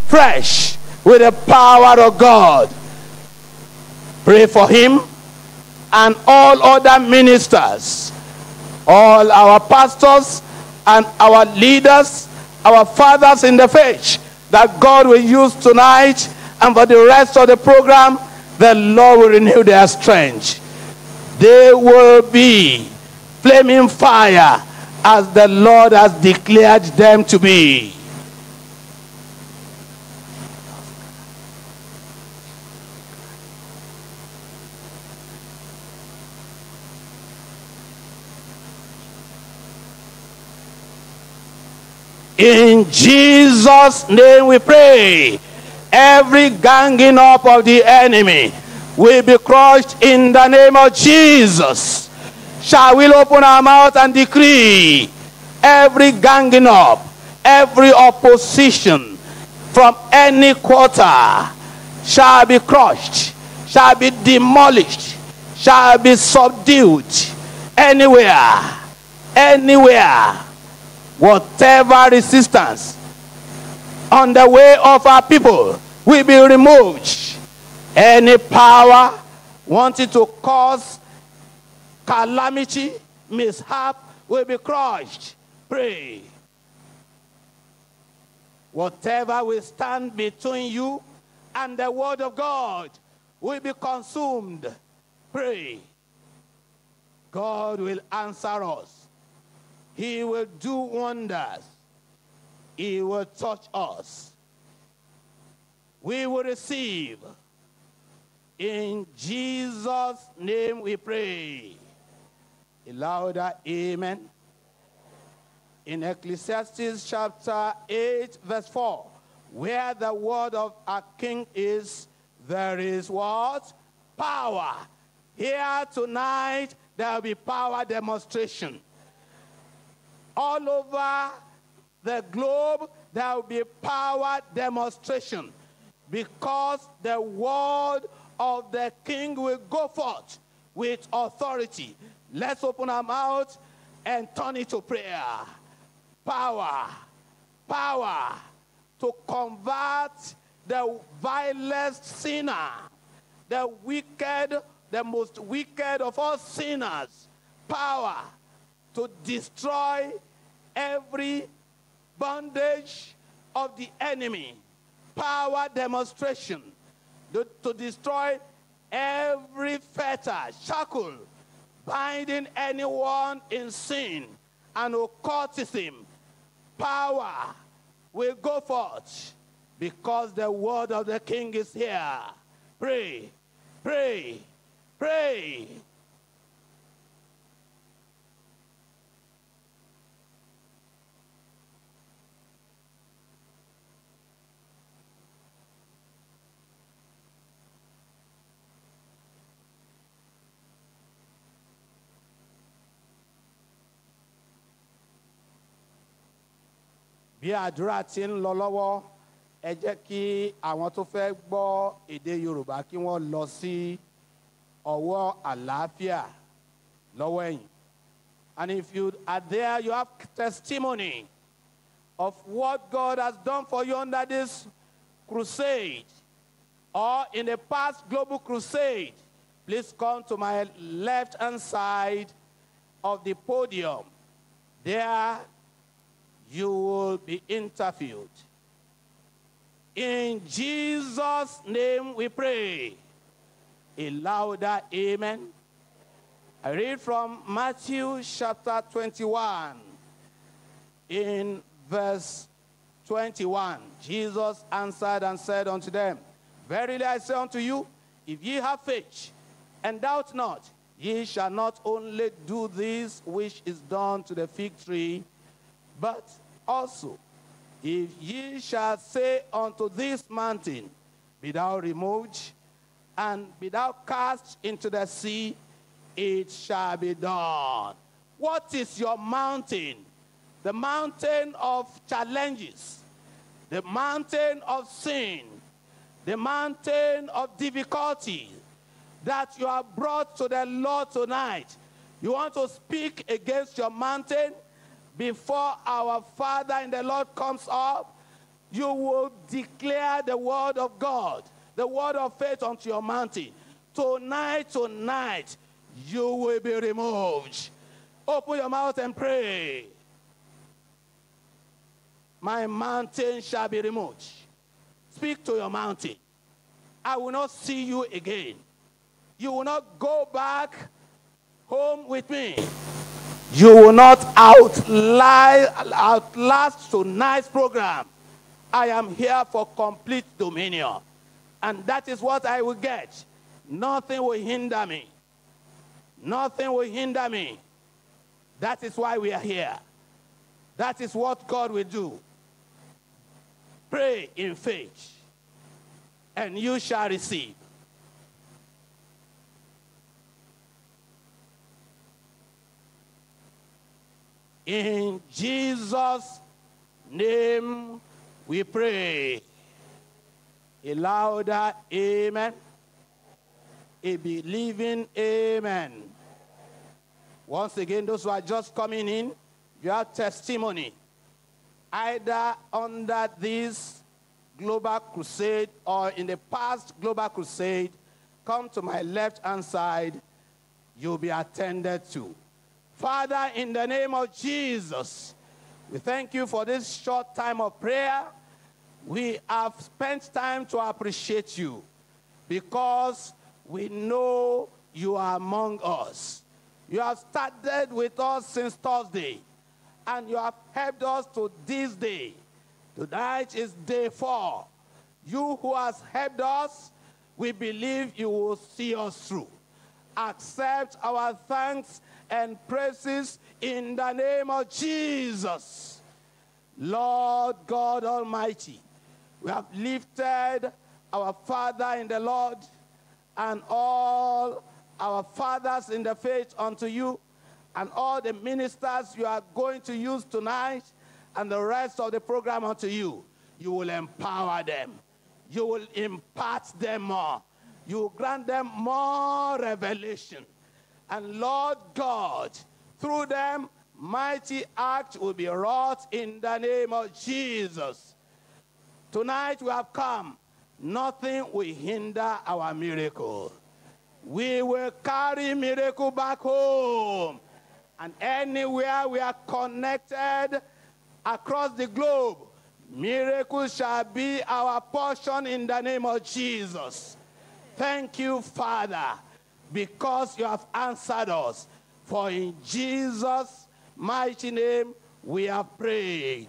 fresh with the power of God. Pray for him and all other ministers, all our pastors and our leaders, our fathers in the faith that God will use tonight and for the rest of the program, the Lord will renew their strength. They will be flaming fire as the Lord has declared them to be. In Jesus' name we pray. Every ganging up of the enemy will be crushed in the name of Jesus. Shall we open our mouth and decree every ganging up, every opposition from any quarter shall be crushed, shall be demolished, shall be subdued anywhere, anywhere. Whatever resistance on the way of our people will be removed. Any power wanting to cause calamity, mishap, will be crushed. Pray. Whatever will stand between you and the word of God will be consumed. Pray. God will answer us. He will do wonders. He will touch us. We will receive. In Jesus' name we pray. A louder amen. In Ecclesiastes chapter 8, verse 4, where the word of a king is, there is what? Power. Here tonight, there will be power demonstration. All over the globe, there will be power demonstration because the word of the king will go forth with authority. Let's open our mouth and turn it to prayer. Power, power to convert the vilest sinner, the wicked, the most wicked of all sinners. Power to destroy every bondage of the enemy. Power demonstration to destroy every fetter, shackle, binding anyone in sin and occultism. Power will go forth because the word of the king is here. Pray, pray, pray. Bí àdúrà ti ń lọ lọ́wọ́, ẹ jẹ́ kí àwọn tó fẹ́ gbọ́ èdè Yorùbá kí wọ́n lọ sí ọwọ́ àlàáfíà lọ́wọ́ ẹ̀yìn. And if you are there, you have testimony of what God has done for you under this crusade or in the past global crusade, please come to my left-hand side of the podium. There you will be interviewed. In Jesus' name we pray. A louder amen. I read from Matthew chapter 21. In verse 21, Jesus answered and said unto them, Verily I say unto you, if ye have faith and doubt not, ye shall not only do this which is done to the fig tree, but also, if ye shall say unto this mountain, Be thou removed, and be thou cast into the sea, it shall be done. What is your mountain? The mountain of challenges, the mountain of sin, the mountain of difficulty that you are brought to the Lord tonight. You want to speak against your mountain before our Father in the Lord comes up? You will declare the word of God, the word of faith unto your mountain. Tonight, tonight, you will be removed. Open your mouth and pray. My mountain shall be removed. Speak to your mountain. I will not see you again. You will not go back home with me. You will not outlast tonight's program. I am here for complete dominion. And that is what I will get. Nothing will hinder me. Nothing will hinder me. That is why we are here. That is what God will do. Pray in faith, and you shall receive. In Jesus' name we pray. A louder amen. A believing amen. Once again, those who are just coming in, you have testimony. Either under this global crusade or in the past global crusade, come to my left-hand side, you'll be attended to. Father, in the name of Jesus, we thank you for this short time of prayer. We have spent time to appreciate you because we know you are among us. You have started with us since Thursday, and you have helped us to this day. Tonight is day 4. You who has helped us, we believe you will see us through. Accept our thanks and praises in the name of Jesus. Lord God Almighty, we have lifted our Father in the Lord and all our fathers in the faith unto you, and all the ministers you are going to use tonight and the rest of the program unto you. You will empower them. You will impart them more. You will grant them more revelation. And Lord God, through them, mighty acts will be wrought in the name of Jesus. Tonight we have come. Nothing will hinder our miracle. We will carry miracle back home. And anywhere we are connected across the globe, miracles shall be our portion in the name of Jesus. Thank you, Father, because you have answered us. For in Jesus' mighty name we have prayed.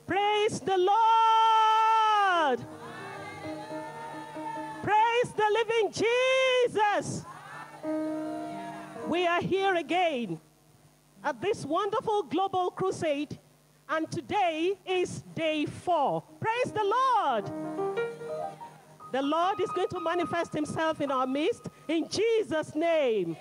Praise the Lord. Praise the living Jesus. We are here again at this wonderful global crusade, and today is day 4. Praise the Lord. The Lord is going to manifest himself in our midst in Jesus' name.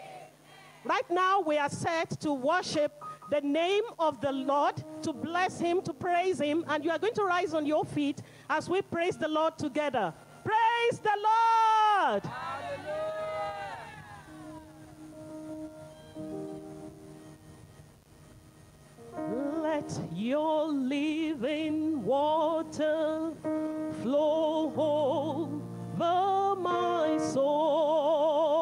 Right now we are set to worship the name of the Lord, to bless him, to praise him, and you are going to rise on your feet as we praise the Lord together. Praise the Lord! Hallelujah! Let your living water flow over my soul.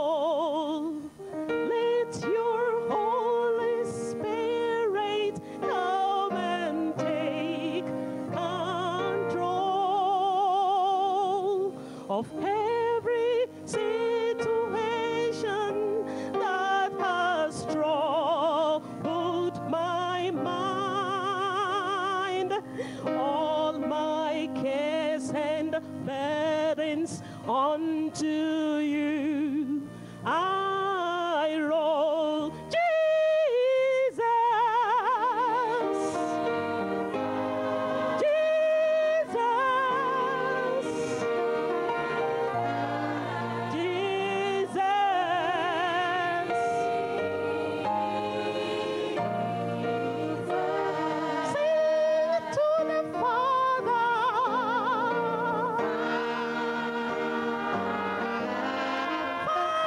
Let your Holy Spirit come and take control of every situation that has troubled my mind. All my cares and burdens unto you I roll. Jesus, Jesus, Jesus. Sing to the Father. Father.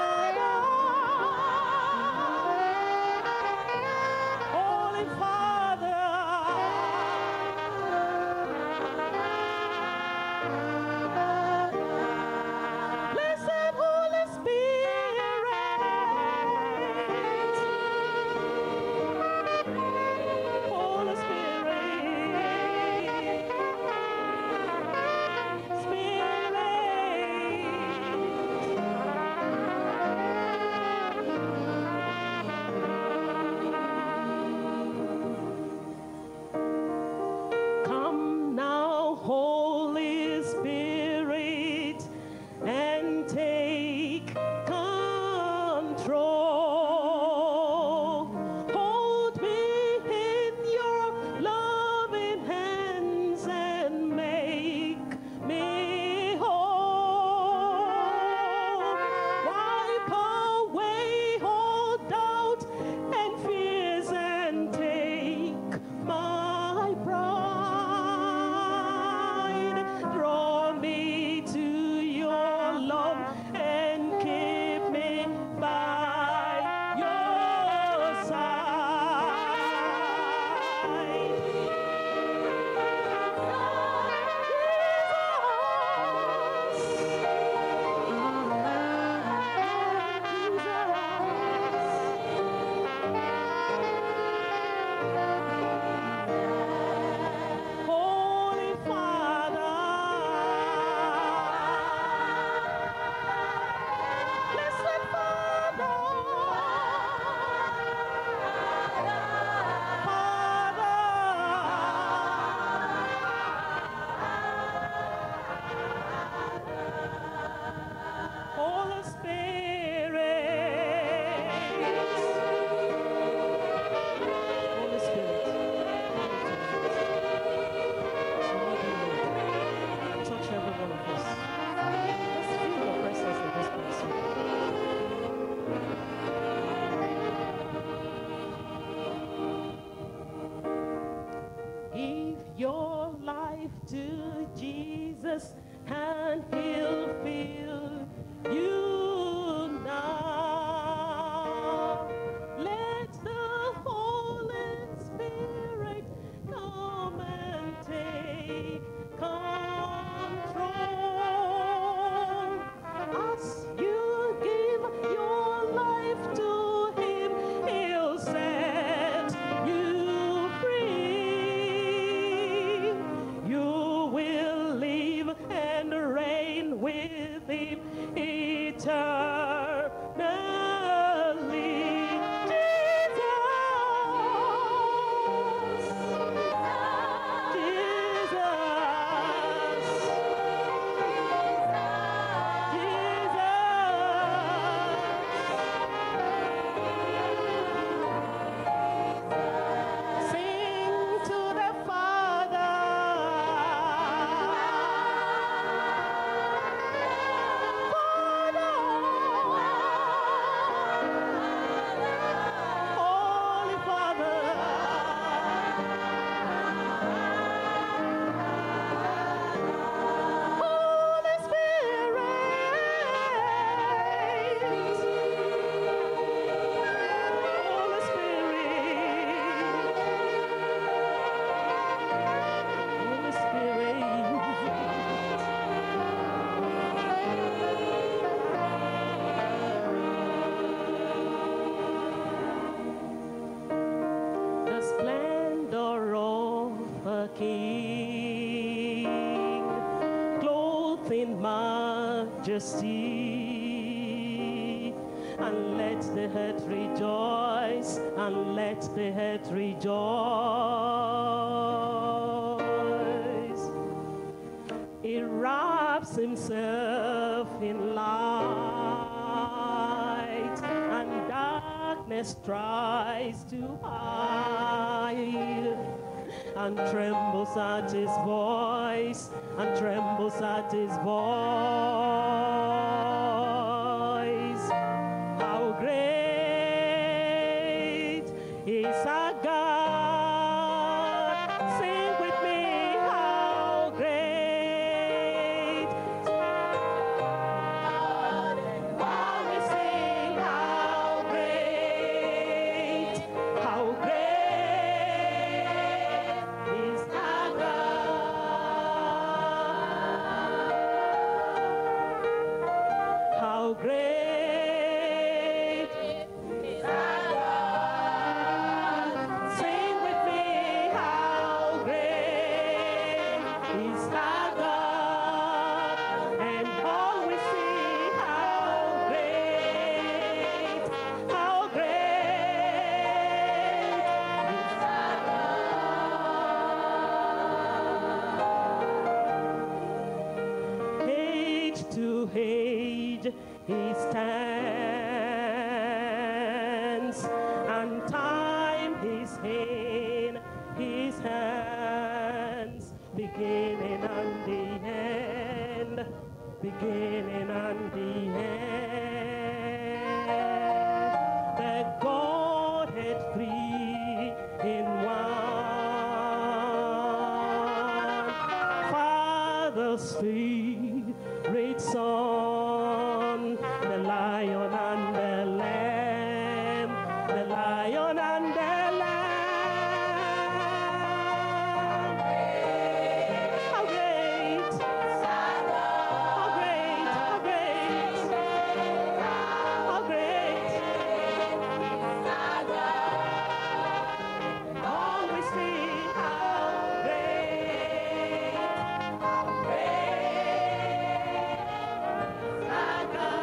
majesty. And let the earth rejoice, and let the earth rejoice. He wraps himself in light, and darkness tries to hide, and trembles at his voice, and trembles at his voice. How great is our God? Sing with me, how great. While we sing, how great is our God. How great is our God. Sing with me, how great is our God. And all we see, how great is our God. Age to age he stands, and time is in his hands, beginning and the end, beginning and the end. The Godhead three in one, Father, Spirit, Son, the Lion and the Lamb, the Lion and the Lamb. How great, how great, how great, how great. All we see, how great, how great is our God.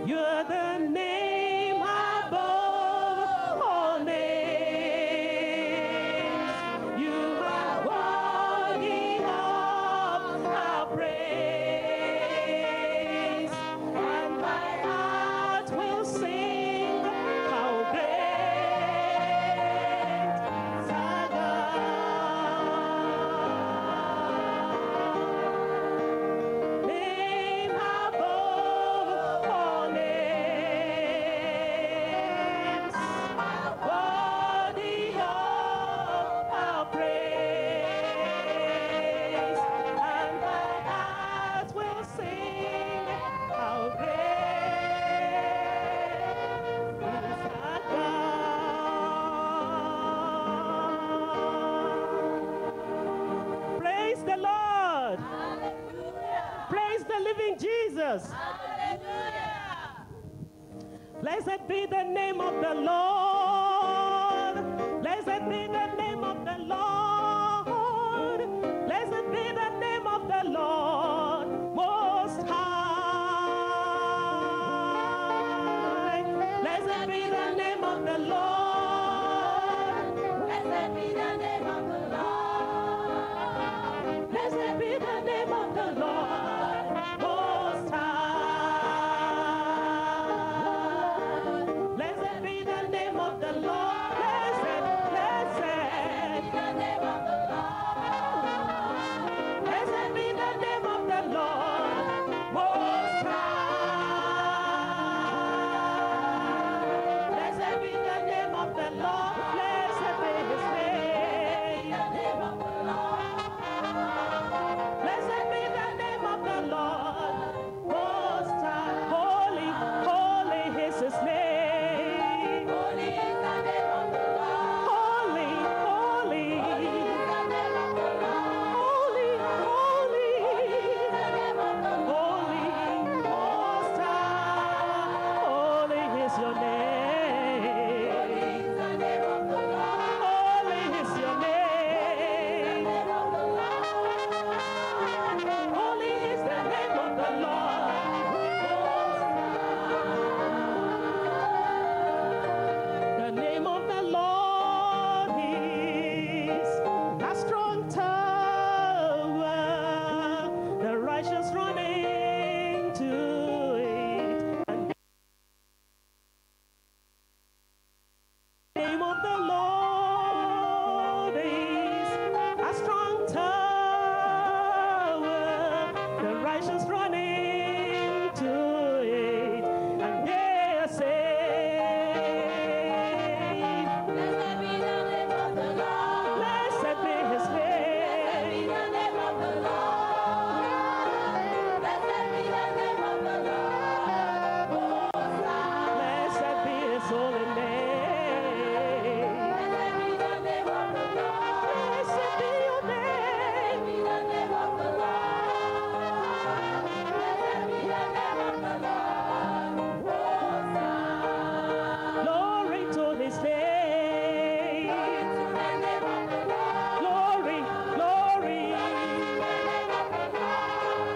You're the name above all names. You are worthy of our praise. And my heart will sing how great is our God. Name above all names, worthy of our praise, and my heart will sing how great is our God. Praise the Lord. Praise the living Jesus. Blessed be the name of the Lord. Blessed be the name of the Lord. Blessed be the name of the Lord Most High. Blessed be the name of the Lord. Blessed be the name of the Lord. Blessed be the name of the Lord Most High. Blessed be the name of the Lord. Blessed, blessed. righteous run into it, and they are saved. Blessed be the name of the Lord. Blessed be his Blessed be name. the name of the Lord. Blessed be the name of the Lord. Most High. Blessed be his holy name. Blessed be the name of the Lord. Blessed be your Blessed name. be the name of the Lord. Blessed be the name of the Lord. Most High. Glory to his name. Glory to the name of the Lord. Glory, glory. The name of the Lord.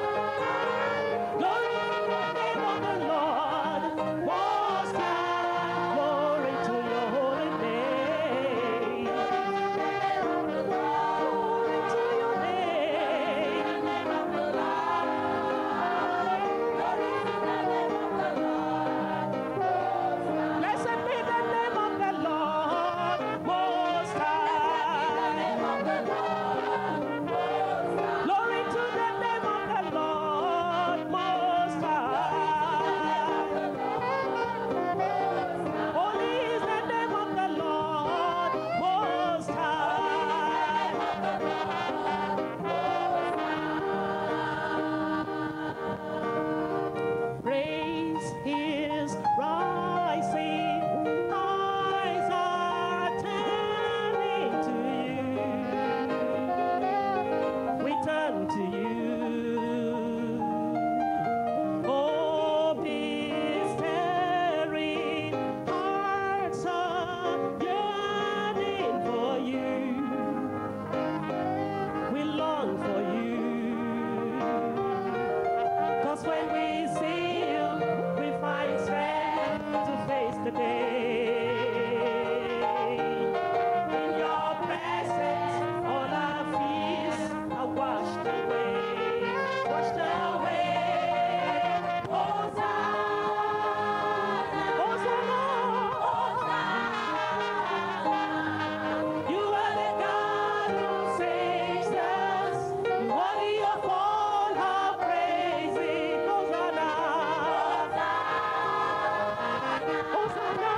Glory to the name of the Lord. Most High. Glory to your holy name. The name of the Lord. Glory to your name. The name of the Lord. Glory to the name of the Lord. Most High. Blessed be the name of the Lord. Most The High. name of the Lord. Most High. Glory to the name of the Lord. Most High. Holy is the name of the Lord. Most High. Praise his rising, eyes are turning to you. We turn to you. Hope is stirring, hearts are yearning for you. We long for you. 'Cause when we see you, we find strength to face the day. In your presence, all our fears are washed away, washed away. Hosanna, Hosanna, Hosanna. You are the God who saves us. Worthy of all our praises. Hosanna. Hosanna.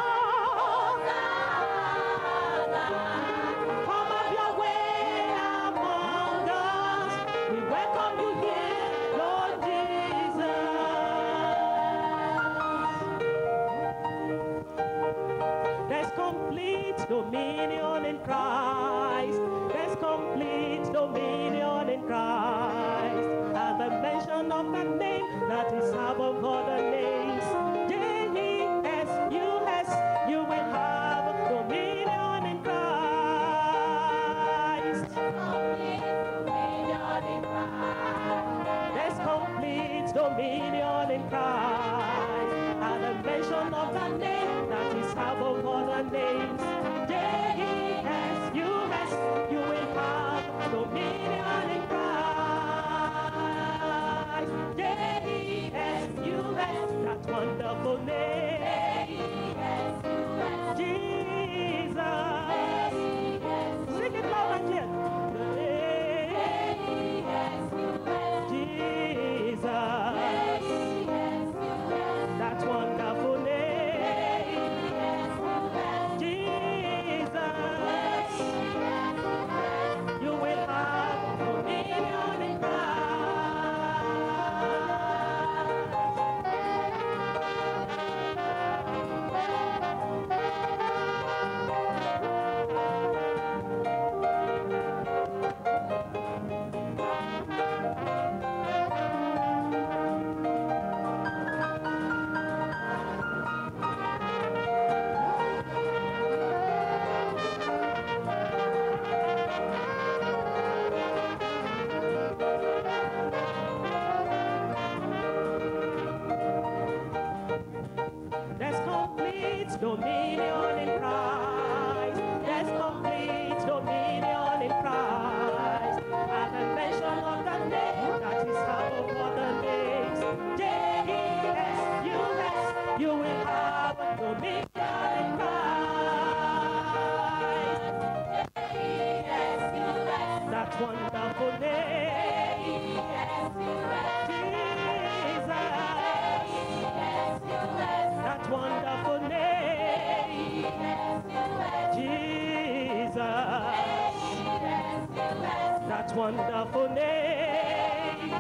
Come have your way among us. We welcome you here, Lord Jesus. There's complete dominion in Christ. There's complete dominion in Christ. At the mention of that name that is above other names. J-E-S-U-S, you will have dominion in Christ. There's complete dominion in Christ. At the mention of that name that is above other names. J-E-S-U-S, you will have dominion in Christ. J-E-S-U-S, that wonderful name. Jesus. Sing it loud and clear. The name Jesus. That wonderful name. Jesus. You will have dominion in Christ. There's complete dominion in Christ. There's complete dominion in Christ. At the mention of that name that is above other names. J-E-S-U-S, you will have dominion in Christ. Yes, That wonderful wonderful name. Jesus, that wonderful name. Jesus, that wonderful name.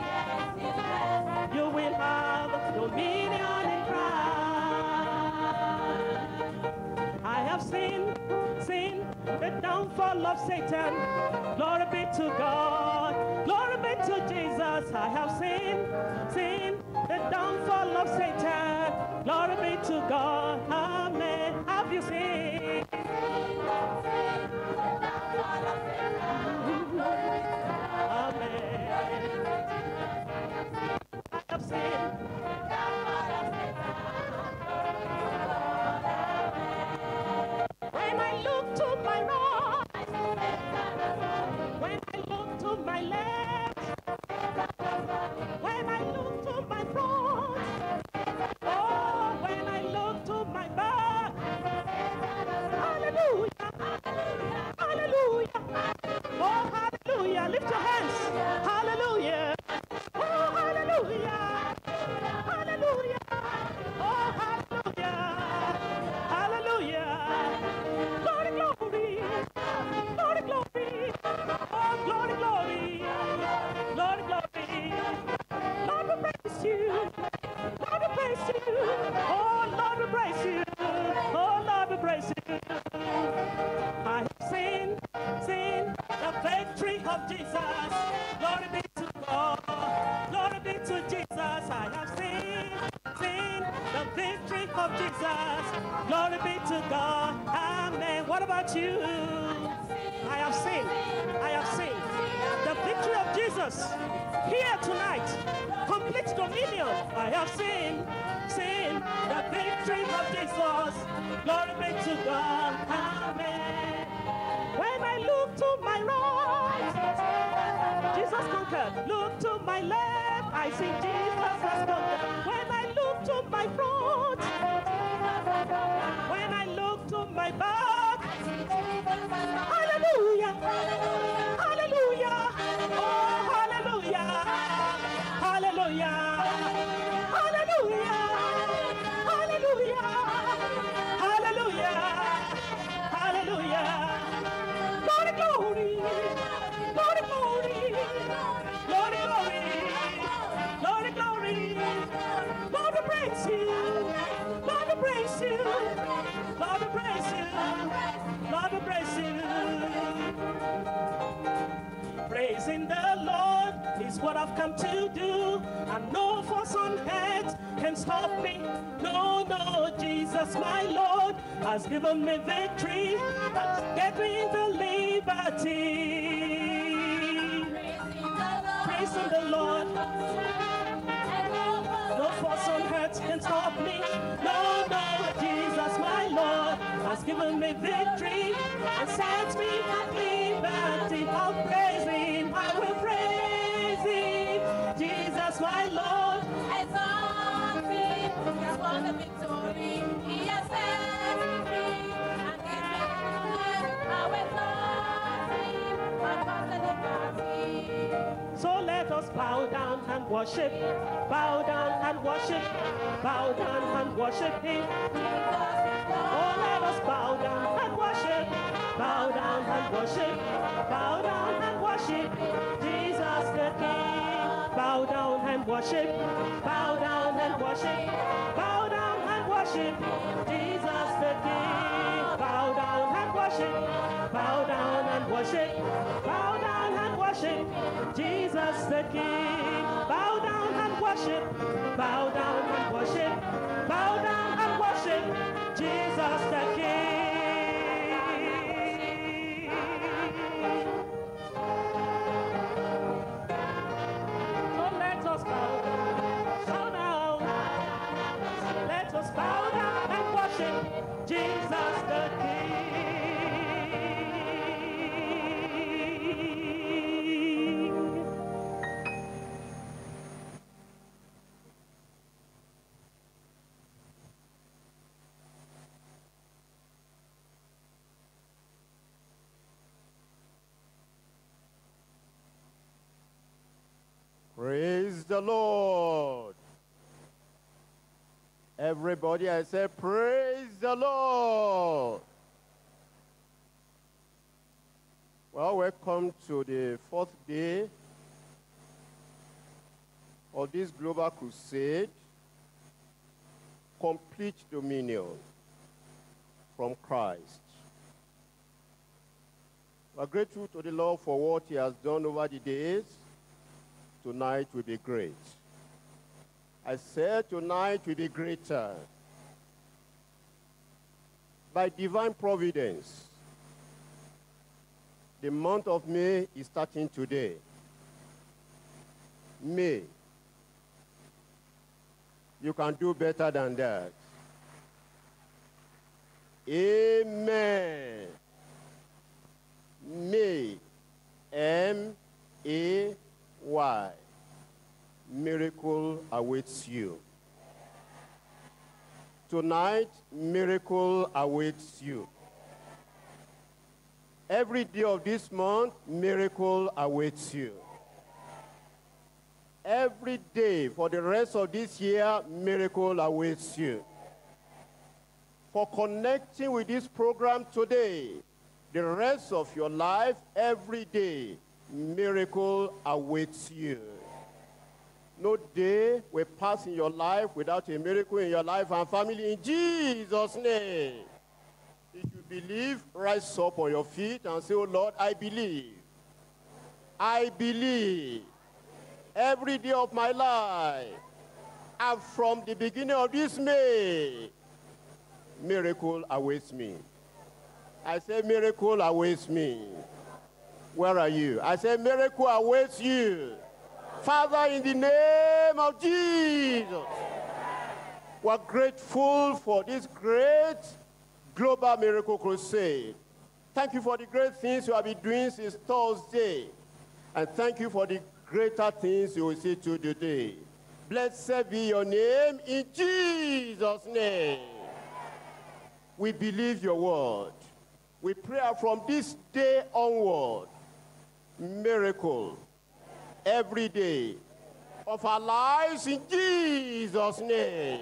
You will have dominion in Christ. I have seen the downfall of Satan. Glory be to God. Glory be to Jesus. I have seen the downfall of Satan. Glory be to God. Amen. Have you seen? Amen. I have seen. When I look to my right, when I look to my left, when I look to my front, oh, when I look to my back, hallelujah, hallelujah, oh, hallelujah, lift your hands, hallelujah, oh, hallelujah, hallelujah, oh, hallelujah, hallelujah. Glory, glory, glory, glory, oh, glory, glory, glory, glory. Lord, we praise you. Lord, we praise you. Oh, Lord, we praise you. Oh, Lord, we praise you. I have seen the victory of Jesus. Glory be to God. Glory be to Jesus. I have seen the victory of Jesus. Glory be to God. Amen. What about you? I have seen the victory of Jesus here tonight. Complete dominion. I have seen the victory of Jesus. Glory be to God. Amen. When I look to my right, Jesus conquered. Look to my left, I see Jesus has conquered. When I look to my front, when I look to my back, hallelujah, hallelujah, oh hallelujah, hallelujah, hallelujah, hallelujah, hallelujah, hallelujah. Glory, glory, glory, glory, glory, glory, glory, glory. Lord, we praise you. Lord, we praise you. Lord, we praise you. Lord, we praise you. Praising the Lord is what I've come to do, and no force on earth can stop me. No, no, Jesus, my Lord, has given me victory and get me the liberty. Praising the Lord. No force on earth can stop me. No, no, Jesus, my Lord, has given me victory and set me at liberty. I'll praise him, I will praise him. Jesus, my Lord. Exalt him, he has won the victory. He has set me free and given me I will exalt him and pass the liberty. So let us bow down and worship, bow down and worship, bow down and worship him. Oh, let us bow down and worship, bow down and worship, bow down and worship Jesus the King. Bow down and worship, bow down and worship, bow down and worship Jesus the King. Bow down and worship, bow down and worship, bow down and worship Jesus the King. Bow down and worship, bow down and worship, bow down and worship Jesus the King. So let us bow down, let us bow down and worship Jesus the King. Praise the Lord. Everybody, I say, praise the Lord. Well, welcome to the fourth day of this global crusade, Complete Dominion from Christ. We are grateful to the Lord for what He has done over the days. Tonight will be great. I said tonight will be greater. By divine providence, the month of May is starting today. May. You can do better than that. Amen. May. M A Y. Miracle awaits you. Tonight, miracle awaits you. Every day of this month, miracle awaits you. Every day for the rest of this year, miracle awaits you. For connecting with this program today, the rest of your life, every day, miracle awaits you. No day will pass in your life without a miracle in your life and family in Jesus' name. If you believe, rise up on your feet and say, Oh Lord, I believe. I believe. Every day of my life, and from the beginning of this May, miracle awaits me. I say, miracle awaits me. Where are you? I say, miracle awaits you. Father, in the name of Jesus, we're grateful for this great global miracle crusade. Thank you for the great things you have been doing since Thursday. And thank you for the greater things you will see to today. Blessed be your name in Jesus' name. We believe your word. We pray from this day onward, miracle every day of our lives in Jesus' name.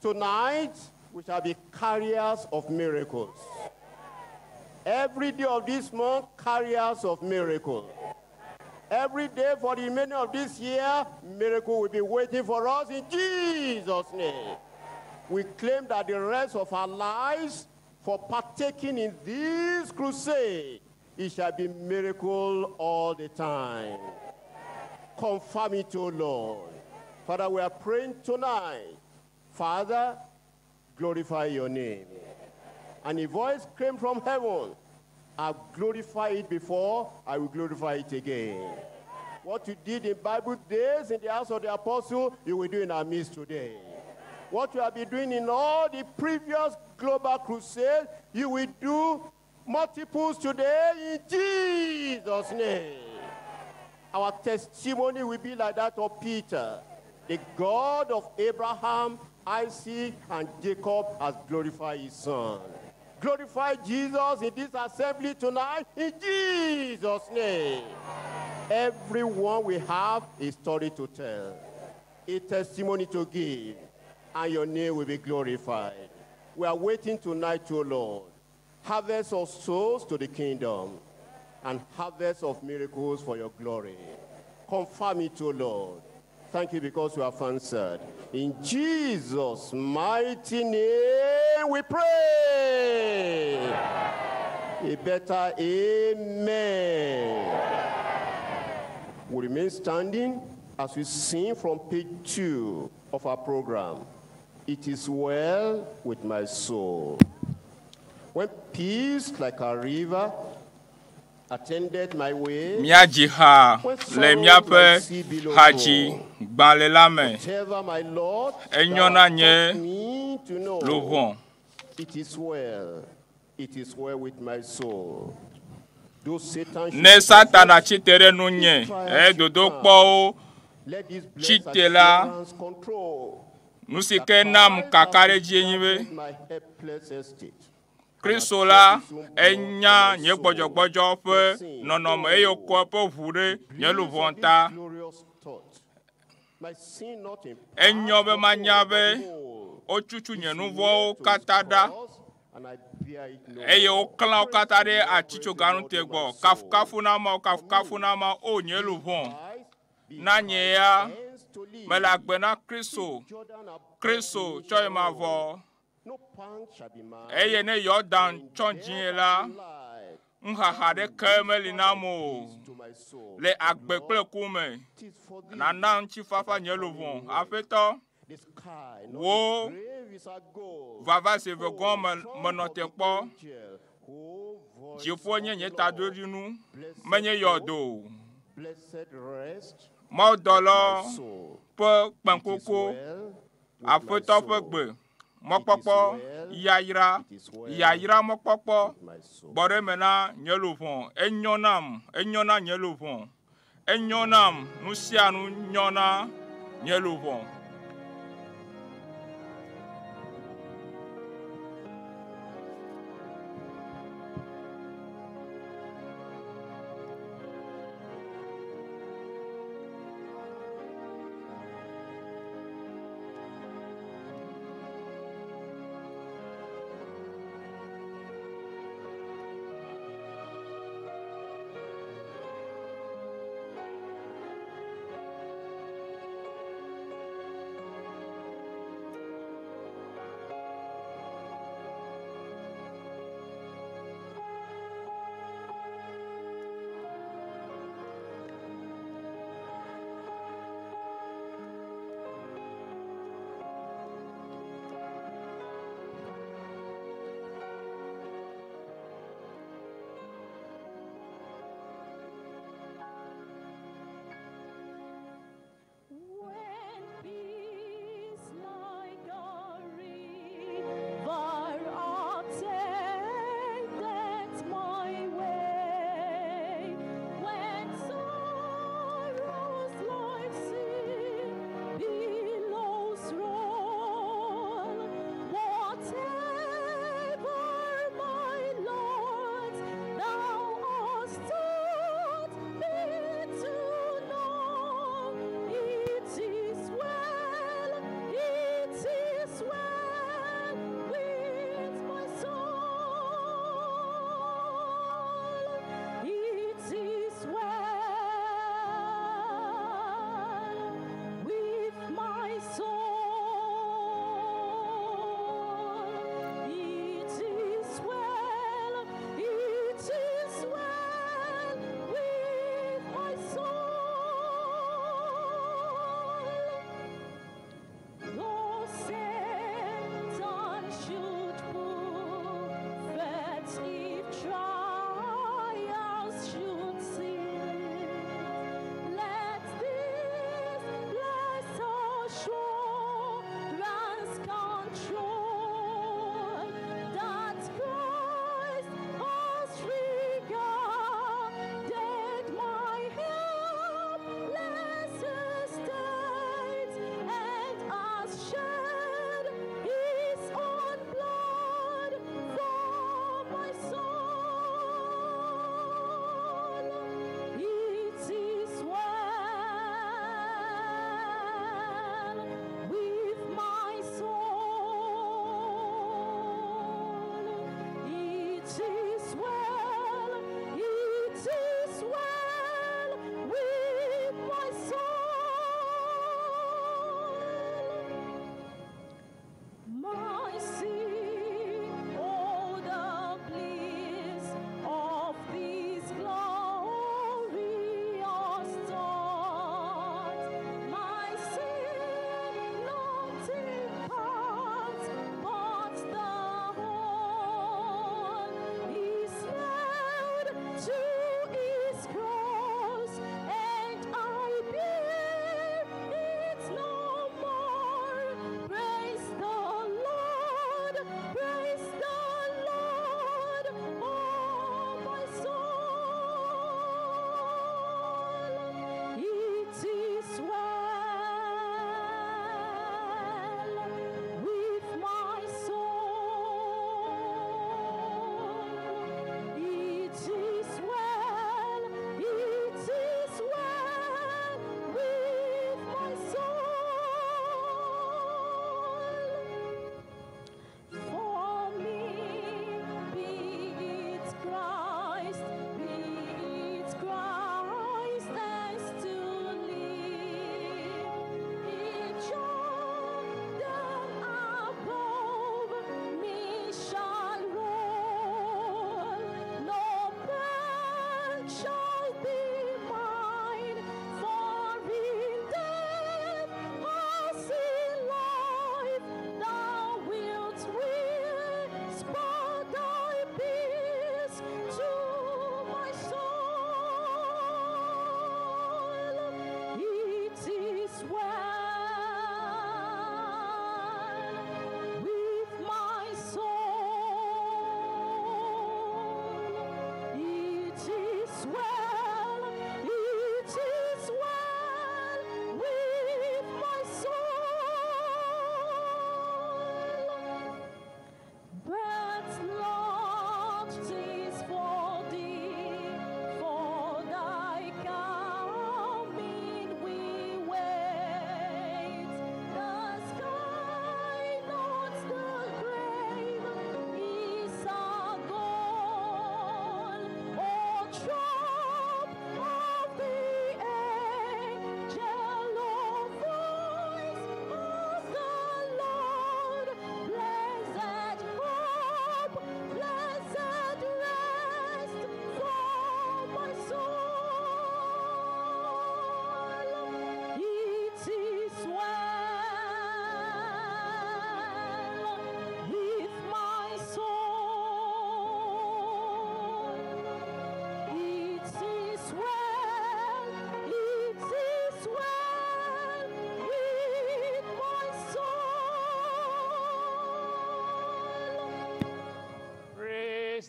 Tonight, we shall be carriers of miracles. Every day of this month, carriers of miracles. Every day for the remaining of this year, miracle will be waiting for us in Jesus' name. We claim that the rest of our lives for partaking in this crusade, it shall be miracle all the time. Confirm it, O Lord. Father, we are praying tonight. Father, glorify your name. And a voice came from heaven. I've glorified it before, I will glorify it again. What you did in Bible days in the house of the apostle, you will do in our midst today. What you have been doing in all the previous global crusades, you will do multiples today in Jesus' name. Our testimony will be like that of Peter. The God of Abraham, Isaac, and Jacob has glorified his son. Glorify Jesus in this assembly tonight in Jesus' name. Everyone will have a story to tell, a testimony to give, and your name will be glorified. We are waiting tonight, O Lord. Harvest of souls to the kingdom and harvest of miracles for your glory. Confirm it, O Lord. Thank you because you have answered. In Jesus' mighty name we pray. A better amen. We remain standing as we sing from page 2 of our program. It is well with my soul. When peace like a river attended my way, Míadzi ha le míaƒe hadzigbalẽ la me. whatever my Lord, Enyo thou na hast nye taught me to know. luʋɔ. It is well, it is well with my soul. Though Satan should Ne Satana tsi te ɖe nunye eye dodokpɔwo let this blessed tsi te la, assurance control nu si ke nam kaka ɖe dzie nye be that my helpless estate. Kristo la enya nye gbɔdzɔgbɔdzɔ ƒe nɔnɔme eye wòkɔ eƒe ʋu ɖe nye luʋɔ ta. Glorious Enyo be manya be wotutu nye nu vɔ̃wo katã ɖa eye woklã wo katã ɖe atitsoga nu te gbɔ. Kafukafu na Mawu, kafukafu na Mawu, o nye luʋɔ. Na nye ya, mele agbe na Kristo, Kristo tsɔ yi mavɔ. Eye ne Yɔdan tsɔ dzie la, nuxaxa ɖeke meli nam o. Le agbe kple ku me, nana ŋutifafa nye luʋɔ. Aƒetɔ, wo vava zi eve gɔ̃ me menɔ te kpɔ. Dziƒo nye nye taɖodzinu, menye yɔdo o. Mawudɔla ƒe kpẽkuku, Aƒetɔ ƒe gbe, mɔkpɔkpɔ, yayra, yayra mɔkpɔkpɔ, gbɔ ɖe me na nye luʋɔ. Enyo nam, enyo na nye luʋɔ. Enyo nam, nu sia nu nyo na nye luʋɔ.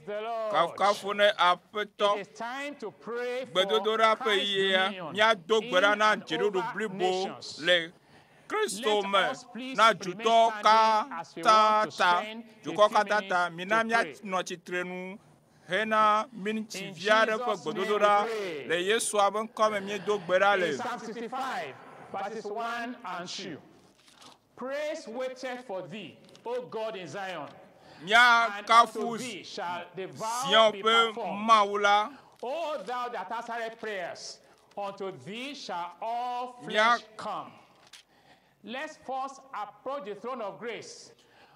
the Lord. Kafukafu ne Aƒetɔ. It is time to pray for Gbedodoɖa ƒe Christ's yia, dominion míado gbe ɖa in na and dziɖuɖu over blibo nations. le Kristo Let me us please na remain dutɔwo standing as we katã want to ta, spend a dukɔ few katã ta, minutes mina to pray. míanɔ tsitre nu hena miniti In vi aɖe ƒe Jesus' name we gbedodoɖa. pray. Le Yesua ƒe ŋkɔ me míedo gbe ɖa In le. Psalm 65, verses 1 and 2. Praise waiteth for thee, O God in Zion, and Míakafu unto thee shall the vow Zion be ƒe performed. Mawu la. O thou that answerest prayers, unto thee shall all Mía flesh come. Let's first approach the throne of grace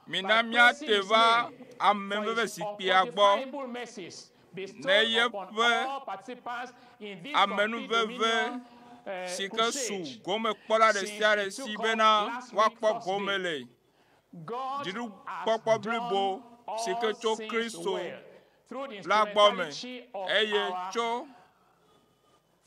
Mina by míate praising his va name for amenuveve his zikpuia gbɔ unquantifiable mercies ne bestowed upon yeƒe all participants in this complete amenuveve dominion si ke su crusade gomekpɔla ɖe since sia ɖe it si took off bena last week woakpɔ gome Thursday. le God has dziɖukpɔkpɔ blibo done si ke all tso things Kristo well through the la gbɔ me instrumentality of eye our tso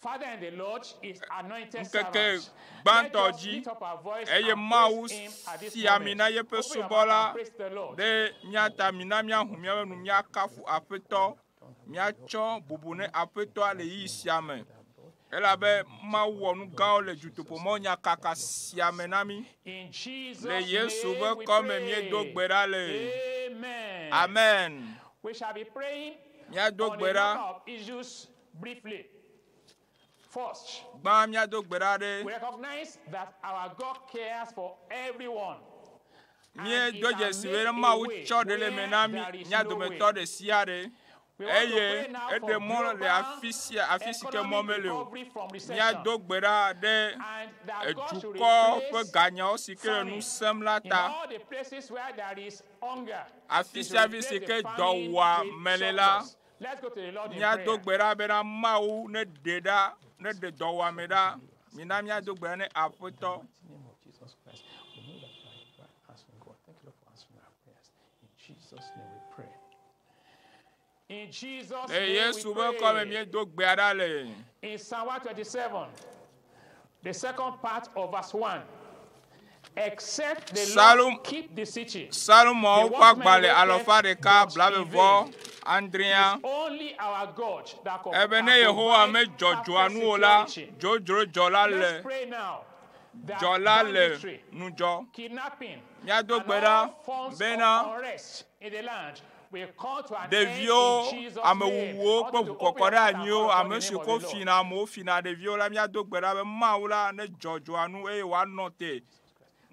Father in the Lord, his anointed ŋkeke servants. Let gbãtɔ us dzi lift up our voice eye and Mawu praise him at this si ami moment. na yeƒe Open your mouth subɔla and praise the Lord. ɖe mía ta mina míahu míaƒe nu míakafu Aƒetɔ míatsɔ bubu ne Aƒetɔa le ɣeyiɣi sia me elabe Mawu wɔ nu gãwo le dutoƒomɔnyakaka sia me na mí. In Jesus' Le Yesu name ƒe we kɔme míedo pray. gbe ɖa le. Amen. Amen. We shall be praying Míado on gbe a ɖa. number of issues briefly. First, Gbã míado gbe ɖa ɖe. we recognize that our God cares for everyone. And he Míedo can dzesi make be a Mawu way tsɔ ɖe le me where na mí there is mía no way. dometɔ ɖe sia ɖe. We want to Eye pray now eɖe for mɔ le global afi sia afi si ke mɔ economic mele o. recovery from recession Míado gbe ɖa ɖe and that God should edukɔ ƒe replace ganyawo si ke le nu famine sẽm la in ta. all the places where there is hunger. Afi He should sia afi replace si the ke famine dɔwuame with le la, surplus. Let's go to the Lord in míado prayer. gbe ɖa bena Mawu ne ɖe ɖa, ne ɖe dɔwuame ɖa. Mina míado gbe ɖa ne Aƒetɔ. mighty name of Jesus Christ, we know that you are answering God. Thank you, Lord, for answering our prayers. In Jesus' name we pray. In Jesus' Le name we Yesu ƒe kɔme pray. míedo gbea ɖa le. In Psalm 127, the second part of verse 1. Except the Salom- Lord keep the city, Salomo the ƒe watchman agbalẽ waketh alɔfa ɖeka but in blaeve vain. andrea. It's only our God that Ebe can ne Yehowa provide medzɔ perfect dzoa nu o la, security. dzodzro dzɔla Let's le pray now that dzɔla le banditry, nudzɔ. kidnapping, Míado and gbe ɖa all forms of bena unrest in the land will come to an end in ɖeviwo, Jesus' name. amewuwuwo I want kple you to open ʋukɔkɔ your ɖe mouth and anyiwo, call upon ame the si name of ko the Lord. fina amewo fina ɖeviwo la, míado gbe ɖa be Mawu la ne dzɔ dzoa nu eye wòanɔ te.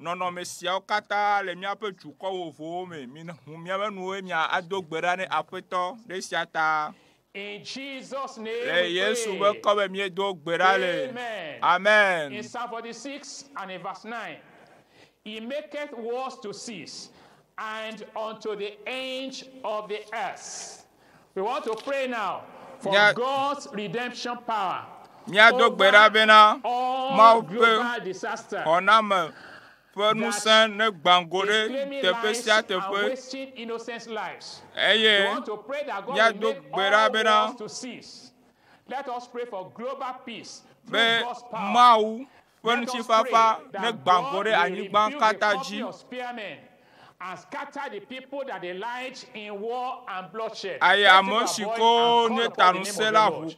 Nɔnɔme siawo katã le míaƒe dukɔ vovovowo me. Mihu míaƒe nuwo eye mia ado gbe ɖa ne Aƒetɔ ɖe esia ta. In Jesus' name Le we Yesu ƒe pray. kɔme míedo gbe ɖa le. Amen. Amen. In Psalm 46 and in verse 9, He maketh wars to cease and unto the end of the earth. We want to pray now for Mía- God's redemption power Míado gbe ɖa over bena all Mawu ƒe global disaster xɔname ƒe ŋusẽ ne gbã go is ɖe claiming teƒe lives sia and teƒe wasting innocent lives. We eye want to pray that God will míado make gbe ɖa all bena wars to cease. Let us pray for global peace through be God's power. Mawu ƒe Let us ŋutifafa pray ne that gbã go God ɖe will anyigba rebuke the katã company dzi. of spearmen and scatter the people that delight in war and bloodshed. Eye Let's ame lift our si voice ko and call nye upon the name of tanusẽ the la Lord. ʋu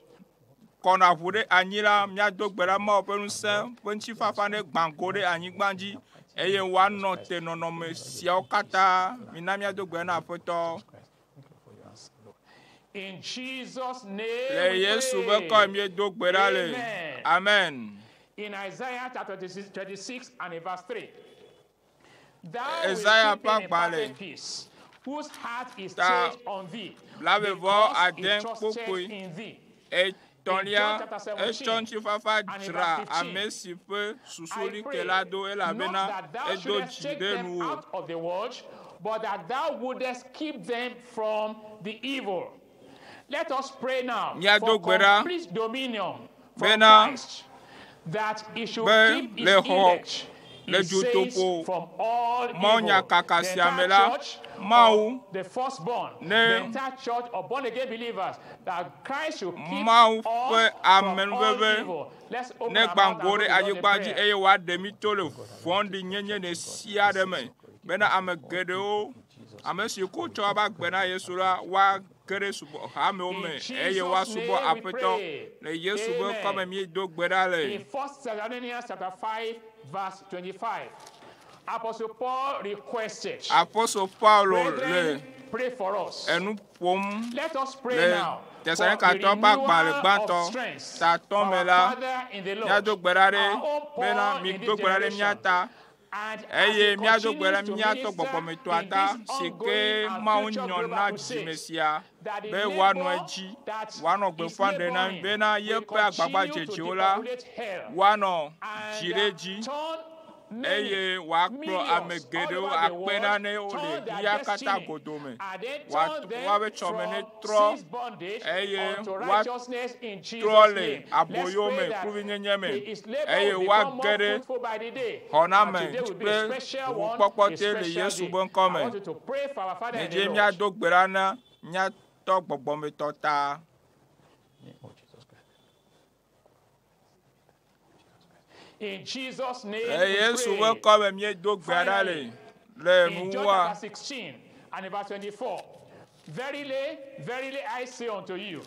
kɔna ʋu ɖe anyi la, míado gbe ɖa Mawu ƒe ŋusẽ ƒe ŋutifafa ne gbã go ɖe anyigba dzi eye woanɔ te nɔnɔme siawo katã. Mina míado gbe ɖa na Aƒetɔ. In Jesus' name Le we Yesu ƒe pray. kɔme míedo gbe ɖa le. Amen. Amen. In Isaiah chapter 26, 26 and in verse 3. Thou wilt Isaiah keep him in ƒe agbalẽ perfect peace, whose heart is ta stayed on thee, blaeve vɔ because he ade trusted kpokpoe in thee. etɔ̃lia In John chapter 17 etsɔ ŋutifafa and in dzra verse 15, ame si ƒe susu I li ke pray la do not elabena that thou edo shouldest dzi take ɖe them nuwò. out of the world, but that thou wouldest keep them from the evil. Let us pray now Míado for gbe ɖa complete dominion from bena Christ, that he should be keep his le xɔ elect, le his saints dutoƒo from all evil. mɔnyakaka The sia me entire la, church Mawu of the firstborn, ne the entire church of born again believers, that Christ should keep Mawu us ƒe from all amenuveve evil. Let's open ne our gbã mouth go and ɖe go to the Lord in anyigba dzi prayer. eye wòaɖe mí to le vɔ̃ɖinyenye ɖe sia ɖe me bena ame geɖewo ame si ko tsɔ woƒe agbe na Yesu la woa woage ɖe subɔ hamewo me In eye Jesus' woasubɔ name we aƒetɔ pray. le Yesu ƒe Amen. kɔme míedo gbe ɖa le. In 1 Thessalonians chapter 5, verse 25, Apostle Paul requested, Apostol Paulo le Brethren, pray for us. enu ƒom Let us pray le now for the Tesalonikatɔwo ƒe agbalẽ renewal gbãtɔ of strength tatɔ for me our la, Father in the Lord, míado gbe ɖa ɖe our own bena Paul in mído this gbe ɖa ɖe mía generation. ta And as eye he míado gbe ɖe continues to míatɔ minister gbɔgbɔmetɔa in ta this si ke ongoing and Mawu future nyɔ global na crusades, dzime sia that the be woanɔ labor edzi, that woanɔ is gbeƒã ɖem na mí laboring bena will yeƒe continue to agbagbadzedzewo la depopulate hell woanɔ and dzi ɖe edzi turn many eye wòakplɔ ame millions all geɖewo over the akpe world, nanewo le turn their xexea katã destiny, godome. and then Woat- turn them woabe tsɔme from netrɔ sin's bondage eye unto woatrɔ righteousness in Jesus' le name. Let's aboyo pray me, that kluvinyenye me his labor eye will become more woage ɖe fruitful by the day. And xɔname today will be a kple special one, ʋukpɔkpɔ a te le special Yesu day. ƒe ŋkɔ I me. want you to pray for our Father in the Medze Lord. míado gbe ɖa na míatɔ gbɔgbɔmetɔ ta. In Jesus' name Le we Yesu pray. ƒe kɔme míedo gbe ɖa le le In John nuwua. chapter 16 and in verse 24. Verily, verily, I say unto you,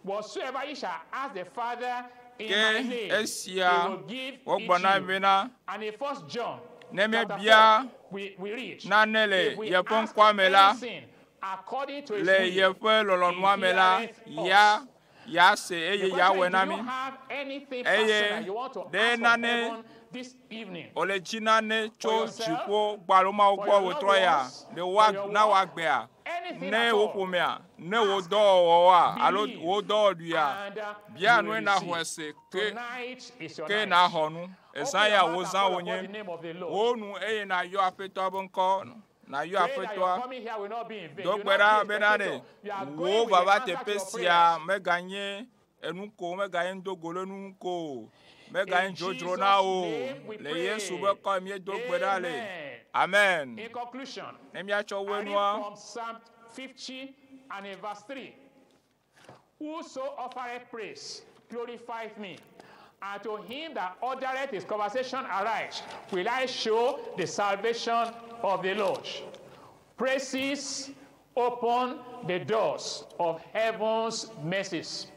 whatsoever ye shall ask the Father in Ke my name, he esia will give it wogblɔ na you. mi bena And in First John, ne chapter míebia 4, we read, nane le if we yeƒe ask ŋkɔa me la, anything according to his le will, yeƒe lɔlɔ̃nua he me la, heareth us. ya ya se The eye question ya is, wɔe do na you mí. have anything Eye personal you want to ɖe ask of nane heaven this evening? wòle dzi nane For tso yourself, dziƒo gbalẽmawo for gbɔ your wòtrɔ loved ya ones, le for woa your na work, wòagbea anything ne at wò all. ƒomea ne wò Ask, dɔwɔwɔwoa alo believe, wò dɔwɔɖuia and bia you nue will naxɔe receive. se ke Tonight is your ke night. naxɔ nu. Ezã Open ya your mouth wò and zã call wò upon nye the name of the Lord. wò nu eye nàyɔ aƒetɔa ƒe ŋkɔ nàyɔ Pray that your aƒetɔa. coming here will not be in vain. Do You will gbe not ɖa be a bena ɖe spectator. You are wò going with the vava answer to teƒe your sia prayers. meganye enu ko meganye ŋdogolenu ko o meganye In dzodzro na Jesus' wo o. name we Le Yesu pray. ƒe kɔme míedo gbe ɖa le. Amen. Amen. In conclusion, Ne míatsɔ I woe read nua, from Psalm 50 and in verse 3. Whoso offereth praise glorifieth me, and to him that ordereth his conversation aright will I show the salvation of the Lord. Praises open the doors of heaven's mercies.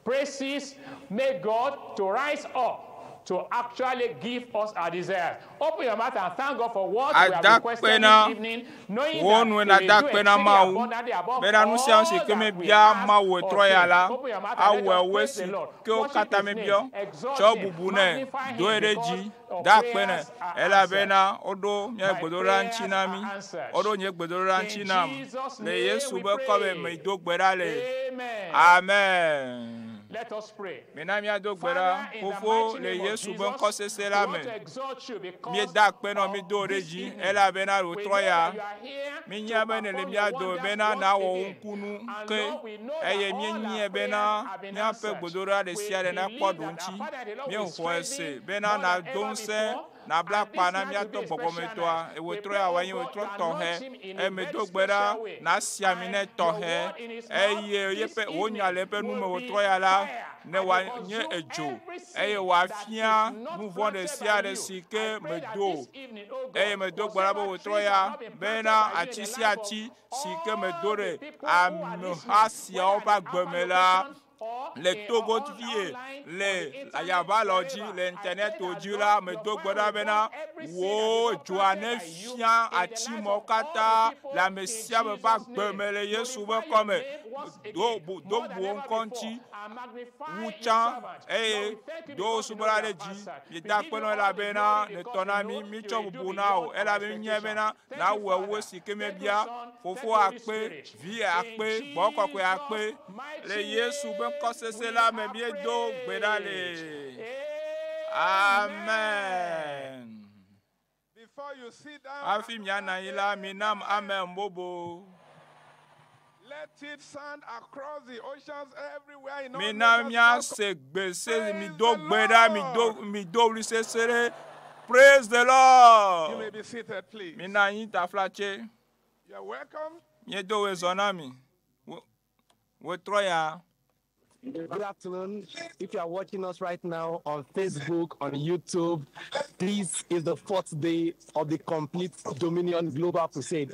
Praises make God to rise up to actually give us our desires. Open your mouth and thank God for what we have requested Adakpe this evening, knowing wo that nue He will nada do akpe na exceeding Mawu abundantly above bena nu sia nu si all ke that we mebia ask Mawu or trɔ ya think. la, Open your mouth and let awɔe us woe praise si the Lord. ke wo Worship katã His name, mebiɔ. exalt Tsɔ Him, bubu nɛ, magnify doe Him ɖe because dzi, your da akpe nɛ prayers are answered. elabena woɖo nye My gbedoɖa ŋuti prayers na are mí. answered. Woɖo nye gbedoɖa In ŋuti nam. Jesus' Le name Yesu we ƒe kɔme pray. medo gbe ɖa le. Amen. Amen. Let us pray. Mina míado gbe ɖa Father, in the fofo mighty le name of Yesu ƒe Jesus, ŋkɔsese we la want me. to exalt you because Míeda akpe nɔ of mí do ɖe this dzi evening. elabena We wòtrɔ know ya. that you are here to Míenya be nele perform mía your dome wonders bena once nawɔ again. ŋkunu And ke Lord, we know that eye all our míenyae prayers bena have been míaƒe answered. gbedoɖa ɖe We sia ɖe nakpɔ believe ɖo that our ŋuti. Father in the Lord will Míexɔe se strengthen bena more than nàdo ever ŋusẽ before. nabla And akpa this na night will míatɔ be a special gbɔgbɔmetɔa. night. We Ewòtrɔ pray, ya oh wòanye God, wòtrɔ you tɔxɛ. anoint him in a Eye very medo gbe ɖa special way. nasi ami And nɛ your tɔxɛ word in his mouth eye this yeƒe wò nya evening le eƒe nu me will be wòtrɔ ya la fire ne and will wòanye consume edzo every eye sin that wòafia is not nu vɔ̃ ɖe planted sia by ɖe you. si I ke pray that medo o. this evening, oh Eye God, medo gbe ɖa be whatsoever wòtrɔ trees ya have not been planted bena by you in atsi the sia life of atsi si ke medo all ɖe the people who are listening, ameha siawo whether ƒe at the agbe me Alpha la location or le in, Togo or on, vie online, le on the internet, ayavalɔ dzi wherever. le I pray internet that dzi Lord, la your medo gbe fire ɖa will bena burn every sin wò that is not dzoa planted ne by you fia in the atsi lives mɔwo of all the katã people le ame in sia ame ƒe Jesus' agbe name. me le Yesu ƒe Glorify your kɔme. name once Do again, bu do more than bu wò ever ŋkɔ before, ŋuti and magnify wu your tsã servant. Lord, eye we thank you do wò because we know subɔla you ɖe have dzi. answered. We Míeda give akpe you nɔ all the elabena glory nètɔ because na we mí. know you Mítsɔ will do bubu na wò beyond our elabe míenyae expectation. bena Thank you, nawɔe woe Father. si ke Thank you, míebia. Son. Thank Fofo you, Holy akpe, Spirit. vi In akpe, gbɔ kɔkɔe akpe. Jesus' Le mighty Yesu ƒe name ŋkɔsese we la me have míedo gbe ɖa prayed. le. Amen. Amen. Before you sit down, Hafi mianɔ anyi la, minam amen bobo. let it sound across the oceans everywhere in all Mina nations, all míase gbe se Praise mido the gbe ɖa, mido Lord. mido ɣli sese ɖe. Praise the You Lord. may be seated, please. Mina anyi taflatse. You are welcome. Míedo wòezɔ na mi. Wo- Wòtrɔ ya. Good afternoon. If you are watching us right now on Facebook, on YouTube, this is the fourth day of the complete Dominion Global Crusade.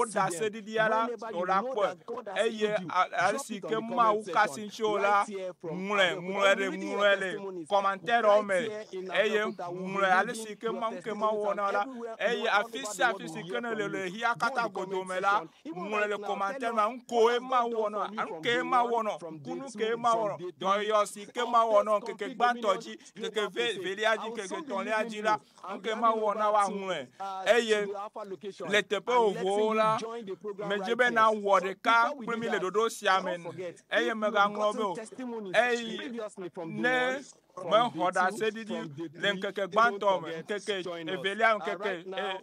Wo see them. ɖaseɖiɖia la Whenever wò you la know kpɔe that God has eye healed you, a- ale drop si it on ke the Mawu comment ka section si ŋuti o la right here from ŋlɔe Abeokuta. ŋlɔe We'll le be reading your ŋlɔe le testimonies kɔmantɛriwo right me here in eye Abeokuta. We'll be ŋlɔe ale reading si ke your Mawu ke testimonies Mawu and wɔna la everywhere eye all afi over sia the afi world si will ke hear ne from le le you. xexea Go on katã the godoo comment me la section. Even ŋlɔe right le now, kɔmantɛri tell me us ŋkoe what has God Mawu done wɔna for you from ŋkee day Mawu one, wɔnɔ from day ŋkunu two, kee Mawu from wɔnɔ day three. dɔyɔ si ke Of Mawu this wɔnɔ ŋkeke complete gbãtɔ dominion dzi global ŋkeke ve crusade, velia I dzi will ŋkeke soon be etɔ̃lia leaving dzi you la and be ŋke handing Mawu wɔna over wa to ŋlɔe to eye the Alpha location le teƒe and letting vovovowo you la join the program medzi right be here. na wɔ So ɖeka before we kple do mi le that, ɖoɖo sia don't me forget eye if you've megaŋlɔ be gotten o testimonies eye previously from day ne one, Mexɔ ɖaseɖiɖi le ŋkeke gbãtɔ me, ŋkeke evelia, ŋkeke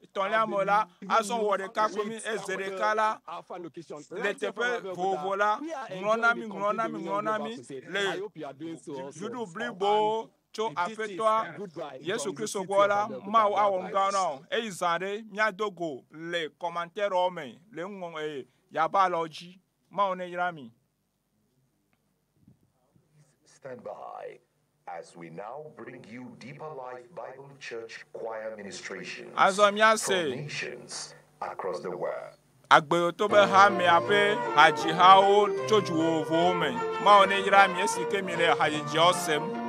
etɔ̃lia me la, azɔ wɔ ɖeka kple mí eze ɖeka la, le teƒe vovovo la, ŋlɔ na mí, ŋlɔ na mí, ŋlɔ na mí le dziɖuɖu blibo tso Aƒetɔa Yesu Kristo gbɔ la, Mawu awɔ nu gãwo na wò. Eyi zã ɖe míado go le kɔmantɛrɔwo me le nuŋɔŋlɔ ee yabalɔ dzi. Mawu neyra mi. Stand by as we now bring you Deeper Life Bible Church Choir ministrations Azɔ míase from nations across the world. Agbeyoto be hamea ƒe hadzihawo tso du vovovowo me. Mawu neyra mi esi ke mi le hadzidziawo sem.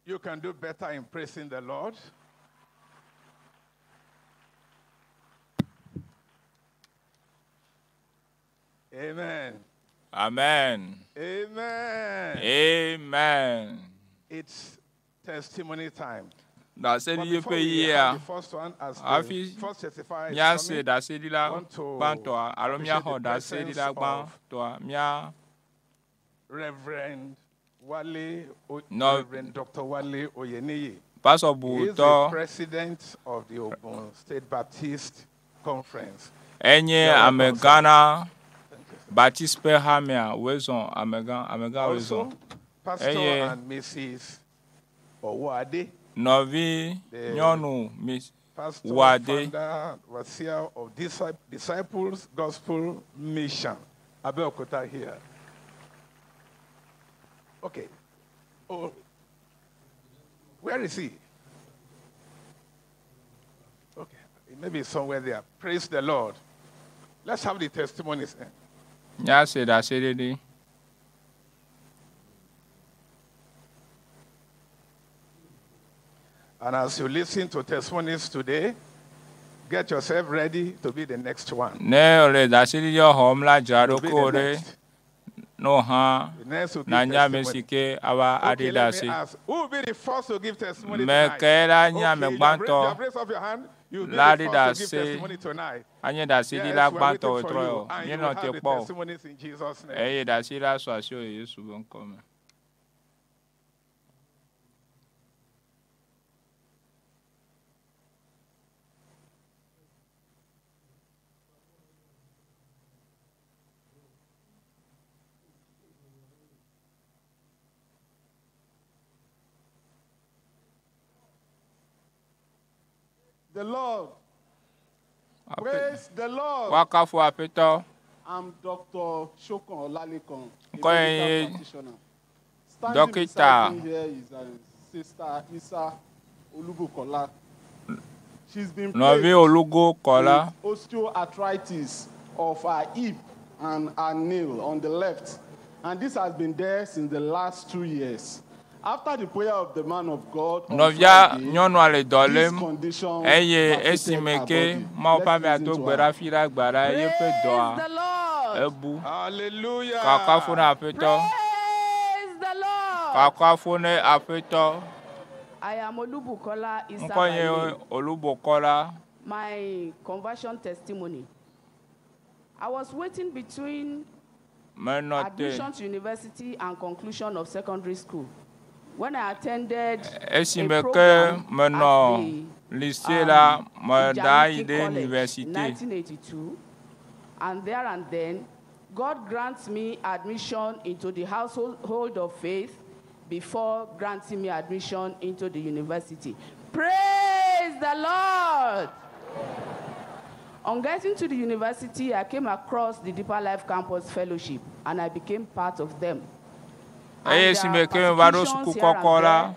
You can do better in praising the Lord. Amen. Amen. Amen. Amen. It's testimony time. Ɖaseɖiɖi But ƒe before we yia have the first one, as the hafi first testifier is míase coming, ɖaseɖila want to gbãtɔa alo appreciate míaxɔ the presence ɖaseɖila of gbãtɔa mía Reverend Wale, o- No. Reverend Dr. Wale Oyeniyi. Pastor He is the Butɔ president of the Ogun State Baptist Conference. enye You are welcome, sir. amegã na Baptist ƒe hamea woezɔ amegã amegã Also, woezɔ Pastor eye and Mrs. Owade, nɔvi the nyɔnu Miss pastor, Wade founder, overseer of Disciples Gospel Mission, Abeokuta here. Okay. Oh, where is he? Okay, he may be somewhere there. Praise the Lord. Let's have the testimonies. eh? míase ɖaseɖiɖi. And as you listen to testimonies today, get yourself ready to be the next one. Ne wòle ɖaseɖiɖiɔ xɔm la dzra To be ɖokuiwò the ɖe next. ne wò hã The next will give nanya ame testimony. si ke ava aɖi Okay, let ɖase. me ask. Who will be the first to give testimony Me tonight? ke la nye Okay, ame you have raised, gbãtɔ you have raised up your hand. You will be la the ɖi first to give ɖase testimony tonight. anye Yes, ɖaseɖila we are gbãtɔ waiting for wetrɔ you, o. and you Míenɔ will te have the kpɔ o. testimonies in Jesus' name. Eye ɖaseɖila su asiwò le Yesu ƒe ŋkɔ me. The Lord. Praise the Lord. Woakafu Aƒetɔ. I'm Dr. Shokon Olalekan, a Ŋkɔe medical nye practitioner. Standing Dɔkita beside me here is Sister Isa Olubukola. She's been nɔvi plagued Olugo Kɔla. with osteoarthritis of her hip and her knee on the left. And this has been there since the last 2 years. After the prayer of the man of God on Nɔvia Friday, nyɔnua le dɔ this lém condition eye affected esime her ke body. Mawu ƒe Let's amea listen do to gbe her. ɖa fi ɖe agba ɖa yeƒe dɔa ebu. Hallelujah. Kakafu na Aƒetɔ. Praise the Lord. Kakafu ne Aƒetɔ. I am Olubukola Isa Ŋkɔ by nye name. Olubokɔla. My conversion testimony. I was waiting between Menɔ te admission to university and conclusion of secondary school when I attended a esime ke program menɔ at the lycée la meda yi Ijaniki ɖe College in université. 1982, and there and then, God grants me admission into the household of faith before granting me admission into the university. Praise the Lord! On getting to the university, I came across the Deeper Life Campus Fellowship, and I became part of them. Eye And there esime are ke meva ɖo persecutions suku here and kɔkɔ la there.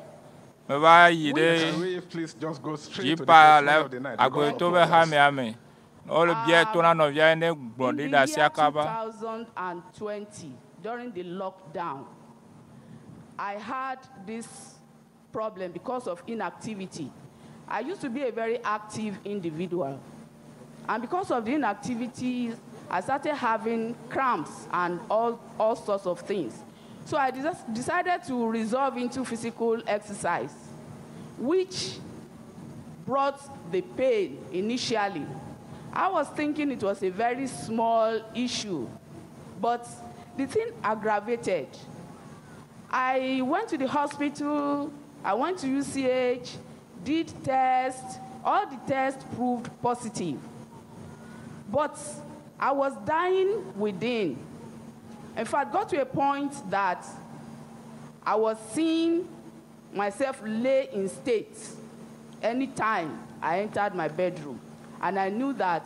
meva yi ɖe Can we please just go straight to the Dzipa testimony le of the night? Because agbeto of be others. hamea me. Ne wole bia to na nɔvia ne gblɔ In ɖi the ɖasia year kaba. 2020, during the lockdown, I had this problem because of inactivity. I used to be a very active individual. And because of the inactivity, I started having cramps and all sorts of things. So I decided to resolve into physical exercise, which brought the pain initially. I was thinking it was a very small issue, but the thing aggravated. I went to the hospital, I went to UCH, did tests, all the tests proved positive. But I was dying within. In fact, got to a point that I was seeing myself lay in state anytime I entered my bedroom. And I knew that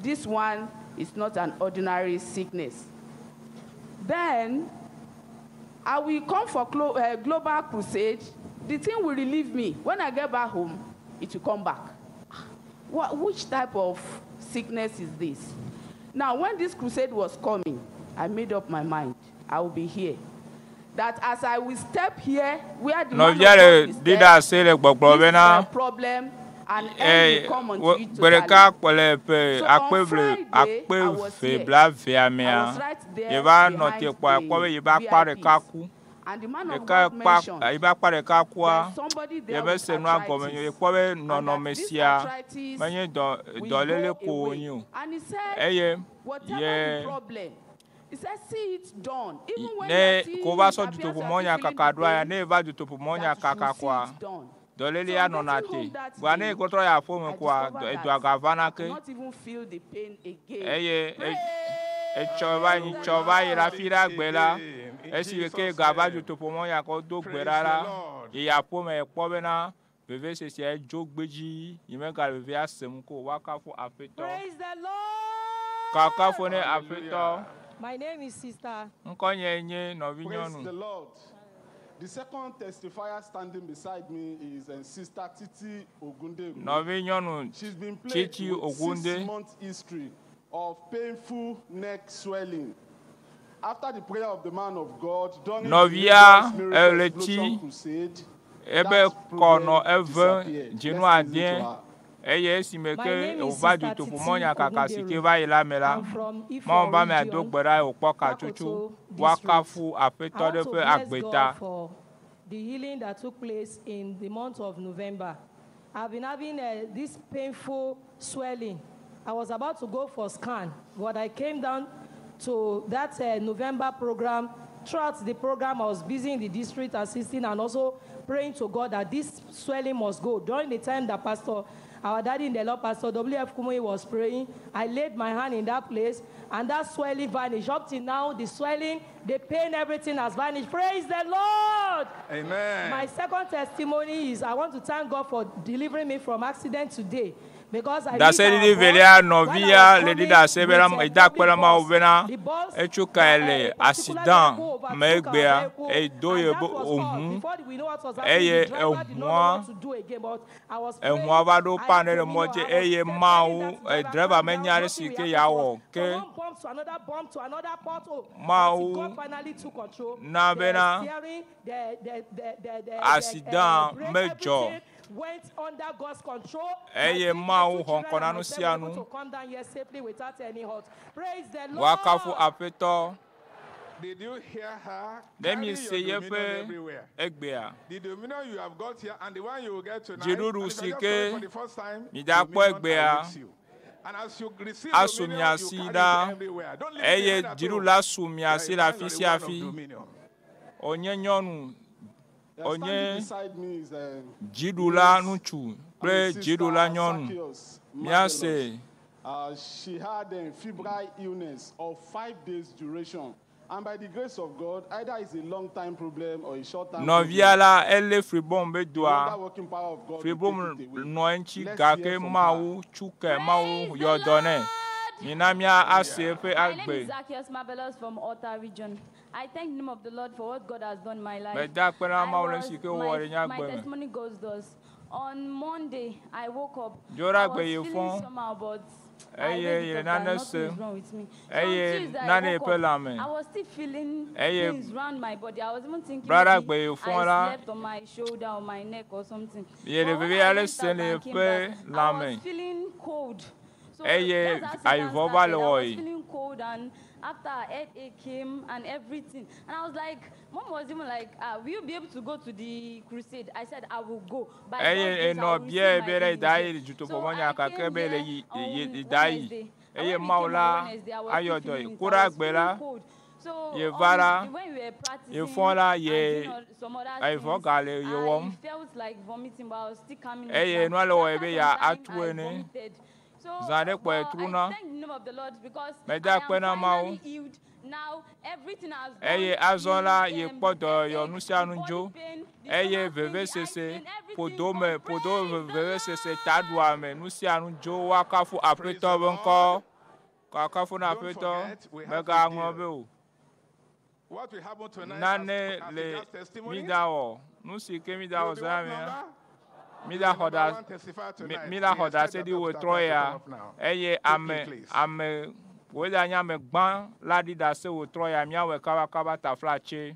this one is not an ordinary sickness. Then I will come for global crusade. The thing will relieve me. When I get back home, it will come back. Which type of sickness is this? Now, when this crusade was coming, I made up my mind. I will be here. That as I will step here where the man of Nɔvia God le will ɖi step, ɖe ase le gbɔgblɔ this bena problem and eh, end will come unto wo- it gbe totally. ɖeka kpɔ le ƒe So on akpe ble Friday, akpe I was ve here. blaevea I mea, was right there yeva nɔ te behind kpɔa kpɔ be the yeva kpa ɖeka VIPs. ku. And the man of Ɖeka God kpa mentioned yeva kpa ɖeka kua, there's somebody there yebe with se nua gɔme arthritis. nyuie. Yekpɔ be And that nɔnɔme this sia arthritis menye dɔ will dɔléle go ko away. wonye o. And he said, Eye whatever ye the problem, he said, see it done. Even when ne you are ko va still, sɔ it appears you dutoƒomɔ are nya still feeling kaka the ɖoa ya pain, ne eva dutoƒomɔ nya that you kaka should see koa it done. dɔléle So ya on nɔna getting te. home that Vɔa ne day, ekɔtrɔ yi aƒeme I koa discovered edɔa that gavana I ke. could not even feel the pain again. Eye etsɔ va yi tsɔ va yi la fi ɖe agbe la Again, in esi ke Jesus' gava name. dutoƒomɔ nya kɔ do gbe Praise ɖa the la Lord. yi aƒeme ekpɔ bena vevesesia edzo gbedzi yi megale vevea sem ko woakafu Aƒetɔ. Praise the Lord. Kakafo ne Aƒetɔ. My name is Sister Ŋkɔnye nye Praise nɔvinyɔnu. the Lord. The second testifier standing beside me is Sister Titi Ogunde. Nɔvinyɔnu She's been plagued Titi with Ogunde. 6 month history of painful neck swelling. After the prayer of the man of God during the Nɔvia Lagos Miracle eɣleti Explosion Crusade, ebe that kɔ nɔ problem eve disappeared. dzinu Let's listen adẽ to her. eye esime My ke name is wòva Sister dutoƒomɔ Titi nya kaka si ke Ogundere. va yi la me la, I'm from Mawu Ifo be amea do region, gbe ɖa ye wòkpɔ katsotso. Makoto district. Woakafu I Aƒetɔ want ɖe to ƒe bless agbe God ta. for the healing that took place in the month of November. I've been having this painful swelling. I was about to go for scan, but I came down to that November program. Throughout the program, I was busy in the district assisting and also praying to God that this swelling must go. During the time that Pastor, our daddy in the Lord, Pastor W.F. Kumuyi was praying, I laid my hand in that place and that swelling vanished. Up till now, the swelling, the pain, everything has vanished. Praise the Lord! Amen. My second testimony is I want to thank God for delivering me from accident today. Because I leave Ɖaseɖiɖi our bus velia while I nɔvia was le ɖi coming ɖase bena with a eda akpe public na Mawu bus. bena The bus, etso kae le a particular accident vehicle me overtook our egbea vehicle, edo and ye that be was all. ohu Before we know what was happening, eye the driver did not know ehua what to do again. But I was ehua praying. va ɖo I pan had ɖe le dominion. mɔ dzi I was eye telling Mawu that driver, driver calm menya down. ale Nothing si will ke happen to yeawɔ us. ke From one bump to another bump to another pothole. Until Mawu God finally took control. na The bena steering, the accident brake, medzɔ everything went under God's control. My eye three, my Mawu two xɔ children ŋkɔ and na nu myself sia were able nu. to come down here safely without any hurt. Praise the Woakafu Lord. Aƒetɔ. Did you hear her? Ne Carry mi your se dominion yeƒe everywhere. egbea The dominion you have got here and the one you will get tonight. Dziɖuɖu And if si you are just coming ke for the first time, mi da kpɔ dominion egbea awaits you. And as you receive asu dominion, mia you si carry it ɖa everywhere. Don't leave it eye behind at home. dziɖula su You mia are si a le man, afi you are a sia woman of afi. dominion. Wònye nyɔnu, Standing wònye beside me is dziɖula Miss ŋutsu I kple mean, Sister dziɖula nyɔnu. Zacchaeus Míase Marvelous. She had a febrile illness of 5 days duration. And by the grace of God, either it's a long time problem or a short time Nɔvia problem. la elé fribɔm be The doa. wonder working power of God will Fribɔm take it away. nɔ eŋuti Let's gake hear from her. Mawu tsu ke Mawu yɔ dɔ nɛ. Mina mía ase eƒe My name agbe. is Zacchaeus Marvelous from Ota region. I thank the name of the Lord for what God has done in my life. Meda akpe na I Mawu le was, nu si ke wòwɔ my, ɖe nye my agbe me. testimony goes thus. On Monday, I woke up. Dzo ɖe I agbe was ye feeling fɔ somehow, but I eye wake ye it up nane that nothing se is wrong with me. So on eye Tuesday, I nane woke ƒe up. lãme I was still feeling eye things round my body. I was even thinking bla ɖe maybe agbe ye I fɔ la slept on my shoulder or my neck or something. ye le But when veve I ale went se out le and came ƒe back, I lãme was feeling cold. So eye that's how Satan ayivɔ va started. le I was wɔyi. feeling cold and after headache came and everything. And I was like, Mom was even like, ah, will you be able to go to the crusade? I said, I will go. By God's eye grace, I enɔ will bia receive be my ɖe healing da here. yi So dutoƒomɔ nya I kake came be le here yi ye on da yi Wednesday. And eye when we Mawu came on la Wednesday, I was ayɔ still dɔ feeling yi it. ku I ɖe was agbe feeling la cold. So ye va on la the, when we were ye practicing fɔ la and ye doing all, some other ayivɔ things, ga le ye I wɔm felt like vomiting, but I was still calming it eye down. nua le So wɔ ye after be some ya time, atu I ene vomited. So, zã ɖe kpɔ but I etruna thank the name of the Lord because meda I akpe am na Mawu finally healed. Now everything has eye gone. azɔ la The ye kpɔ dɔyɔyɔ headache, nu sia the nu body dzo pain, the eye stomach pain, the eye vevesese pain, everything ƒodo gone. me ƒodo Praise the vevesese taɖuame nu sia nu dzo woakafu Praise Aƒetɔ the be Lord. ŋkɔ kakafu na Don't Aƒetɔ forget, we have a megaŋlɔ be deal. o. What will happen tonight as, Nane as le regards testimonies? mi da wɔ nu si ke mi da You'll wɔ be zã what mea number? mi You'll da be xɔ number da one testifier mi tonight. mi la We xɔ expect that ɖaseɖi Dr. wòtrɔ Pratt to ya come up now. eye Quickly, ame please. ame woe da nye ame gbã la ɖi ɖase wòtrɔ ya míawɔe kabakaba taflatse.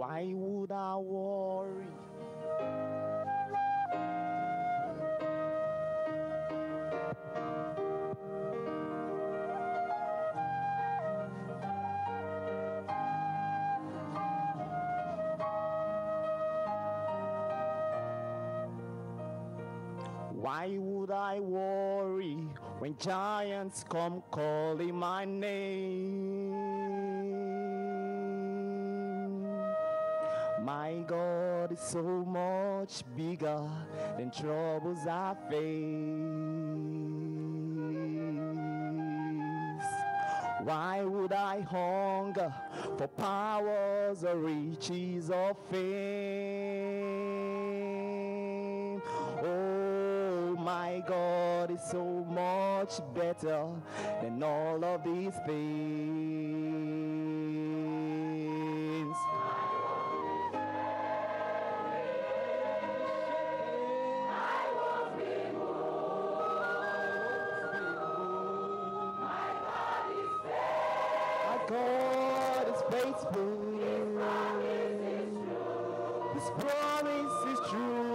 Why would I worry? Why would I worry when giants come calling my name? My God is so much bigger than troubles I face. Why would I hunger for powers or riches or fame? Oh, my God is so much better than all of these things. My God is faithful. His promise is true.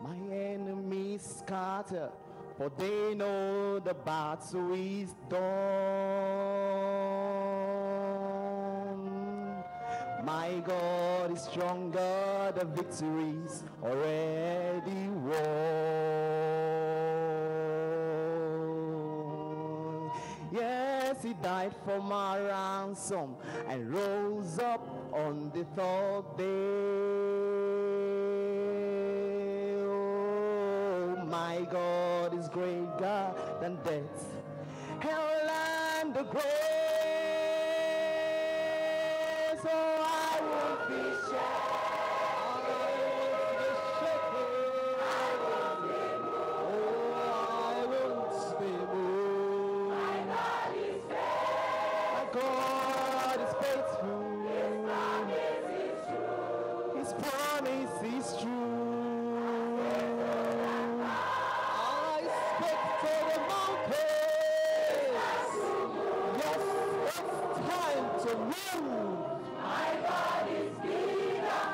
My enemies scatter, for they know the battle is done. My God is stronger, the victory's already won. Yes, he died for my ransom and rose up on the third day. Oh, my God is greater than death, hell and the grave. So I won't be shaken. My God is faithful. His promise is true. I speak to the mountains. Yes, it's time to move. My God is bigger,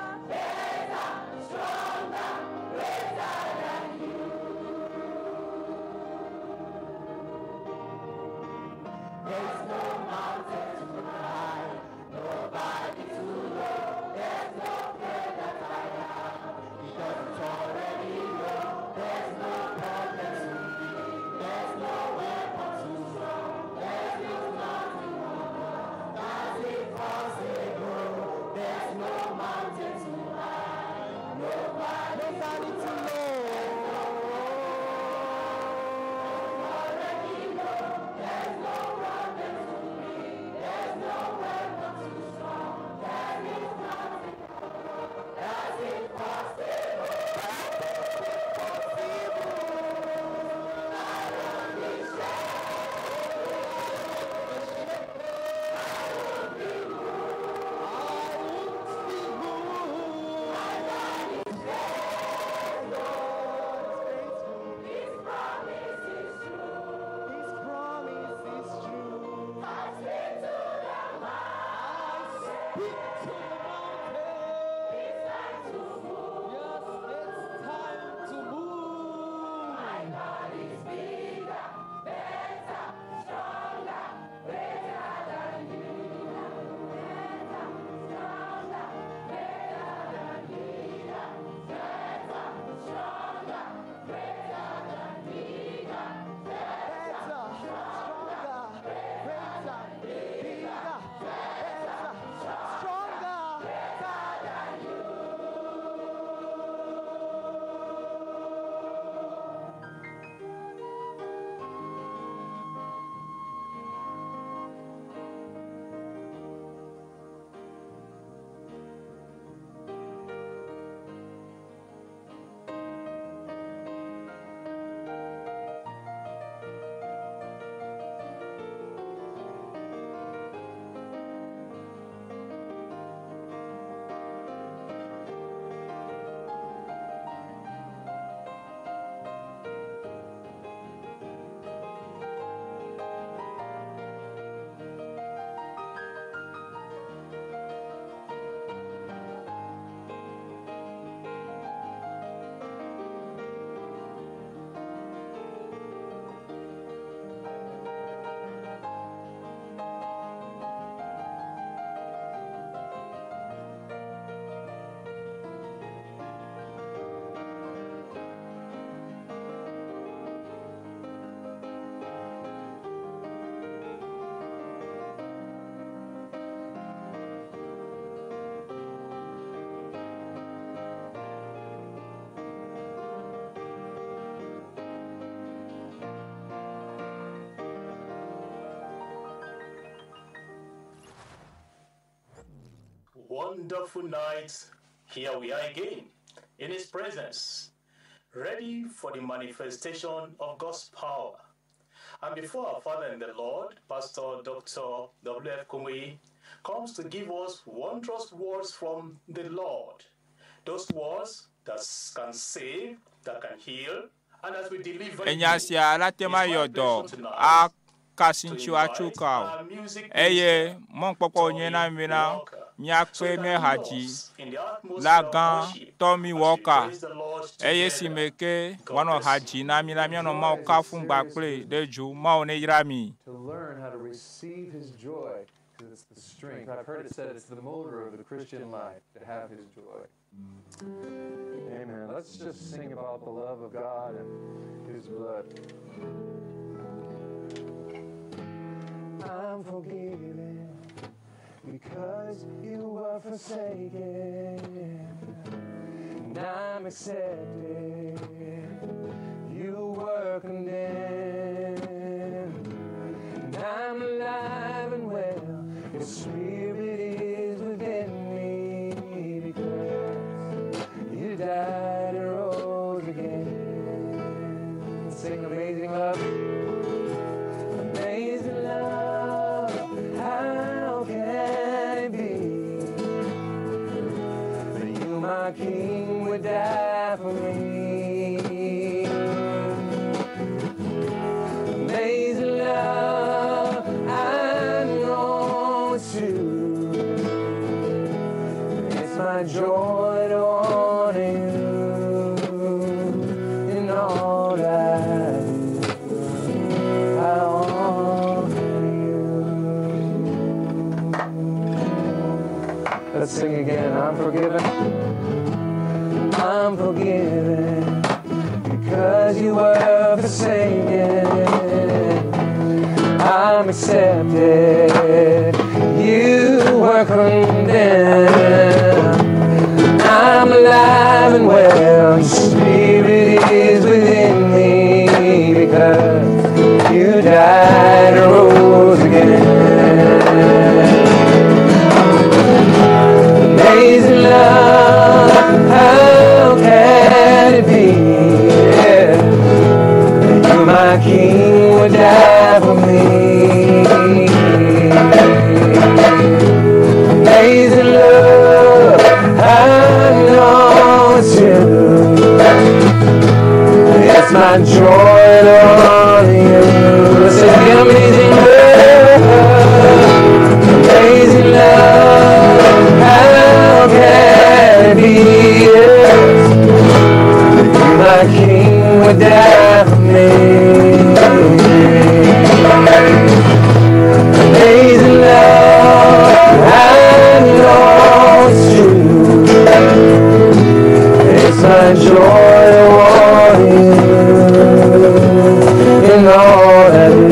wonderful night. Here we are again in His presence, ready for the manifestation of God's power. And before our Father in the Lord, Pastor Dr. W.F. Kumuyi, comes to give us wondrous words from the Lord. Those words that can save, that can heal, and as we deliver Enya you, sia la te ma it's yɔ my dɔ pleasure tonight akasi to ŋuti woatso invite ka o our music eye minister, mɔnukpɔkpɔ wònye na Tommy mi bena Walker, so míakpe that mía lead hadzi us in the atmosphere la of gã worship Tommy as we Walker praise the Lord eye si together. me ke God woanɔ bless ha you. dzi na mi la míanɔ Joy Mawu is a kafum serious kpakple business. ɖe dzo Mawu ne yra mi. To learn how to receive his joy, because it's the strength. I've heard it said it's the motor of the Christian life to have his joy. Amen. Let's just sing about the love of God and his blood. I'm forgiven because you were forsaken. And I'm accepted. You were condemned. And I'm alive and well. Your spirit is within me because you died and rose again. Sing amazing love. Amazing love, how can it be that you, my King, would die for me? Amazing love, I know it's true. It's my joy to honor you in all I do. I honor you. Let's sing again. I'm forgiven. I'm forgiven because you were forsaken. I'm accepted. You were condemned. I'm alive and well. Your spirit is within me because you died and rose again. Amazing love, how can it be yeah, that you, my King, would die for me? Amazing love, I know it's true. It's my joy to honor you. Let's sing again. Amazing love. Amazing love, how can it be yes, that you, my King, would die for me? Amazing love, I know it's true. It's my joy to want you in all I do.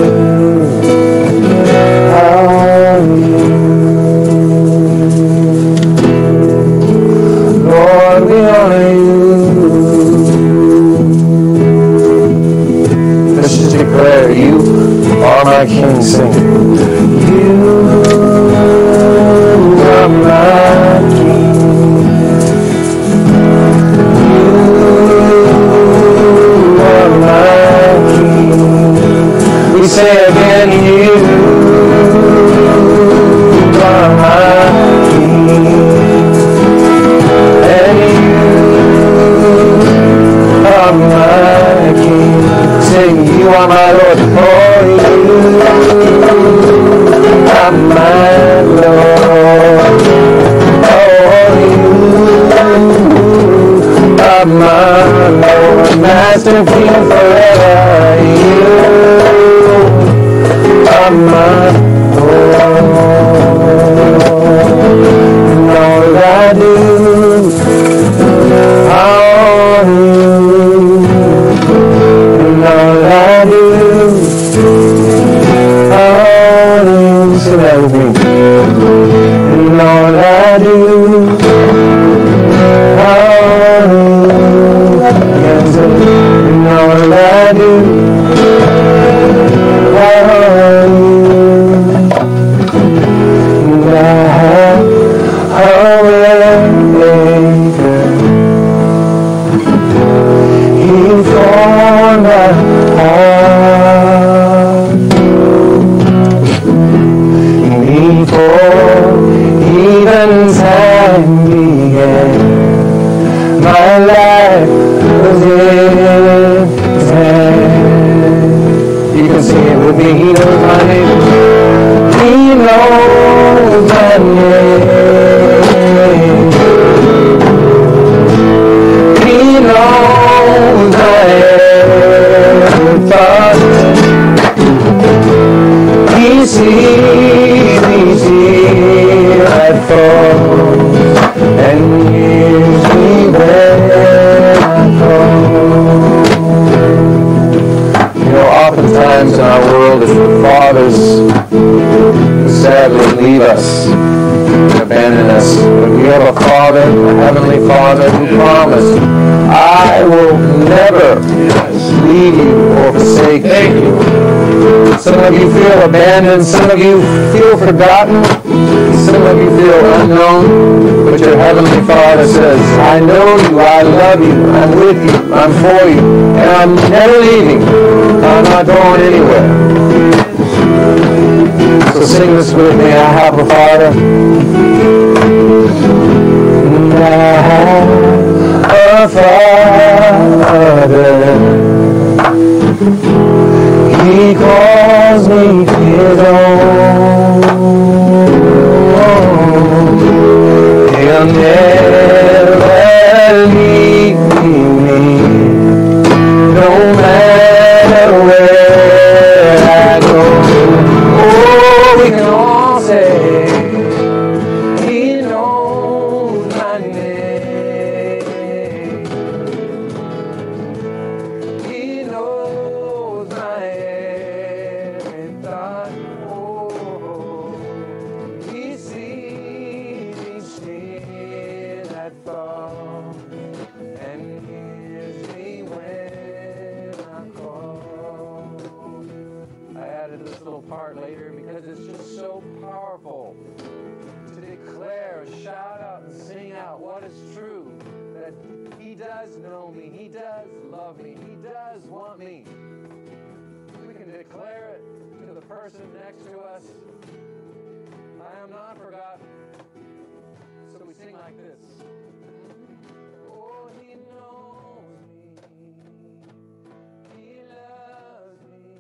I honor you. Lord, we honor you. Let's just declare you are my King. Sing. You are my King. You are my King. We say again, you are my King. And you are my King. Sing, you are my Lord. Oh, you are my Lord. Oh, you are my Lord. Master King forever. You are my Lord. And all I do, I honor you. And all I do, I honor you. Sing that with me. And all I do, I honor you. Again, sing. And all I do, I honor you. And I have in his hand. You can sing it with me. He knows my name. He knows my name. He knows my every thought. He sees each tear I fall, and hears me when I call. You know, oftentimes in our world, it's the fathers who sadly leave us and abandon us. But we have a Father, a Heavenly Father, who promised, I will never leave you or forsake you. Some of you feel abandoned, some of you feel forgotten, some of you feel unknown, but your Heavenly Father says, I know you, I love you, I'm with you, I'm for you, and I'm never leaving. I'm not going anywhere. So sing this with me. I have a Father. I have a Father. He calls me his own. He'll never leave me, no matter where I go. Oh, we can all say, He knows my name. He knows my every thought. Oh, He sees each tear that falls and hears me when I call. I added this little part later because it's just so powerful to declare, shout out, and sing out what is true, that He does know me, He does love me, He does want me. We can declare it to the person next to us. I am not forgotten. So we sing like this. Oh, He knows me. He loves me.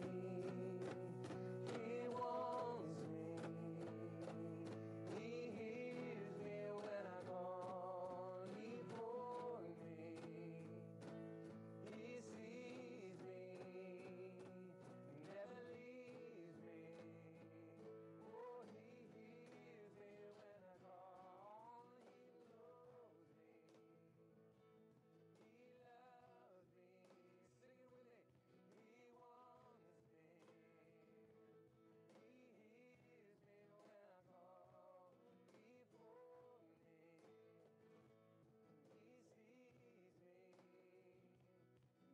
He wants me. He hears me when I call. He for me. He sees me. Never leaves me. Oh, He hears me when I call. He knows me. He loves me. Sing it with me. He wants me. He hears me when I call. He for me. He sees me.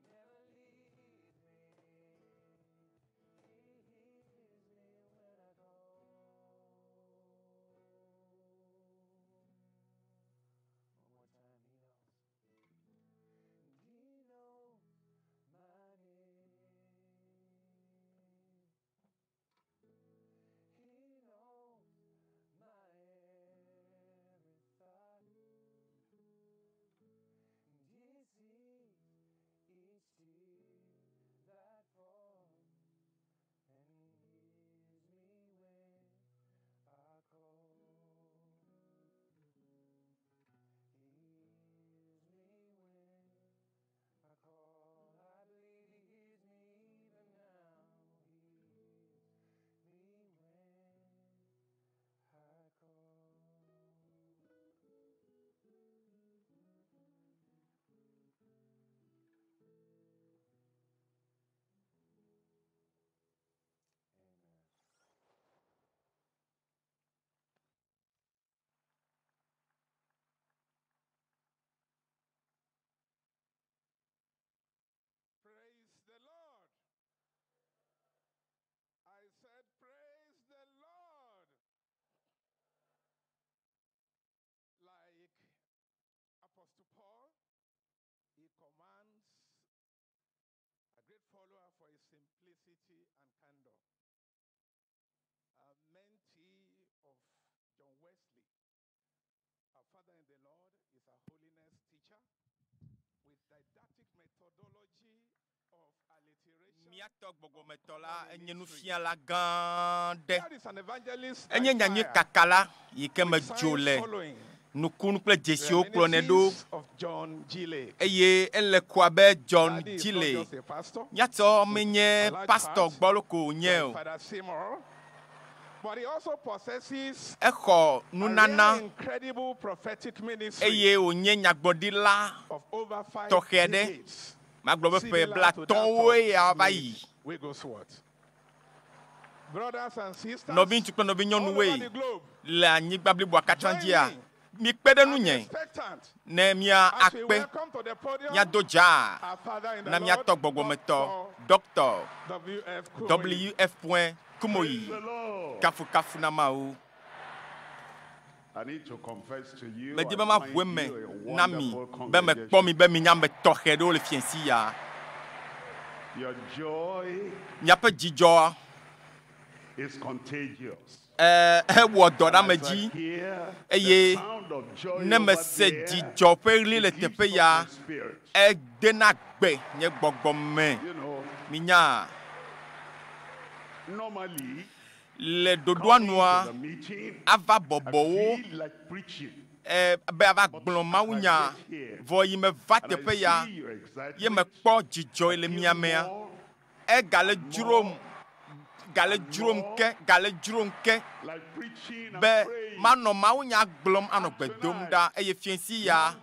Never leaves me. He hears me when I call. One more time, He knows. He knows my name. He knows my every thought. And He sees each tear that falls and hears me when I call. He hears me when I call. I believe He hears me even now. He hears me when I call. Amen. Praise the Lord. I said, praise the Lord. Like Apostle Paul, he commands a great follower for his simplicity and candor. A mentee of John Wesley, our father in the Lord is a holiness teacher with didactic method Míatɔ gbɔgbɔmetɔ la enye nufiala gã ɖe. Enye nyanyui kakala yi ke me dzo le nukunu kple dzesiwo kplɔnɛ ɖo eye ele ko abe John Gile. Míatɔ menye pastɔ gbɔlo ko wònye o. Exɔ nunana eye wònye nyagblɔɖila tɔxɛ ɖe. Magblɔ be ƒe blatɔ̃woe ya va yi. Nɔviŋutsu kple nɔvinyɔnuwoe le anyigba bliboa katã dzia, mikpe ɖe ŋunye ne mía akpe, míado dzaa na mía tɔ gbɔgbɔmetɔ, Ɖɔkta WF. Kumoyi. Kafukafu na Mawu. Medi be maʋu eme na mi be mekpɔ mi be minye ame tɔxɛ ɖewo le fiẽsi ya. Miaƒe dzidzɔa ewɔ dɔ ɖe ame dzi eye ne mese dzidzɔ ƒe ɣli le teƒe ya, edena gbe nye gbɔgbɔ me. Minya? Le ɖoɖoa nua, ava bɔbɔwo be ava gblɔ mawunya. Vɔ yi meva teƒe ya, ye mekpɔ dzidzɔ le mia mea, egale dzrom, gale dzrom ke, gale dzrom ke be manɔ mawunya gblɔm anɔ gbe dom ɖa eye fiẽsi ya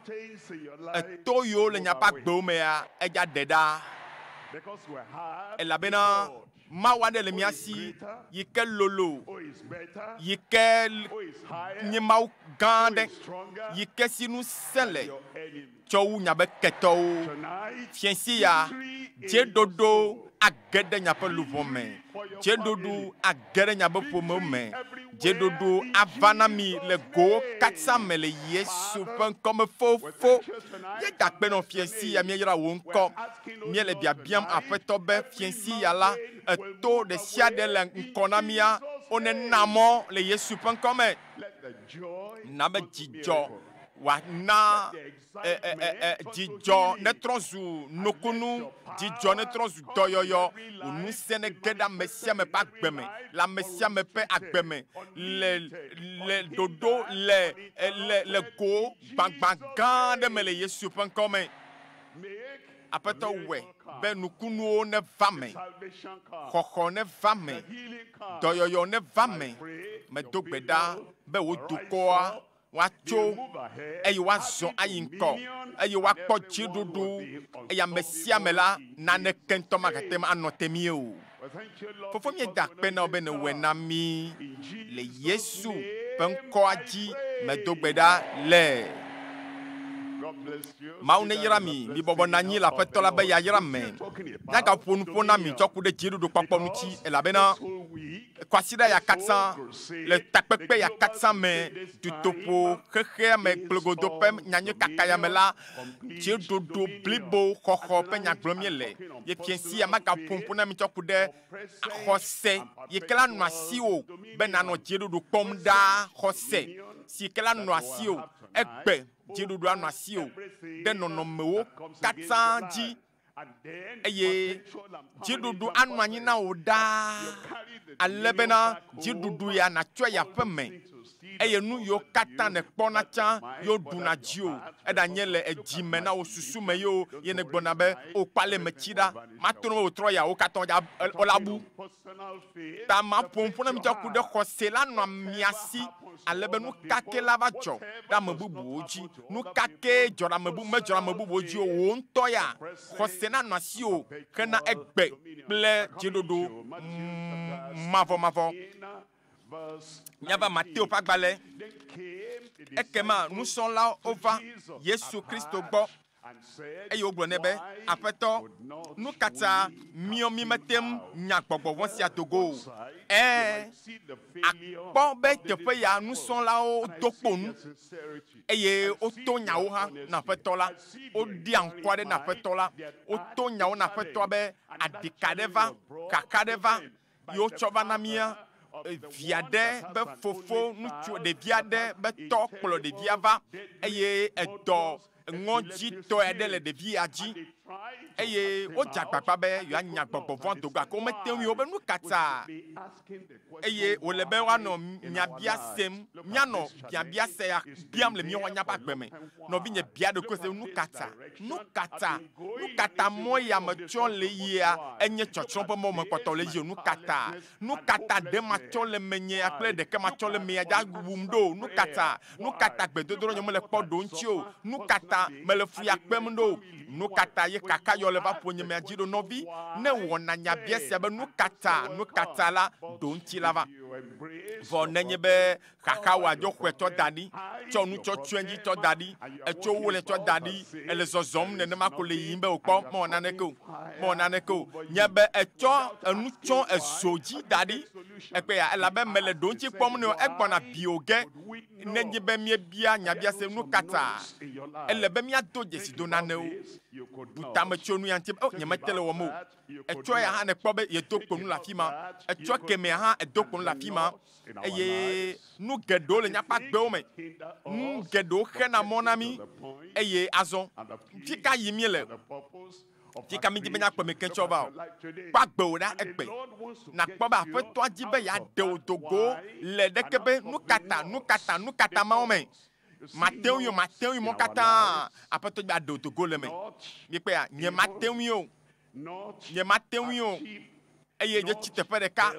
eto yiwo le miaƒe agbewo mea, edza ɖe ɖa. Elabena Mawu aɖe le mía si yi ke lolo, yi ke nye Mawu gã aɖe, yi ke si ŋusẽ le tsɔ wu miaƒe ketɔwo. Fiẽsi ya, dzeɖoɖo age ɖe miaƒe luʋɔ me, dzeɖoɖo age ɖe miaƒe ƒomewo me, dzeɖoɖo ava na mi le gowo katã me le Yesu ƒe ŋkɔ me. Fofo, míeda akpe nɔ fiẽsi ya, míeyra wò ŋkɔ. Míele biabiam Aƒetɔ be fiẽsi ya la, eto ɖe sia ɖe le ŋkɔ na mía, wonena mɔ le Yesu ƒe ŋkɔ me. Na be dzidzɔ wòana dzidzɔ netrɔ zu nukunu, dzidzɔ netrɔ zu dɔyɔyɔ, wò ŋusẽ nege ɖe ame sia ame ƒe agbe me, le ame sia ame ƒe agbe me, le le ɖoɖo le le le go gbagbã gã aɖe me le Yesu ƒe ŋkɔ me. Aƒetɔ wɔe be nukunuwo neva me, xɔxɔ neva me, dɔyɔyɔ neva me. Medo gbe ɖa be wò dukɔa woatso eye woazɔ ayi ŋkɔ eye woakpɔ dziɖuɖu eye ame sia ame la naneke ŋutɔ magate ŋu anɔ te mí o. Fofo míeda akpe na wò be nèwɔe na mí le Yesu ƒe ŋkɔa dzi medo gbe ɖa le. Mawu neyra mi, mibɔbɔ nɔ anyi le Aƒetɔ la be yayra me. Míagaƒo nuƒo na mi tsɔ ku ɖe dziɖuɖukpɔkpɔ ŋuti elabena kwasiɖa ya katã, le takpekpe ya katã me, dutoƒo xexea me kplogodo ƒe nyanyuikaka ya me la, dziɖuɖu blibo xɔxɔ ƒe nya gblɔm míele. Ye fiẽsi ya magaƒo nuƒo na mi tsɔ ku ɖe xɔse yi ke la nɔ asiwò be nànɔ dziɖuɖu kpɔm ɖaa, xɔse si ke la nɔ asiwò egbe dziɖuɖu anɔ asiwò ɖe nɔnɔmewo katã dzi eye dziɖuɖu anɔ anyi na wò ɖaa, ale bena dziɖuɖu ya nàtsɔe yi aƒe me eye nu yiwo katã nèkpɔna tsã ye woɖuna dziwò, eɖanye le edzi me na wò susu me ye o, ye nègblɔna be, O kpale metsi ɖa, mato ne wòtrɔ ya wo katã wola bu. Ta maƒo nuƒo na mi tsɔ ku ɖe xɔse la nɔa mia si, ale be nu ka ke la va dzɔ ɖe ame bubuwo dzi, nu ka ke dzɔ ɖe ame bu medzɔ ɖe ame bubuwo dzi o, wò ŋutɔ ya xɔse nanɔ asiwò hena egbe kple dziɖuɖu mavɔmavɔ. Míava Mateo ƒe agbalẽ. Ekema nusrɔ̃lawo va Yesu Kristo gbɔ eye wogblɔ nɛ be, Aƒetɔ, nu ka ta míɔ mímete ŋu nya gbɔgbɔ vɔ̃ sia do go o? Ẽ, àkpɔ be teƒe ya nusrɔ̃lawo do kpo nu eye woto nyawo hã na Aƒetɔ la. Woɖia ŋku aɖe na Aƒetɔ la. Woto nyawo na Aƒetɔa be aɖika ɖe va, kaka ɖe va, yi wotsɔ va na mía via ɖe be fofo ŋutsu ɖevia ɖe be tɔ kplɔ ɖevia va eye edɔ ŋɔdzitɔe aɖe le ɖevia dzi. Eye wodze agbagba be yewoanya gbɔgbɔ vɔ̃ do go gake womete ŋui o be nu ka ta? Eye wòle be woanɔ nyabia sem, míanɔ biabia se ya biam le míawo míaƒe agbe me. Nɔvinye bia ɖokuiwò se nu ka ta? Nu ka ta? Nu ka ta mɔ ya metsɔ le yia enye tsɔtsrɔ̃ ƒe mɔ mekpɔtɔ le edzi o? Nu ka ta? Nu ka ta ɖe matsɔ le menyea kple ɖeke matsɔ le mea dza wum ɖo? Nu ka ta? Nu ka ta gbedodoɖa nye mele kpɔ ɖo ŋuti o? Nu ka ta mele fu ya kpem ɖo? Nu ka ta ye kaka yɔ le va ƒonye mea dzi ɖo? Nɔvi, ne wɔna nyabia sia be nu ka ta, nu ka ta la, ɖo ŋuti la va. Vɔ nenye be xaxa wò adzɔ xɔe tsɔ da ɖi, tsɔ nu tsɔ tsɔe dzi tsɔ da ɖi, etso wo le tsɔ da ɖi, ele zɔzɔm nenema ko le yiyim be wòkpɔ mewɔ naneke o, mewɔ naneke o. Nye be etsɔ enu tsɔ ezo dzi da ɖi ekpe ya elabe mele ɖoŋtsi kpɔm nɛ o, egbɔna biwò ge. Nenye be míebia nyabiase nu ka ta, ele be míado dzesi do nanewo. Bu tame tso nu ya ŋuti be, O, nyemete le wɔm o. Etsɔ ya hã nèkpɔ be yedo kpo nu le afi ma. Etsɔ kemɛa hã edo kpo nu le afi ma. Eye nu geɖewo le míaƒe agbewo me. Nu geɖewo xena mɔ na mí. Eye azɔ, fi ka yim míele? Fi ka mídi be míakpɔ mi keŋ va o? Kpɔ agbewò ɖa egbe. Nàkpɔ be Aƒetɔa di be yeaɖe wò do go le ɖeke be nu ka ta, nu ka ta, nu ka ta mawo me. Mate ŋui o, mate ŋui mɔ katã. Aƒetɔ di be yeaɖe wò do go le eme. Míekpɔea? Nyemate ŋui o. Nyemate ŋui o. Eye dze tsi teƒe ɖeka.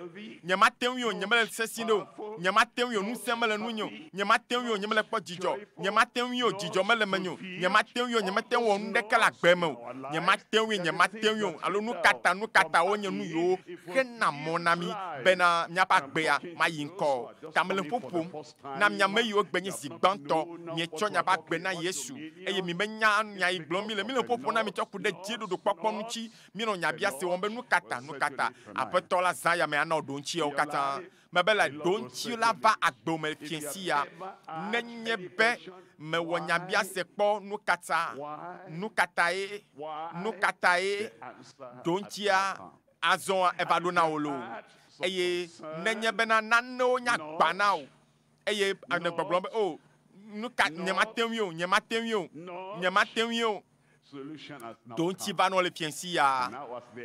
Nyemate ŋui o, nyemele sesĩ ɖe o. Nyemate ŋui o, ŋusẽ mele nunye o. Nyemate ŋui o, nyemele kpɔ dzidzɔ. Nyemate ŋui o, dzidzɔ mele menye o. Nyemate ŋui o, nyemete ŋu wɔ nu ɖeke le agbe me o. Nyemate ŋui, nyemate ŋui o, alo nukata, nukata wonye nu yiwo xena mɔ na mí bena míaƒe agbea mayi ŋkɔ o. Ta mele ƒo ƒom na mia ame yiwo gbe nye zi gbãtɔ mietsɔ miaƒe agbe na Yesu eye mimenya nya yi gblɔm mile. Mile ƒoƒom na mi tsɔ ku ɖe dziɖuɖukpɔkpɔ ŋuti. Míenɔ nyabiase wɔm be, Nukata, nukata Aƒetɔ la zã ya me ana ɖoŋtsiawo katã? Mebe le ɖoŋtsi la va agbewò me fiẽsi ya. Nenye be mewɔ nyabiase kpɔ nukata, nukatae, nukatae ɖoŋtsia azɔa eva ɖo na wò loo? Eye nenye bena nanewo nye agba na wò eye nègbɔgblɔm be, O, nuka, nyemate ŋui o, nyemate ŋui o, nyemate ŋui o. Ɖoŋtsi va nɔ le fiẽsi ya,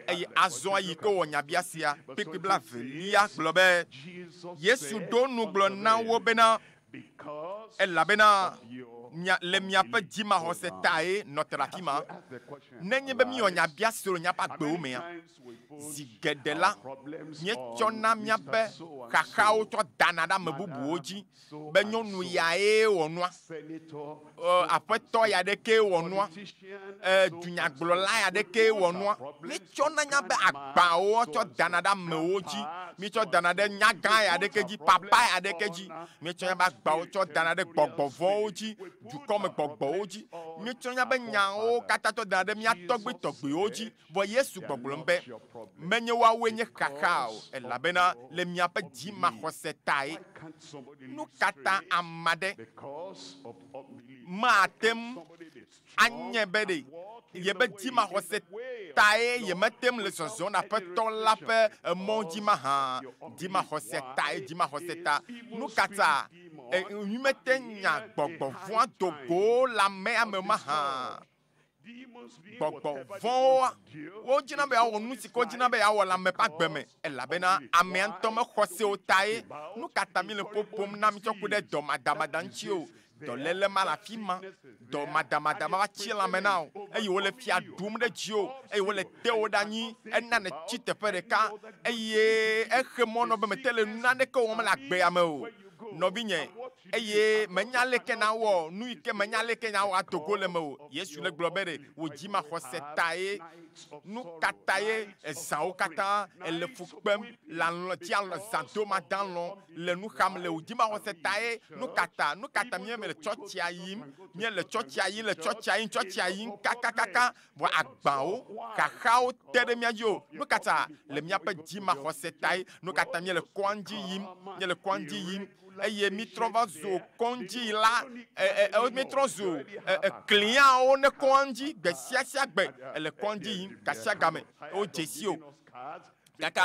eye azɔ yi ke wowɔ nyabiasea, kpekpe blaevelia gblɔ be, Yesu ɖo nu gblɔ na wo bena, Elabena mia, le miaƒe dzimaxɔse tae nɔ te ɖe afi ma. Nenye be míewɔ nyabiasewo le míaƒe agbewo mea, zi geɖe la, míetsɔna míaƒe xaxawo tsɔ dana ɖe ame bubuwo dzi be nyɔnu yae wɔ nua, aƒetɔ ya ɖekee wɔ nua, dunyagblɔla ya ɖekee wɔ nua. Míetsɔna míaƒe agbawo tsɔ dana ɖe amewo dzi. Míetsɔ dana ɖe nyagã ya ɖeke dzi, papa ya ɖeke dzi. Míetsɔ míaƒe agbawo tsɔ dana ɖe gbɔgbɔ vɔ̃wo dzi, dukɔme gbɔgbɔwo dzi. Míetsɔ míaƒe nyawo katã tsɔ dana ɖe mía tɔgbui tɔgbuiwo dzi. Vɔ Yesu gbɔgblɔm be, Menye woawoe nye xaxa o, elabena le miaƒe dzimaxɔse tae. Nu ka ta ame aɖe mate ŋu anye be ɖe yeƒe dzimaxɔse tae yemete ŋu le zɔzɔm le Aƒetɔ la ƒe mɔ dzi mahã? Dzimaxɔse tae, dzimaxɔse ta. Nu ka ta mímete ŋu nya gbɔgbɔ vɔ̃a do go le amea me mahã? Gbɔgbɔ vɔ̃woa, wodzina be yeawɔ nu si ke wodzina be yeawɔ le ame ƒe agbe me, elabena amea ŋutɔ mexɔ se o tae. Nu ka ta míele ƒo ƒom na mí tsɔ ku ɖe dɔmadamada ŋuti o? Dɔléle ma le afi ma, dɔmadamada ma va tsi lãme na wò, eye wole fia ɖum ɖe dziwò, eye wole tewò ɖe anyi, ena nètsi teƒe ɖeka, eye exe mɔ nɔ be mète le naneke wɔm le agbea me o. Nɔvinye, eye menya leke nawɔ nu yi ke menya leke nawɔ ado go le mewò. Yesu le gblɔ be ɖe wò dzimaxɔse tae. Nu ka tae ezãwo katã èle fu kpem le alɔ̃ dzi alɔ̃ zã dom ade alɔ̃ le nu xam le wò dzimaxɔse tae? Nu ka ta? Nu ka ta míele tsɔtsia yim? Míele tsɔtsia yim le tsɔtsia yim tsɔtsia yim kakakaka vɔ agbawo, xaxawo te ɖe mía dzi o. Nu ka ta? Le míaƒe dzimaxɔse tae. Nu ka ta míele kɔadzi yim? Míele kɔadzi yim eye mítrɔ va zu kɔdziyila, mítrɔ zu kliawo ne kɔadzi gbe sia sia gbe. Ele kɔadzi yim gasiagame, wodze si o. Gake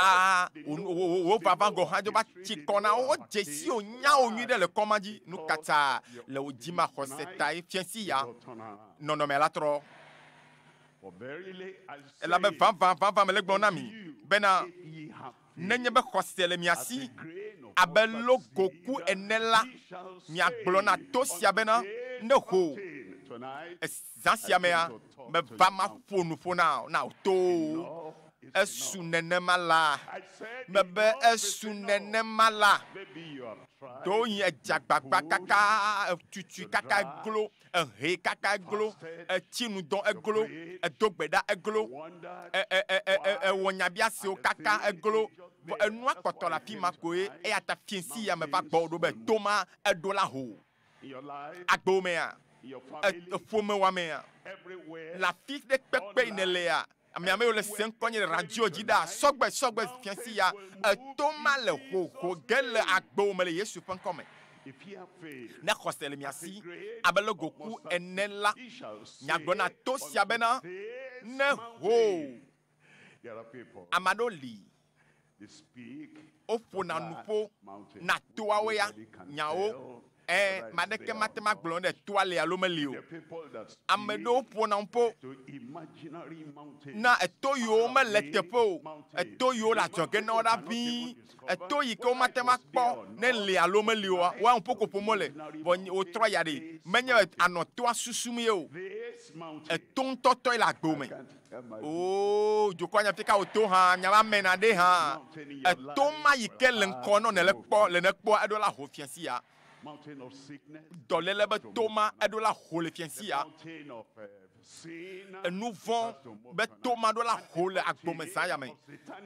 wò vava gɔ̃ hã dzo va tsi kɔ na wo. Wodze si wò, nya wò nyuie ɖe le kɔ ma dzi. Nu ka ta le wò dzimaxɔse tae fiẽ si ya nɔnɔmea la trɔ? Elabe vavã vavã mele gblɔm na mi bena nenye be xɔse le mia si abe logoku ene la, miagblɔ na to sia bena, Ne ho zã sia mea, meva maƒo nuƒo na na wò towo. Esu nenema la, mebe esu nenema la, ɖewohĩ edze agbagba kaka, etutui kaka eglo, ehee kaka eglo, etsi nu dɔ eglo, edo gbe ɖa eglo, ewɔ nyabiasewo kaka eglo, vɔ enua kpɔtɔ le afi ma koe. Eya ta fiẽsi ya meva gbɔwò ɖo be to ma eɖo la ho. Agbewo mea, ƒomewòa mea, le afi ɖe kpekpe yi nèlea, ame ame yiwo le se ŋkɔ nye le radio dzi ɖaa, sɔgbe, sɔgbe fiẽsi ya, eto ma le hoho ge le agbewo me le Yesu ƒe ŋkɔ me. Ne xɔse le mia si abe logoku ene la, miagblɔ na to sia bena, Ne ho. Ame aɖewo li, woƒona nuƒo na toawo ya, nyawo. Ẽ, ame aɖeke mate ŋu agblɔ ne toa li alo meli o. Ame ɖewo ƒona nuƒo na eto yiwo mele teƒe o, eto yiwo le adzɔge na wo ɖa ʋĩi, eto yi ke womate ŋu akpɔ ne li alo meli oa, woa nuƒo ko ƒom wole. Vɔ wotrɔ ya ɖi, menye be ànɔ toa susum ye o. Eto ŋutɔtɔe le agbo me. Oo, dukɔa nya fika wòto hã, miabe ame naɖe hã. Eto ma yi ke le ŋkɔ nɔ nèle kpɔ, le nèkpɔa, eɖo la ho fiasi ya. Dɔléle be to ma, eɖo la ho le fiasi ya. Enu vɔ̃ be to ma ɖo la ho le agbome zã ya me.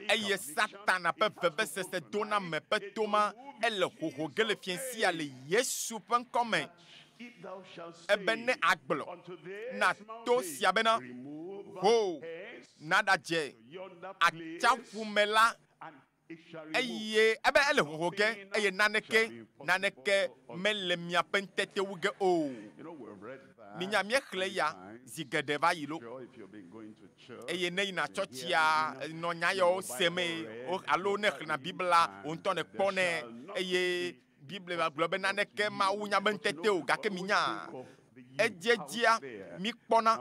Eye Satana ƒe vevesese doname ƒe to ma, ele hoho ge le fiasi ya le Yesu ƒe ŋkɔ me. Ebe ne agblɔ na to sia bena, Ho, naɖadze atsiaƒu me la, eye ebe ele hoho ge, eye naneke, naneke mele miaƒe ŋutete wu ge o. Minya míexlẽ eya zi geɖe va yi lo. Eye ne yina tsɔtsia, nɔ nya yawo semee, alo ne xlẽna Biblia, wò ŋutɔ nèkpɔnɛ, eye Biblia gblɔ be naneke mawu nya be ŋutete o, gake minya edziedzia mikpɔna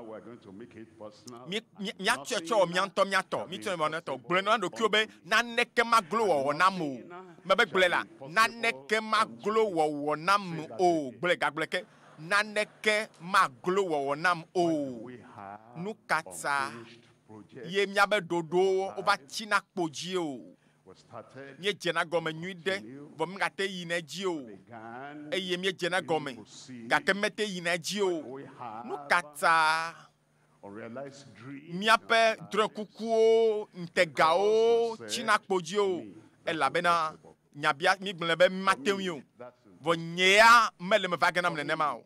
míatsɔe tsɔ wɔ mía ŋutɔ mía tɔ, mítsɔe wɔ mía tɔ. Gblɔe na ɖokuiwò be naneke maglo wɔwɔ nam o. Mebe gblɔe la, naneke maglo wɔwɔ nam o. Gblɔe gagblɔe ke, naneke maglo wɔwɔ nam o. Nu ka ta ye míabe ɖoɖowo wova tsina kpo dzi o? Míedzena gɔme nyuiɖe, vɔ mígate yina edzi o. Eye míedzena gɔme, gake mete yina edzi o. Nu ka ta míaƒe drɔ̃ekukuwo, ŋutegawo tsina kpo dzi o? Elabena nyabia mígblɔnɛ be mímate ŋui o. Vɔ nye ya mele eme va ge nam nenema o.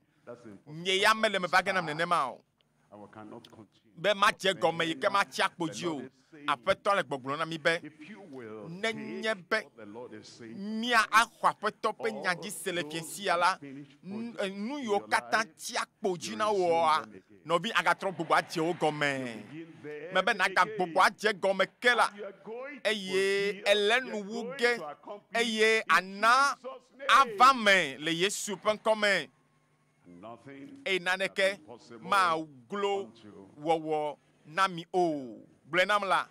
Nye ya mele eme va ge nam nenema o. Be madze gɔme yi ke matsi akpo dzi o. Aƒetɔ le gbɔgblɔm na mí be, nenye be mía axɔ Aƒetɔ ƒe nya dzi se le fiẽ sia la, nu yiwo katã tsi akpo dzi na wòa, nɔvi agatrɔ gbugbɔ adze wo gɔme. Mebe nàgagbugbɔ adze gɔme ke la, eye èle nu wu ge, eye àna ava me le Yesu ƒe ŋkɔ me. Eye naneke maglo wɔwɔ na mi o. Gblɔe nam la,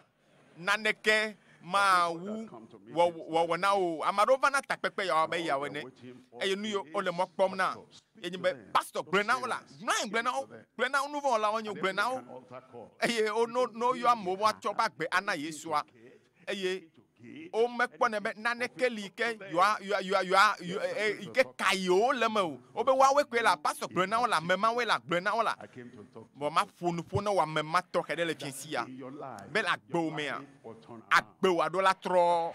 naneke mawu wɔwɔ na wò o. Ame aɖewo vana takpekpe yawo abe yawo ene, eye nu yiwo wole mɔ kpɔm na ye nye be, Pastor, gblɔe na wo la, nɔ anyi gblɔe na wo, gblɔe na wo, nuvɔ̃wɔlawo nye, gblɔe na wo. Eye wo, ne woyɔ amewo be woatsɔ woƒe agbe ana Yesua, eye womekpɔnɛ be naneke li ke yewoa, yewoa, yewoa, yewoa, yi ke ka yewo le eme o. Wobe woawoe koe la, pastor gblɔe na wo la, ame mawoe la, gblɔe na wo la. Vɔ maƒo nuƒo na wò ame ma tɔxɛ ɖe le fiẽsi ya, be le agbewò mea, agbewò aɖo la trɔ.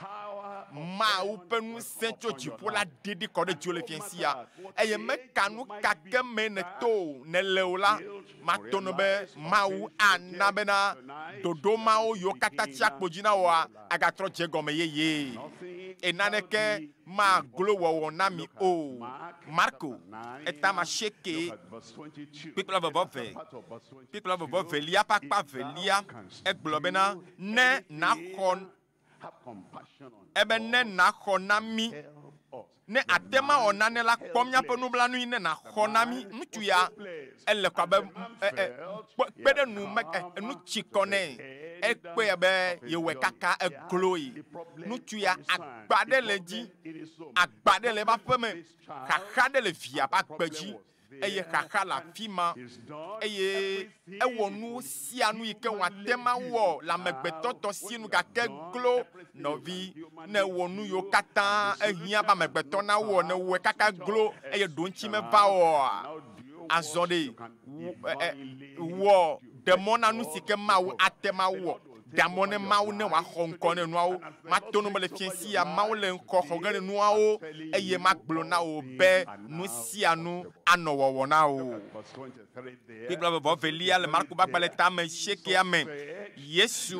Mawu ƒe ŋusẽ tso dziƒo la ɖiɖi kɔ ɖe dziwò le fiẽsi ya, eye meka nu ka ke mee nèto o, nèle o la, Mato no be Mawu ana bena ɖoɖo mawo yiwo katã tsia kpo dzi na wòa agatrɔ dze gɔme yeyee, eye naneke maglo wɔwɔ na mi o. Marko, eta masieke, kpikpla vɔvɔ ve, kpikpla vɔvɔ velia ƒe akpa velia, egblɔ bena, Ne nàxɔ Ebe ne nàxɔ na mí. Ne àte ŋu awɔ nane la, kpɔ míaƒe nublanui ne nàxɔ na mí. Ŋutsu ya, Ele kɔ abe ɛ ɛ kpe ɖe nu me ɛ nu tsi kɔ nɛ. Ekpɔe be yewɔe kaka egloe. Ŋutsu ya agba ɖe le edzi, agba ɖe le eƒe aƒeme, xaxa ɖe le via ƒe agbe dzi eye xaxa le afi ma eye ewɔ nu sia nu yi ke wòate ŋu awɔ le amegbetɔ tɔ si nu gake glo nɔvi ne ewɔ nu yiwo katã ehiã be amegbetɔ nawɔ ne wɔe kaka glo eye ɖoŋtsi meva oa, azɔ ɖe wɔ ɖe mɔ na nu si ke Mawu ate ŋu awɔ. Ɖe mɔ ne Mawu ne wòaxɔ ŋkɔ ne nuawo. Mato nu me le fiẽ sia, Mawu le ŋkɔ xɔ ge ne nuawo, eye magblɔ na wò be nu sia nu anɔ wɔwɔ na wò. Biblia be vɔ velia le Marko ƒe agbalẽ tame siekea me. Yesu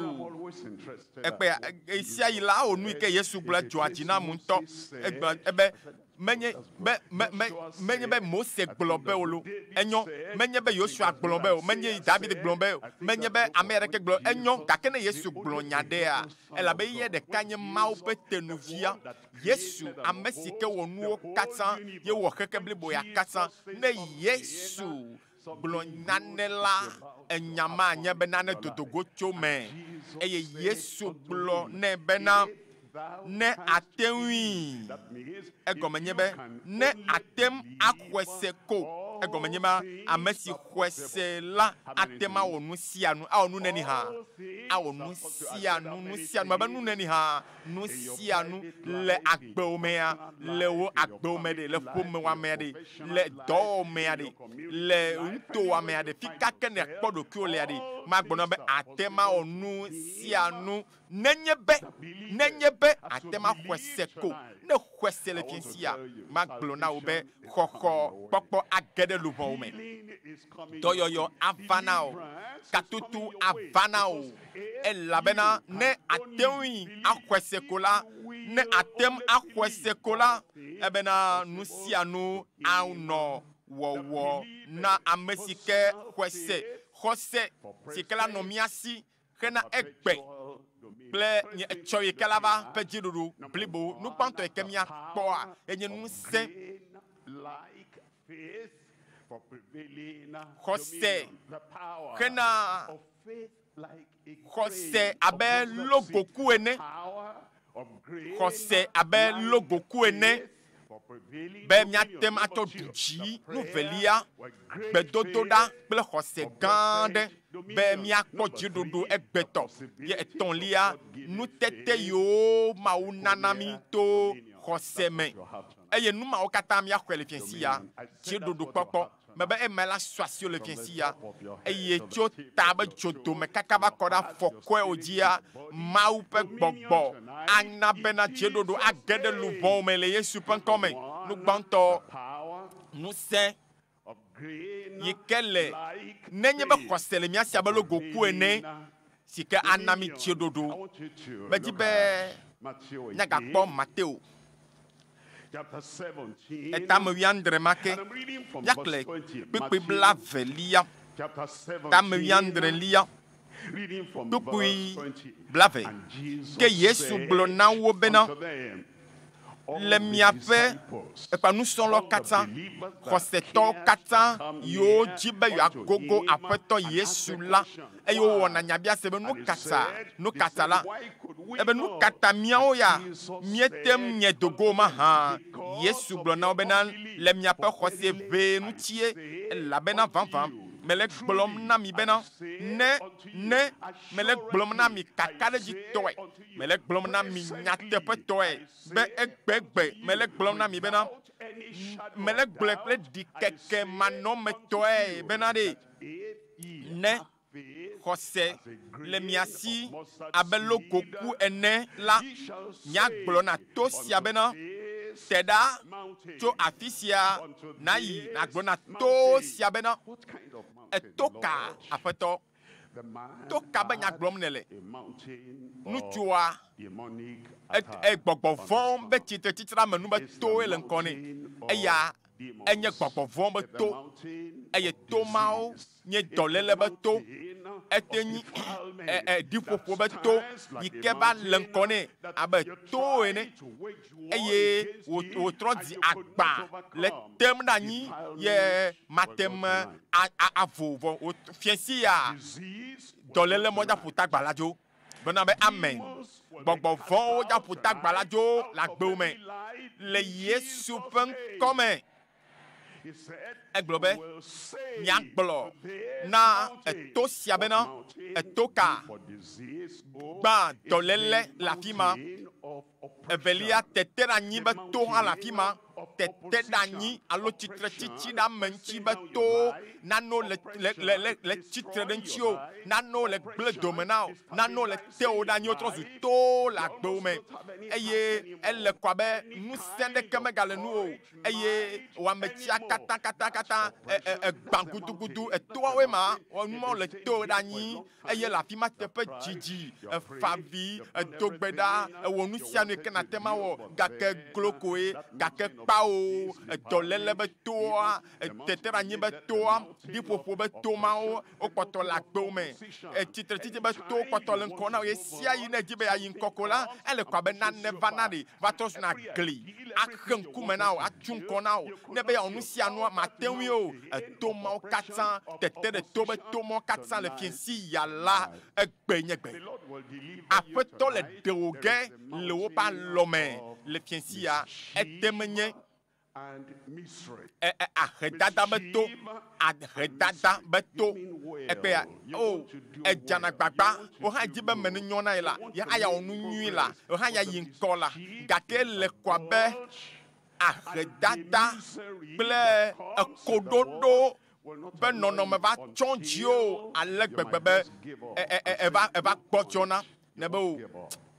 ekpe ɣesiaɣi la, o nu yi ke Yesu gblɔ dzɔa dzi nam ŋutɔ. Egblɔ ebe Menye be, me, me, menye be Mose gblɔ be o lo, enyo. Menye be Yosua gblɔ be o, menye David gblɔ be o, menye be ame aɖeke gblɔ, enyo. Gake ne Yesu gblɔ nya ɖea, elabe eya ɖeka nye Mawu ƒe tenuvia. Yesu, ame si ke wɔ nuwo katã, ye wɔ xexe blibo ya katã. Ne Yesu gblɔ nane la, enya ma nye be nane dodo go tso me. Eye Yesu gblɔ nɛ bena, Ne àte ŋui, egɔme nye be, ne àte ŋu axɔe se ko, egɔme nye be, ame si xɔe se la ate ŋu awɔ nu sia nu. Awɔ nu neni hã? Awɔ nu sia nu, nu sia nu, abe nu neni hã? Nu sia nu le agbewò mea, le wò agbewò me ɖe, le ƒomewòa mea ɖe, le dɔwɔwɔ mea ɖe, le nutowòa mea ɖe, fika ke nèkpɔ ɖokuiwò lea ɖe, magblɔ na wò be àte ŋu awɔ nu sia nu nenye be, nenye be àte ŋu axɔe se ko. Ne èxɔe se le fiẽ sia, magblɔ na wò be xɔxɔ kpɔkpɔ age ɖe luʋɔwò me. Dɔyɔyɔ ava na wò, katutu ava na wò, elabena ne àte ŋui axɔe se ko la, ne àte ŋu axɔe se ko la, ebena nu sia nu anɔ wɔwɔ na ame si ke xɔe se. Xɔse si ke la nɔ mía si hena egbe kple nye etsɔ yi ke la va ƒe dziɖuɖu blibo. Nu gbãtɔ yi ke míakpɔa enye ŋusẽ, xɔse hena xɔse abe logoku ene, xɔse abe logoku ene be míate ŋu atsɔ ɖu dzi nu velia, gbedodoɖa kple xɔse gã aɖe be míakpɔ dziɖuɖu egbetɔ. Ye etɔ̃lia, nutete yiwo Mawu nana mí to xɔse me. Eye nu mawo katã míaxɔe le fiẽ sia, dziɖuɖukpɔkpɔ. Mebe ema la su asiwò le fiẽ sia, eye tso ta be dzodome kaka va kɔ ɖe afɔkɔewo dzia, Mawu ƒe gbɔgbɔ ana bena dzeɖoɖo age ɖe luʋɔwo me le Yesu ƒe ŋkɔ me. Nu gbãtɔ, ŋusẽ yi ke le nenye be xɔse le mía si abe logoku ene, si ke ana mí dzeɖoɖo. Medi be míagakpɔ Mateo Etame wuiadre ma ke, míaxlẽ kpukpui blaevelia, tame wuiadrelia, kpukpui blave. Ke Yesu gblɔ na wo bena, Le miaƒe eƒe nusrɔ̃lawo katã, xɔsetɔwo katã yiwo dzi be yewoagogo Aƒetɔ Yesu la, eye wowɔna nyabiase be, Nu ka ta? Nu ka ta la? Ebe, Nu ka ta míawo ya míete ŋu nye do go o mahã? Yesu gblɔ na wo bena, Le miaƒe xɔse ʋee ŋutie, elabena vavã mele egblɔm na mi bena, ne, ne mele egblɔm na mi kakaɖedzitɔe, mele egblɔm na mi nyateƒetɔe be egbegbe mele egblɔm na mi bena, mele egblɔe kple ɖikeke manɔmetɔe bena ɖe, Ne xɔse le mia si abe logoku ene la, miagblɔ na to sia bena, Te ɖa tso afi sia nàyi, nàgblɔ na to sia bena, Eto ka, Aƒetɔ? To ka be nya gblɔm nèle? Ŋutsua, e, gbɔgbɔ vɔ̃ be tsitretsitreamenu be toe le ŋkɔ nɛ. Eya enye gbɔgbɔ vɔ̃ be to, eye to mawo nye dɔléle be to. Ete nyi ɛ ɛ ɖiƒoƒo be to yi ke va le ŋkɔ nɛ abe to ene eye wòtrɔ di agba le tem ɖe anyi ye mate me avo vɔ fiẽsi ya dɔléle mɔ dza ƒo tagba la dzo. Gblɔna be amen. Gbɔgbɔ vɔ̃wo dza ƒo tagba la dzo le agbewo me le Yesu ƒe ŋkɔ me. Egblɔ be, Miagblɔ na eto sia bena, Eto ka? Gbã, dɔléle le afi ma. Evelia, tete ɖe anyi be to hã le afi ma. Tete ɖe anyi alo tsitretsitsi ɖe ame ŋuti be to nanewo le, le, le, le, le tsitre ɖe ŋutiwò, nanewo le gblẽ dome na wò, nanewo le tewò ɖe anyi wotrɔ zu towo le agbewo me. Eye ele ko abe ŋusẽ ɖeke megale nuwò o. Eye wò ametsia katã katã katã egbã gudugudu, etoawoe ma, numawo le tewò ɖe anyi. Eye le afi ma teƒe dzidzi, èfa avi, èdo gbe ɖa, èwɔ nu sia nu yi ke nàte ŋu awɔ, gake glo koe, gake kpao, dɔléle be toa, teteɖeanyi be toa, ɖiƒoƒo be to mawo, wokpɔtɔ le agbewo me. Tsitretsitsi be towo kpɔtɔ le ŋkɔ na wò ɣesiaɣi ne èdi be yeayi ŋkɔ ko la, ele ko abe nane vana ɖi va trɔ zuna gli axe ŋkume na wò, atu ŋkɔ na wò. Ne be yeawɔ nu sia nua, màte ŋui o. Eto mawo katã, tete ɖe to be to mawo katã le fiẽsi ya la, egbe nye gbe. Aƒetɔ le ɖe wò ge le woƒe alɔme le fiẽsi ya. Ete menye ahedada be to, ahedada be to. Ekpea, o, edzana gbagba, wo hã dzi be me ne nyɔ na ye la, ye hã yeawɔ nu nyui la, wo hã yeayi ŋkɔ la, gake le ko abe ahedada kple ekoɖoɖo be nɔnɔme va tsɔ dziwò ale gbegbe be eva eva gbɔdzɔna ne be o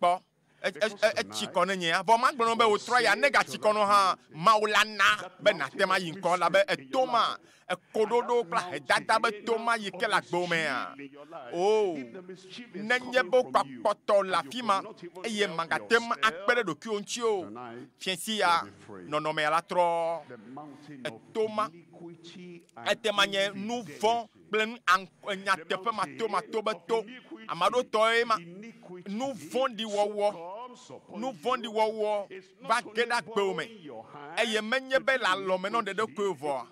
kpɔ etsi kɔ ne nyea. Vɔ magblɔ na wò be wòtrɔ ya ne gatsi kɔ nɔ hã, Mawu la na be nàte ŋu ayi ŋkɔ elabe eto ma, ekoɖoɖo kple ahedada be to ma yi ke le agbewò mea. Oo, nenye be wokpɔtɔ le afi ma eye màgate ŋu akpe ɖe ɖokuiwò ŋuti o, fiẽsi ya nɔnɔmea la trɔ. Eto ma, ete ma nye nu vɔ̃ kple nu nyateƒe matomato be to. Ame aɖewo tɔe ma. Nu vɔ̃ɖi wɔwɔ, nu vɔ̃ɖi wɔwɔ va ge ɖe agbewò me eye menye be le alɔme nɔ ɖeɖe koe vɔa,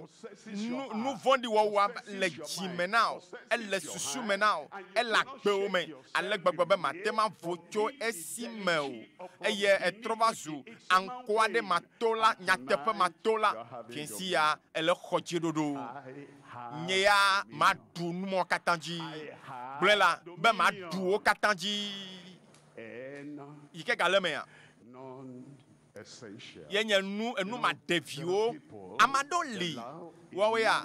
nu, nu vɔ̃ɖi wɔwɔa le dzi me na wò, ele susu me na wò, ele agbewò me ale gbegbe be màte ŋu avo tso esi me o eye ètrɔ va zu aŋkɔaɖe matola, nyateƒe matola. Fiẽsi ya èle xɔ dziɖoɖo. Nye ya maɖu nu mawo katã dzi. Gblɔe la be maɖu wo katã dzi. Yi ke gale emea, ye nye nu enu maɖeviwo. Ame aɖewo li, woawo ya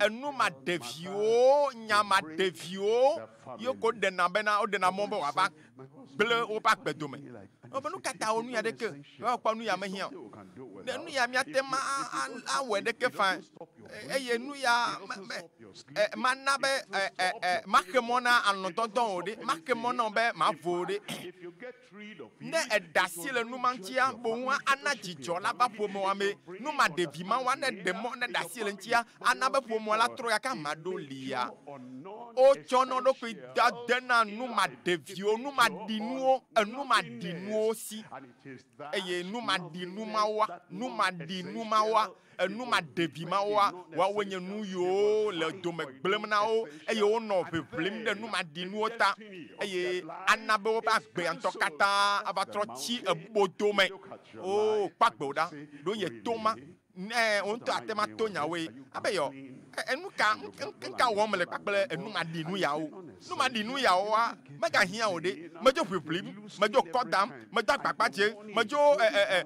enu maɖeviwo, nya maɖeviwo ye ko ɖena bena woɖena mɔ be wòava gblẽ woƒe agbe dome. Wobe nu ka ta wɔ nu ya ɖeke? Woakpɔ nu ya mehiã o. Ne nu ya míate ŋu awɔe ɖeke faa eye nu ya mana be maxe mɔ na alɔ̃dɔdɔ o ɖe, maxe mɔ na wò be mavo o ɖe. Ne èɖe asi le nu ma ŋutia, boŋ ana dzidzɔ la va ƒomea me. Nu ma ɖevi ma wa ne ɖe mɔ ne ɖe asi le ŋutia, ana be ƒomea la trɔ gake ame aɖewo lia, wotsɔna wo ɖokui dena nu ma ɖeviwo, nu ma ɖinuwo, enu ma ɖinuwo si. Eye nu ma ɖinu mawoa, nu ma ɖinu mawoa, enu ma ɖevi mawoa, woawoe nye nu yiwo le dome gblẽm na wo, eye wonɔ ʋiʋlim ɖe nu ma ɖinuwo ta, eye ana be woƒe agbea ŋutɔ katã ava trɔ tsi ebodome. Oo, kpɔ agbewo ɖa, ɖo ye to ma. Ne wò ŋutɔ ate ŋu ato nyawoe abe yɔ, enu ka, ŋka wɔm mele kpakple enu maɖinu yawo? Nu maɖinu yawoa, megahiã o ɖe. Medzo ʋiʋlim, medzo kɔ dam, medzo agbagba dzem, medzo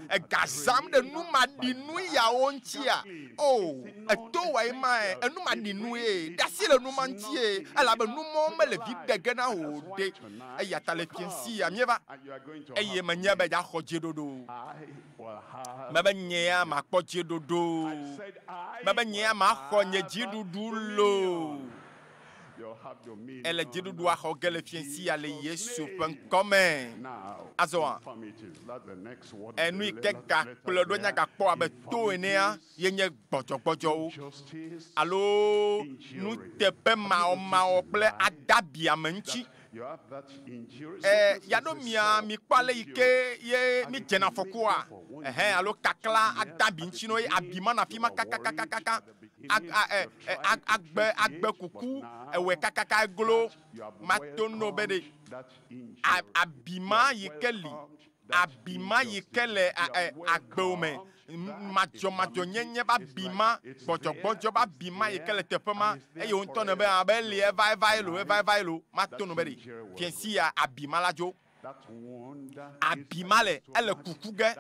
ega zãm ɖe nu maɖinu yawo ŋutia? O, eto wɔe mae, enu maɖinu ye. Ɖe asi le nu ma ŋutie, elabe nu mawo mele vi ɖe ge na wò o ɖe. Eya ta le fiẽsi ya míeva, eye menye be yeaxɔ dzeɖoɖo o. Mebe nye ya makpɔ dziɖuɖu. Mebe nye ya maxɔ nye dziɖuɖu loo. Ele dziɖuɖua xɔ ge le fiẽsi ya le Yesu ƒe ŋkɔme. Azɔa, enu yi ke gakplɔe ɖo nyagakpɔ abe to enea ye nye gbɔdzɔgbɔdzɔwo alo nuteƒemawɔmawɔ kple adabiame ŋuti. E, ya ɖo mia mikpɔ ale yi ke ye mi dzena afɔkua ɛhɛn alo kakla adabi ŋuti no ye abi ma na fi ma kakakakaka agbe agbe kuku ewɔe kakaka eglo mato no be ɖe abi ma yi ke li abi ma yi ke le agbewo me madzɔmadzɔnyenye be abi ma gbɔdzɔgbɔdzɔ be abi ma yi ke le teƒe ma eye wo ŋutɔ ne be abe eli eva eva ye lo eva eva ye lo mato no be ɖe fiẽsi ya abi ma la dzo abi ma le ele kuku ge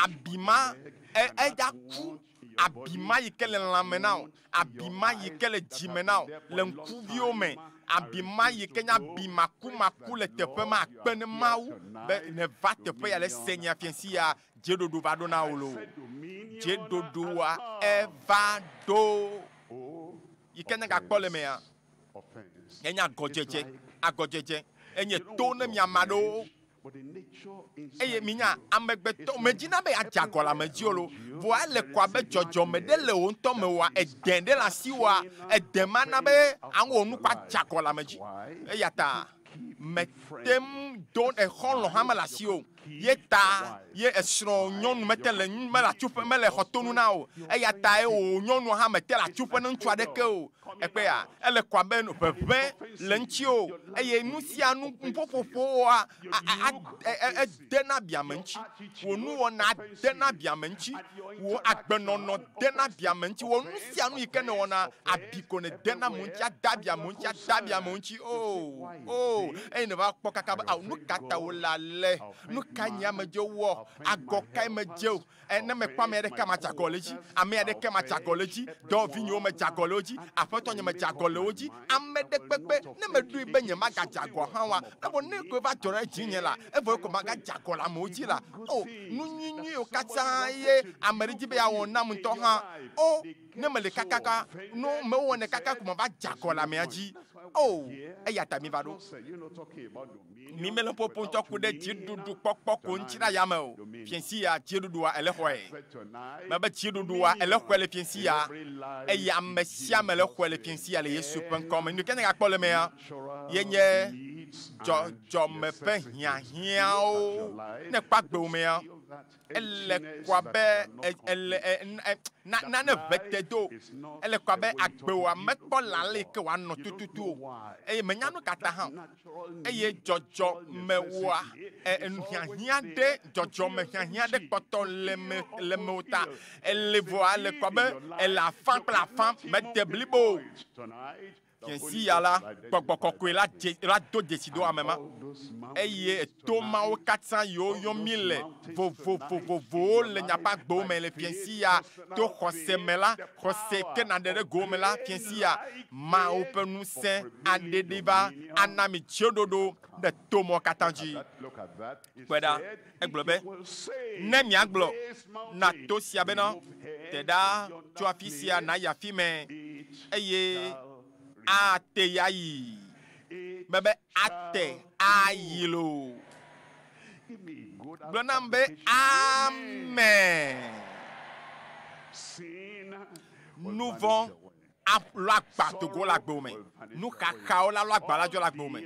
abi ma edza ku abi ma yi ke le lãme na wo abi ma yi ke le dzime na wo le ŋkuviwo me abi ma yi ke nye abi makumaku le teƒe ma akpe ne Mawu be neva teƒe ya le se nya fiẽsi ya dzeɖoɖo va ɖo na wo lo dzeɖoɖoa eva ɖo yi ke ne gakpɔ le mea enye agɔdzedze agɔdzedze enye to ne miame aɖewo eye minya amegbetɔ medzina be yeadze agɔ le ame dzi o lo vɔa ele ko abe dzɔdzɔme ɖe le wò ŋutɔ me oa ede ɖe le asi woa ede ma na be awɔ nu kɔ adze agɔ le ame dzi eya ta mete ŋu do exɔlɔ̃ hã mele asi o ye ta ye esrɔ̃ nyɔnu mete le mele atsuƒe mele xɔtonu na o eya ta ye wò nyɔnua hã mete le atsuƒe ne ŋutsu aɖeke o ekpea ele ko abe ʋeʋẽ le ŋuti o eye nu sia nu nuƒoƒoƒoa edena biame ŋuti wò nuwɔna dena biame ŋuti wò agbenɔnɔ dena biame ŋuti wò nu sia nu yi ke nèwɔna abi ko ne dena ame ŋuti ada bi ame ŋuti ada bi ame ŋuti o o eye nèva kpɔ kaka be awo nu ka ta wòle ale nu ka nye ame dzo wɔ agɔ kae medze o ne mekpɔ ame aɖeke madze agɔ le edzi ame aɖeke madze agɔ le edzi dɔwɔvinyewo medze agɔ le wo dzi aƒetɔ nye medze agɔ le wo dzi ame ɖe kpekpe ne meɖoe be nye magadze agɔ hã wa evɔ ne koe va dzɔ ɖe dzinye la evɔ ko magadze agɔ le amewo dzi la o nu nyuinyuiwo katã ye ame ɖe dzi be yeawɔ nam ŋutɔ hã o ne mele kakaka no mewɔnɛ kaka ko mava dze agɔ le amea dzi o eya ta mi va ɖo mi mele ƒoƒo ŋutɔ ku ɖe dziɖuɖu kpɔkpɔ ko ŋuti ɖe ayame o fiẽsi ya dziɖuɖua ele xɔe mebe dziɖuɖua ele xɔe le fiẽsi ya eye ame sia ame le xɔe le fiẽsi ya le Yesu ƒe ŋkɔ me nu ke ne gakpɔ le mea ye nye dzɔdzɔme ƒe hiahiãwo ne kpɔ agbewo mea ele ko abe ele nane ʋe te do ele ko abe agbewoa mekpɔ le ale yi ke wòanɔ tututu o eye menya nu katã hã eye dzɔdzɔmewoa hiahiã ɖe dzɔdzɔme hiahiã ɖe kpɔtɔ le me le mewo ta ele vɔa ele ko abe ele afã kple afã mede blibo o fiẽsi ya la gbɔgbɔ kɔkɔe la dze la do dzesi do ame ma eye eto mawo katã yiwo yɔ mi le vovovovovowo le miaƒe agbewo me le fiẽsi ya to xɔse me la xɔse ke naɖe ɖe go me la fiẽsi ya Mawu ƒe ŋusẽ aɖeɖi va ana mi dziɖoɖo ɖe to mɔ katã dzi. Kpɔe ɖa, egblɔ be, ne miagblɔ na to sia bena, te ɖa tso afi sia nàyi afi mɛ, eye ate ya yi. Mebe ate ayi loo. Gblɔ nam be, amen. Nu vɔ̃ alɔ agba do go le agbewo me. Nuxaxawo la lɔ agba la dzo le agbewo me.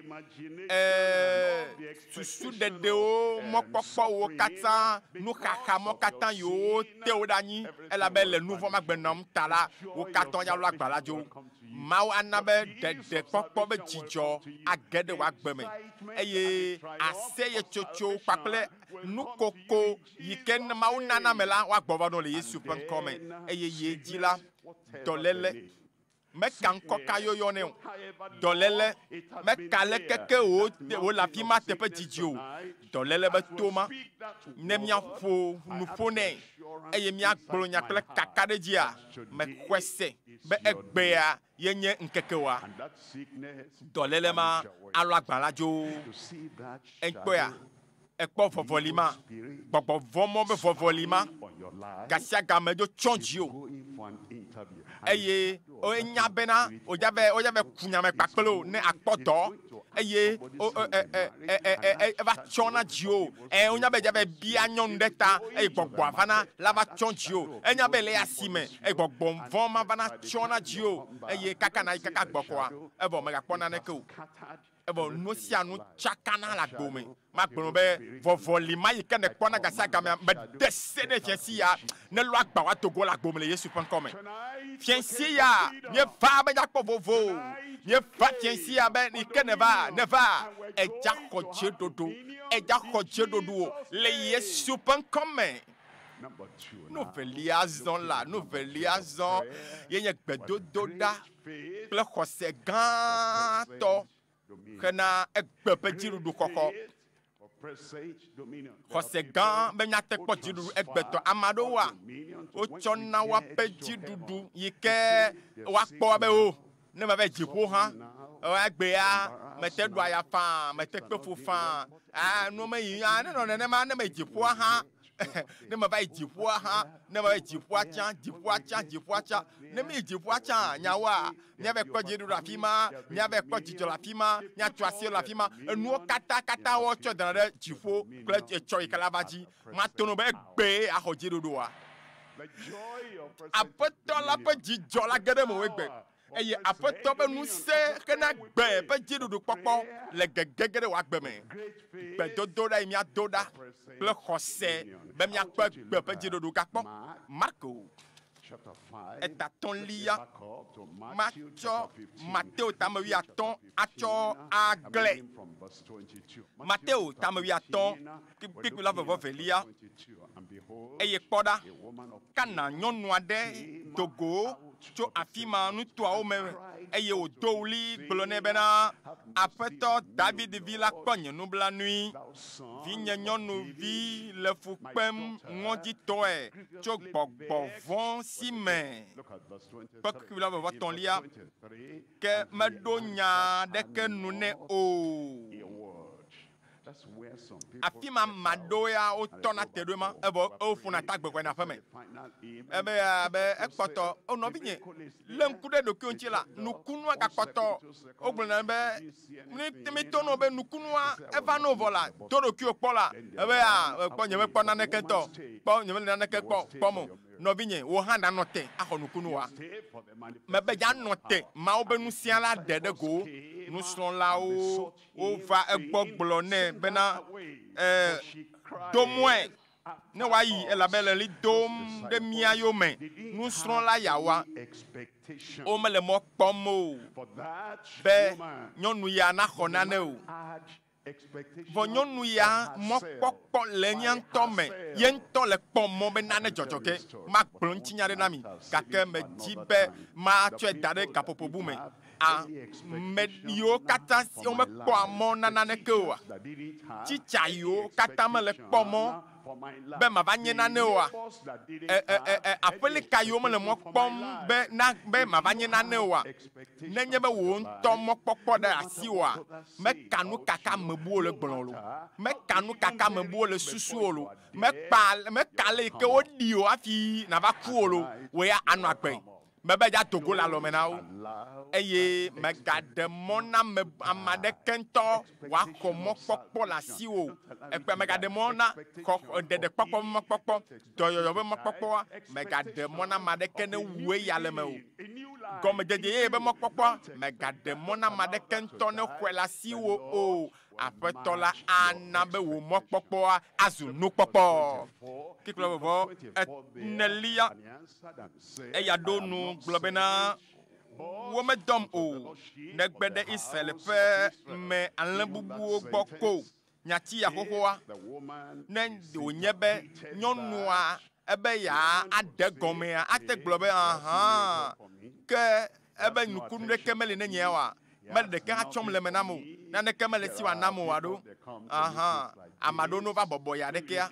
Susu ɖeɖewo, mɔkpɔkpɔwo katã, nuxaxa mɔ katã yiwo te wo ɖe anyi elabe le nu vɔ̃ magbe nɔm ta la, wo katã ya lɔ agba la dzo. Mawu ana be ɖeɖekpɔkpɔ be dzidzɔ age ɖe wò agbe me eye aseyetsotso kpakple nukoko yi ke Mawu nana me la woagbɔ va ɖo le Yesu ƒe ŋkɔ me eye ye dzi la dɔléle meka ŋkɔ ka yɔyɔ nɛ o dɔléle meka leke ke wo wole afi ma teƒe dzidzi o dɔléle be to ma ne míaƒo nuƒo nɛ eye míagblɔ nya kple kakaɖedzia mexɔe se be egbea ye nye ŋkeke wa dɔléle ma alɔ agba la dzo ekpɔea ekpɔ vɔvɔli ma gbɔgbɔ vɔ̃ mɔ be vɔvɔli ma gasia game dzo tsɔ dzi o. Eye enya bena wòdza be wodza be ku nyame kpakple o ne akpɔ dɔ eye o e e e e e e eva tsɔ na dziwò. Ɛ wonya be dza be bia nyɔnu ɖe ta eye gbɔgbɔa vana la va tsɔ dziwò. Enya be le asi me eye gbɔgbɔ vɔ̃ ma vana tsɔ na dziwò eye kaka na yi kaka gbɔkɔa evɔ megakpɔ naneke o. Evɔ nu sia nu tsakana le agbo me. Magblɔ be vɔvɔli ma yi ke nèkpɔna gasiagamea, mede se ɖe fiẽsi ya ne lɔ agba woado go le agbo me le Yesu ƒe ŋkɔ me. Fiẽsi ya míeva be míakpɔ vovo o. Míeva fiẽsi ya be yi ke nèva, nèva, èdza xɔ dzeɖoɖo, èdza xɔ dzeɖoɖo o le Yesu ƒe ŋkɔ me. Nu velia zɔ la, nu velia zɔ ye nye gbedodoɖa kple xɔse gãtɔ hena egbe ƒe dziɖuɖu xɔxɔ. Xɔse gã be míate kpɔ dziɖuɖu egbetɔ. Ame aɖewoa, wotsɔna woaƒe dziɖuɖu yi ke woakpɔ be o, ne meva yi dziƒo hã, egbea mete ɖua ya faa, mete kpe fu faa, aa, nuwo meyi, aa, ne nɔ nenema, ne meyi dziƒoa hã, ne meva yi dziƒoa hã, ne meva yi dziƒoa tsã, dziƒoa tsã, dziƒoa tsã, ne míyi dziƒoa tsã, nyawoa, míava kpɔ dziɖuɖu le afi ma, míava kpɔ dzidzɔ le afi ma, míatso asi le afi ma, enuwo katã katã wotsɔ dana ɖe dziƒo kple etsɔ yi ke la va dzi. Mato no be egbee axɔ dziɖuɖua. Aƒetɔ la ƒe dzidzɔ la ge ɖe mewò egbe. Eye Aƒetɔ ƒe ŋusẽ hena gbe ƒe dziɖuɖukpɔkpɔ le gege ge ɖe wò agbe me. Gbedodoɖa yi míado ɖa kple xɔse be míakpɔ egbe ƒe dziɖuɖu gakpɔ. Marko eta tɔ̃lia, matsɔ Mateo tame wuiatɔ̃ atsɔ aglɛ. Mateo tame wuiatɔ̃ kpukpui la vevɔ velia. Eye kpɔ ɖa, Kana nyɔnu aɖe do go tso afi ma nutoawo me eye wòdo ɣli gblɔ nɛ bena, Aƒetɔ David vi la kpɔ nye nublanui. Vinye nyɔnuvi le fu kpem ŋɔdzitɔe tso gbɔgbɔ vɔ̃ si me. Kpekpe la vevɔ tɔ̃lia, ke meɖo nya aɖeke nu nɛ o. Afi ma ame aɖewo ya wotɔna te ɖo ema evɔ woƒona ta gbe yina aƒeme. Ebe abe ekpɔtɔ, o nɔvinye, lé ŋku ɖe ɖokuiwò ŋuti la, nukunua gakpɔtɔ. Wogblɔna be mi mito nɔ be nukunua eva no vɔ la, do ɖokuiwò kpɔ la, ebe ya kpɔ nye mekpɔ naneke ŋutɔ, kpɔ nye mele naneke kpɔ kpɔm o. Nɔvinye, wò hã nanɔ te axɔ nukunua. Mebe yeanɔ te Mawu be ŋusẽa la ɖe ɖe go. Nusrɔ̃lawo wova egbɔ gblɔ nɛ bena, E, do mɔe ne wòayi, elabe le ɣli dom ɖe mía yome. Nusrɔ̃la yawoa, womele mɔ kpɔm o be nyɔnu ya naxɔ nane o. Vɔ nyɔnu ya mɔkpɔkpɔ le eya ŋutɔ me, ye ŋutɔ le kpɔ mɔ be nane dzɔdzɔ ge. Magblɔ ŋutinya ɖe na mi, gake medzi be matsɔe da ɖe gaƒoƒo bu me. Ame yiwo katã si womekpɔa mɔ na naneke oa? Tsitsa yiwo katã mele kpɔ mɔ be mava nye nane oa? E, e, e, e, aƒelika yiwo mele mɔ kpɔm be na be mava nye nane oa? Nenye be wò ŋutɔ mɔkpɔkpɔ ɖe asiwòa, meka nu kaka ame buwo le gblɔ lo, meka nu kaka ame buwo le susu o lo, mekpa meka ale yi ke woɖi o hafi nava ku o lo, wò ya anɔ agbe. Mebe yeado go le alɔme na wo, eye mègaɖe mɔ na ame ame aɖeke ŋutɔ wòaxɔ mɔkpɔkpɔ le asiwò o. Ekpɔe, mègaɖe mɔ na xɔ ɖeɖekpɔkpɔ ƒe mɔkpɔkpɔ, dɔyɔyɔ ƒe mɔkpɔkpɔa, mègaɖe mɔ na ame aɖeke ne wu eya le eme o. Gɔmedzedze yeye ƒe mɔkpɔkpɔa, mègaɖe mɔ na ame aɖeke ŋutɔ ne xɔe le asiwò o. Aƒetɔ la ana be wò mɔkpɔkpɔa azu nukpɔkpɔ. Kpikplɔ vɔvɔ enelia, eya ɖo nu gblɔ bena, Womedɔm o, negbe ɖe Israel ƒe me alẽ bubuwo gbɔ ko. Nyati ya xoxoa, ne wònye be nyɔnua ebe yeaɖe gɔmea, ate gblɔ be, Ahã, ke ebe nukunu ɖeke meli ne nyea oa? Mele ɖeke hã tsɔm le eme nam o. Naneke mele esi wòanam o alo? Ahã. Ame aɖewo ne wova bɔbɔ ya ɖekea,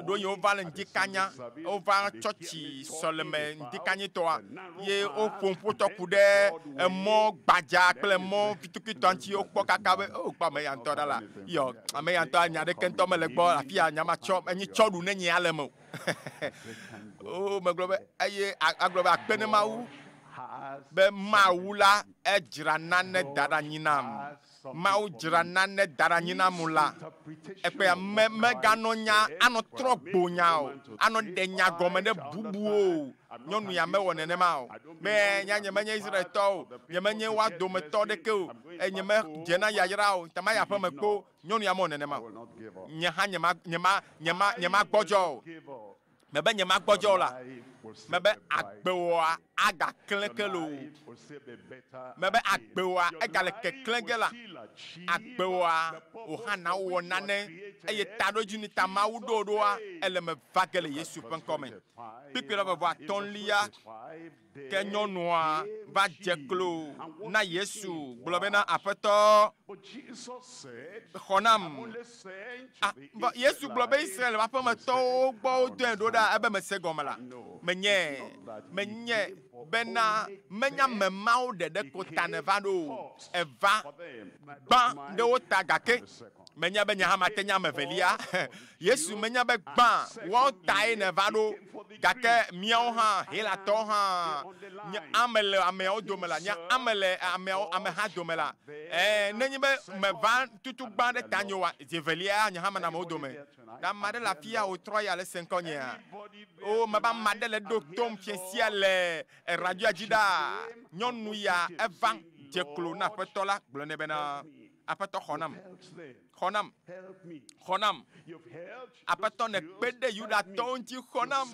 ɖo yi wova le ŋdi kanya, wova tsɔtsi sɔleme ŋdi kanyitɔa, ye woƒo ƒotɔ ku ɖe emɔ gbadza kple emɔ vitukuitɔ ŋuti. Wokpɔ kaka be, o kpɔ ame ya ŋutɔ ɖa la, yɔ ame ya ŋutɔ nya ɖeke ŋutɔ mele gbɔ afi ya nya ma tsɔ enyi tsɔ ɖu ne nye ya le eme o. O megblɔ be eye agblɔ be akpe ne Mawu be Mawu la edzra nane da ɖe anyi nam. Mawu dzra nane da ɖe anyi nam la, ekpea me meganɔ nya anɔ trɔ gbo nya o, anɔ ɖe nya gɔme ɖe bubuwo o. Nyɔnu ya mewɔ nenema o. Be nya nye menye Israeltɔ o, nye menye woa dometɔ ɖeke o, nye medze na yayra o, ta mayi aƒeme kpo. Nyɔnu ya mewɔ nenema o. Nye hã nyema, nyema, nyema, nyemagbɔdzɔ o. Mebe nyemagbɔdzɔ o la, mebe agbewòa agaklẽ ke loo. Mebe agbewòa egale keklẽ ge la, agbewòa wò hã nawɔ nane eye taɖodzinu ta Mawu ɖo ɖoa, ele me va ge le Yesu ƒe ŋkɔ me. Kpukpui la vɔvɔ atɔ̃lia. Ke nyɔnua va dze klo na Yesu gblɔ bena, Aƒetɔ, xɔ nam. Ah, vɔ Yesu gblɔ be Israel ƒe aƒemetɔwo gbɔ wodɔe ɖo ɖa ebe mese gɔme la. Menye, menye bena menye ame mawo ɖeɖe ko ta nèva ɖo o. Eva gbã ɖe wo ta gake menya be nye hã mate nye ame evelia. Yesu menya be gbã woawo tae nèva ɖo, gake míawo hã, Helatɔwo hã, nye ame le ameawo dome la, nye ame le ameawo, ameha dome la. Ɛɛ, nenye be meva tutu gbã ɖe tanye oa, zi evelia nye hã menɔ amewo dome. Ɖe ame aɖe le afia wòtrɔ ya le se ŋkɔnyea? O, mebe ame aɖe le ɖo tom fiẽ sia le radioa dzi ɖaa. Nyɔnu ya eva dze klo na Aƒetɔ la gblɔ nɛ bena, Aƒetɔ, xɔ nam. Xɔ nam. Xɔ nam. Aƒetɔ, nèkpe ɖe Yudatɔwo ŋuti, xɔ nam.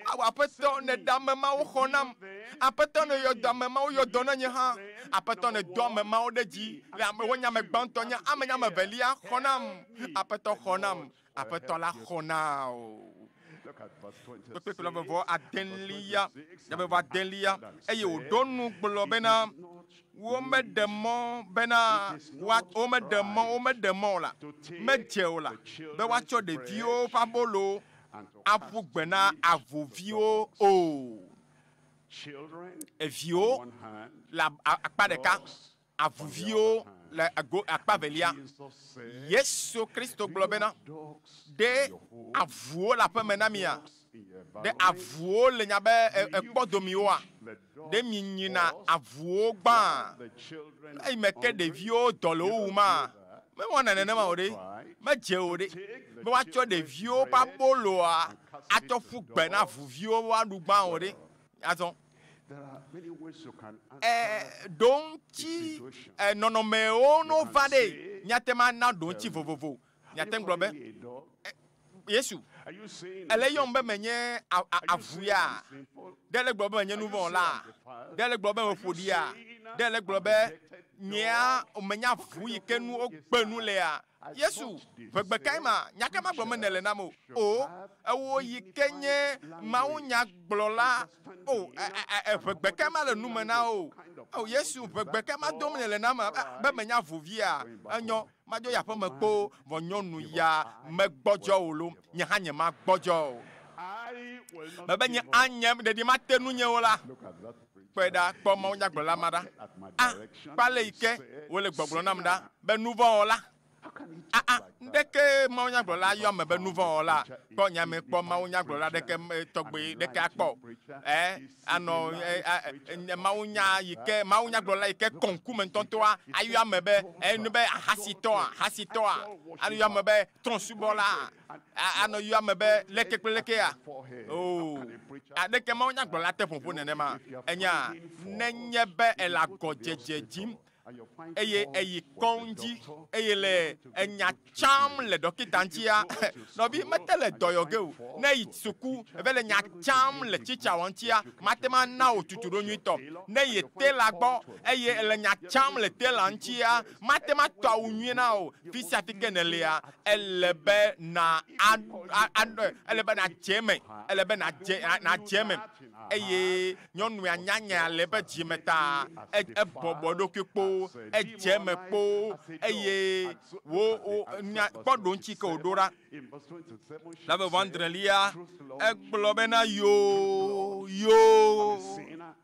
Ao, Aƒetɔ, nèɖe ame mawo, xɔ nam. Aƒetɔ, nèyɔ dɔ ame mawo, yɔ dɔ na nye hã. Aƒetɔ, nèdo ame mawo ɖe dzi le ame, wonye ame gbãtɔ, nye ame nye ame evelia, xɔ nam. Aƒetɔ, xɔ nam. Aƒetɔ la xɔ na wò. Kpekpe vɔvɔ adelia, vɔvɔ adelia, eye wòɖo nu gblɔ bena, Womeɖe mɔ bena woa, womeɖe mɔ, womeɖe mɔ o la, medze o la, be woatsɔ ɖeviwo ƒe abolo aƒu gbe na avuviwo o. Eviwo le akpa ɖeka, avuviwo le go akpa evelia. Yesu Kristo gblɔ bena, Ɖe avuwo le aƒeme na mia? Ɖe avuwo le nya be ekpɔ domiwoa? Ɖe minyina avuwo gbãa? Eyime ke ɖeviwo dɔ le wo wuma, mewɔna nenema o ɖe? Medze o ɖe? Be woatsɔ ɖeviwo ƒe aboloa atsɔ ƒu gbe na avuviwo be woaɖu gbã o ɖe? Azɔ, ɖoŋtsi nɔnɔmewo ne wova ɖe, míate ŋu ana ɖoŋtsi vovovo. Míate ŋu gblɔ be, Yesu, èle eyɔm be menye avu ya? Ɖe ele gblɔ be menye nuvɔ̃wɔla? Ɖe ele gblɔ be meƒo ɖia? Ɖe ele gblɔ be nyea menye avu yi ke nu wogbe nu lea? Yesu, ʋegbe kae ma? Nya ka magblɔ me nèle nam o? O, ewò yi ke nye mawunyagblɔla. O, ʋegbe kae ma le nu me na wò? O, Yesu, ʋegbe kae ma dom nèle nam be menye avu via? Enyo, Madzo yi aƒeme kpoo, vɔ nyɔnu ya megbɔdzɔ o lo, nye hã nyemagbɔdzɔ o. Mebe nye anye ɖeɖi mate nunye o la, kpɔe ɖa, kpɔ mawunyagblɔla ma ɖa. A, kpɔ ale yi ke wòle gbɔgblɔ nam ɖa be nuvɔ̃wɔla. A, a, ŋɖeke mawunyagblɔla yɔ ame be nuvɔ̃wɔla. Kpɔ nya me kpɔ mawunyagblɔla ɖeke tɔgbe ɖeke akpɔ o. Ɛ, anɔ mawunya yi ke mawunyagblɔla yi ke kɔ ŋkume ŋutɔŋutɔa ayɔ ame be enu be ahasitɔa, hasitɔa, ayɔ ame be trɔ̃subɔla, anɔ yɔ ame be leke kple lekea. Oo, aɖeke mawunyagblɔla te ƒoƒo nenema. Enya, nenye be ele agɔdzedze dzim eye eyi kɔŋdzi eye le enya tsam le ɖɔkita ŋutia, nɔvi, mete le dɔ yɔ ge o. Ne eyi suku eve le nya tsam le tsitsawo ŋutia, mate ŋu ana wò tutuɖo nyuitɔ. Ne eyi tela gbɔ eye ele nya tsam le tela ŋutia, mate ŋu atɔ awu nyuie na wò. Fi sia fi ke nèlea, ele be na a, a, a, ele be nàdze eme, ele be nàdze, nàdze eme. Eye nyɔnua nya nya le eƒe dzime ta, ebɔbɔ eɖokui kpoo. kpoo, edze eme kpoo eye wo wo nya kpɔ ɖo ŋuti ke wòɖo ɖa. Le eve vɔ adrelia, egblɔ bena yoo, yoo,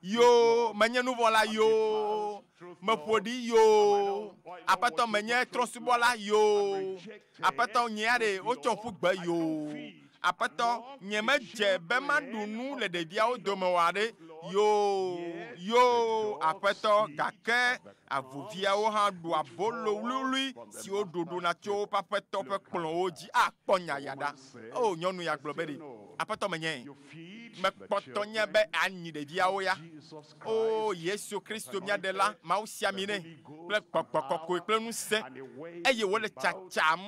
yoo, menye nuvɔ̃la yoo, meƒo ɖi yoo, aƒetɔ menye trɔ̃subɔla yoo, aƒetɔ nyea ɖe wotsɔ ƒu gbe yoo, aƒetɔ nye medze be maɖu nu le ɖeviawo dome oa ɖe yoo, yoo, aƒetɔ gake avuviawo hã ɖu abolo wluiwlui siwo ɖuɖuna tso woƒe aƒetɔ ƒe kplɔ̃wo dzi akpɔ nya ya ɖa. O nyɔnu ya gblɔ be ɖe aƒetɔ menye mekpɔtɔ nye be anyi ɖeviawo ya. O Yesu Kristo mía ɖela, Mawu si ami nɛ kple gbɔgbɔ kɔkɔe kple ŋusẽ eye wòle tsatsam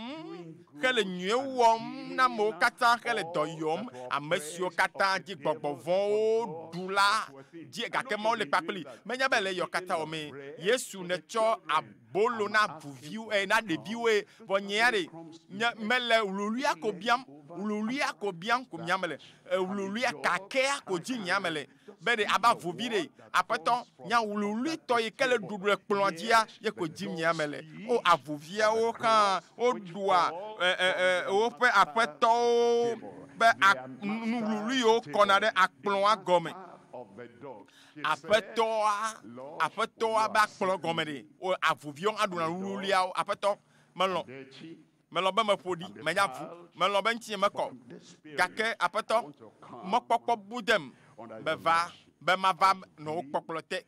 hele nyuie wɔm na amewo katã hele dɔ yɔm ame siwo katã dzi gbɔgbɔ vɔ̃wo ɖu la dzi gake Mawu le kpakpli. Menya be le yɔ katã wɔmee Yesu netsɔ abolo na avuviwo eh, na ɖeviwoe vɔ nyea ɖe nye mele wluwluia ko biam wluwluia ko biam ko mia mele wluwluia kakea ko dzi nyea mele be ɖe abe avuvi ɖe aƒetɔ nya wluwluitɔ yi ke le ɖuɖu le kplɔa dzia ye ko dzi nyea mele. O avuviawo hã woɖua woƒe aƒetɔwo be nu wluwlui yiwo kɔna ɖe akplɔa gɔme. Aƒetɔa, aƒetɔa be akplɔ gɔme ɖe o avuviwo hã ɖuna wluwluiawo. Aƒetɔ, melɔ̃, melɔ̃ be meƒo ɖi, menya avu, melɔ̃ be ŋutinye mekɔ o. Gake aƒetɔ, mɔkpɔkpɔ bu dem be va be mava nɔ wò kpɔkplɔ te.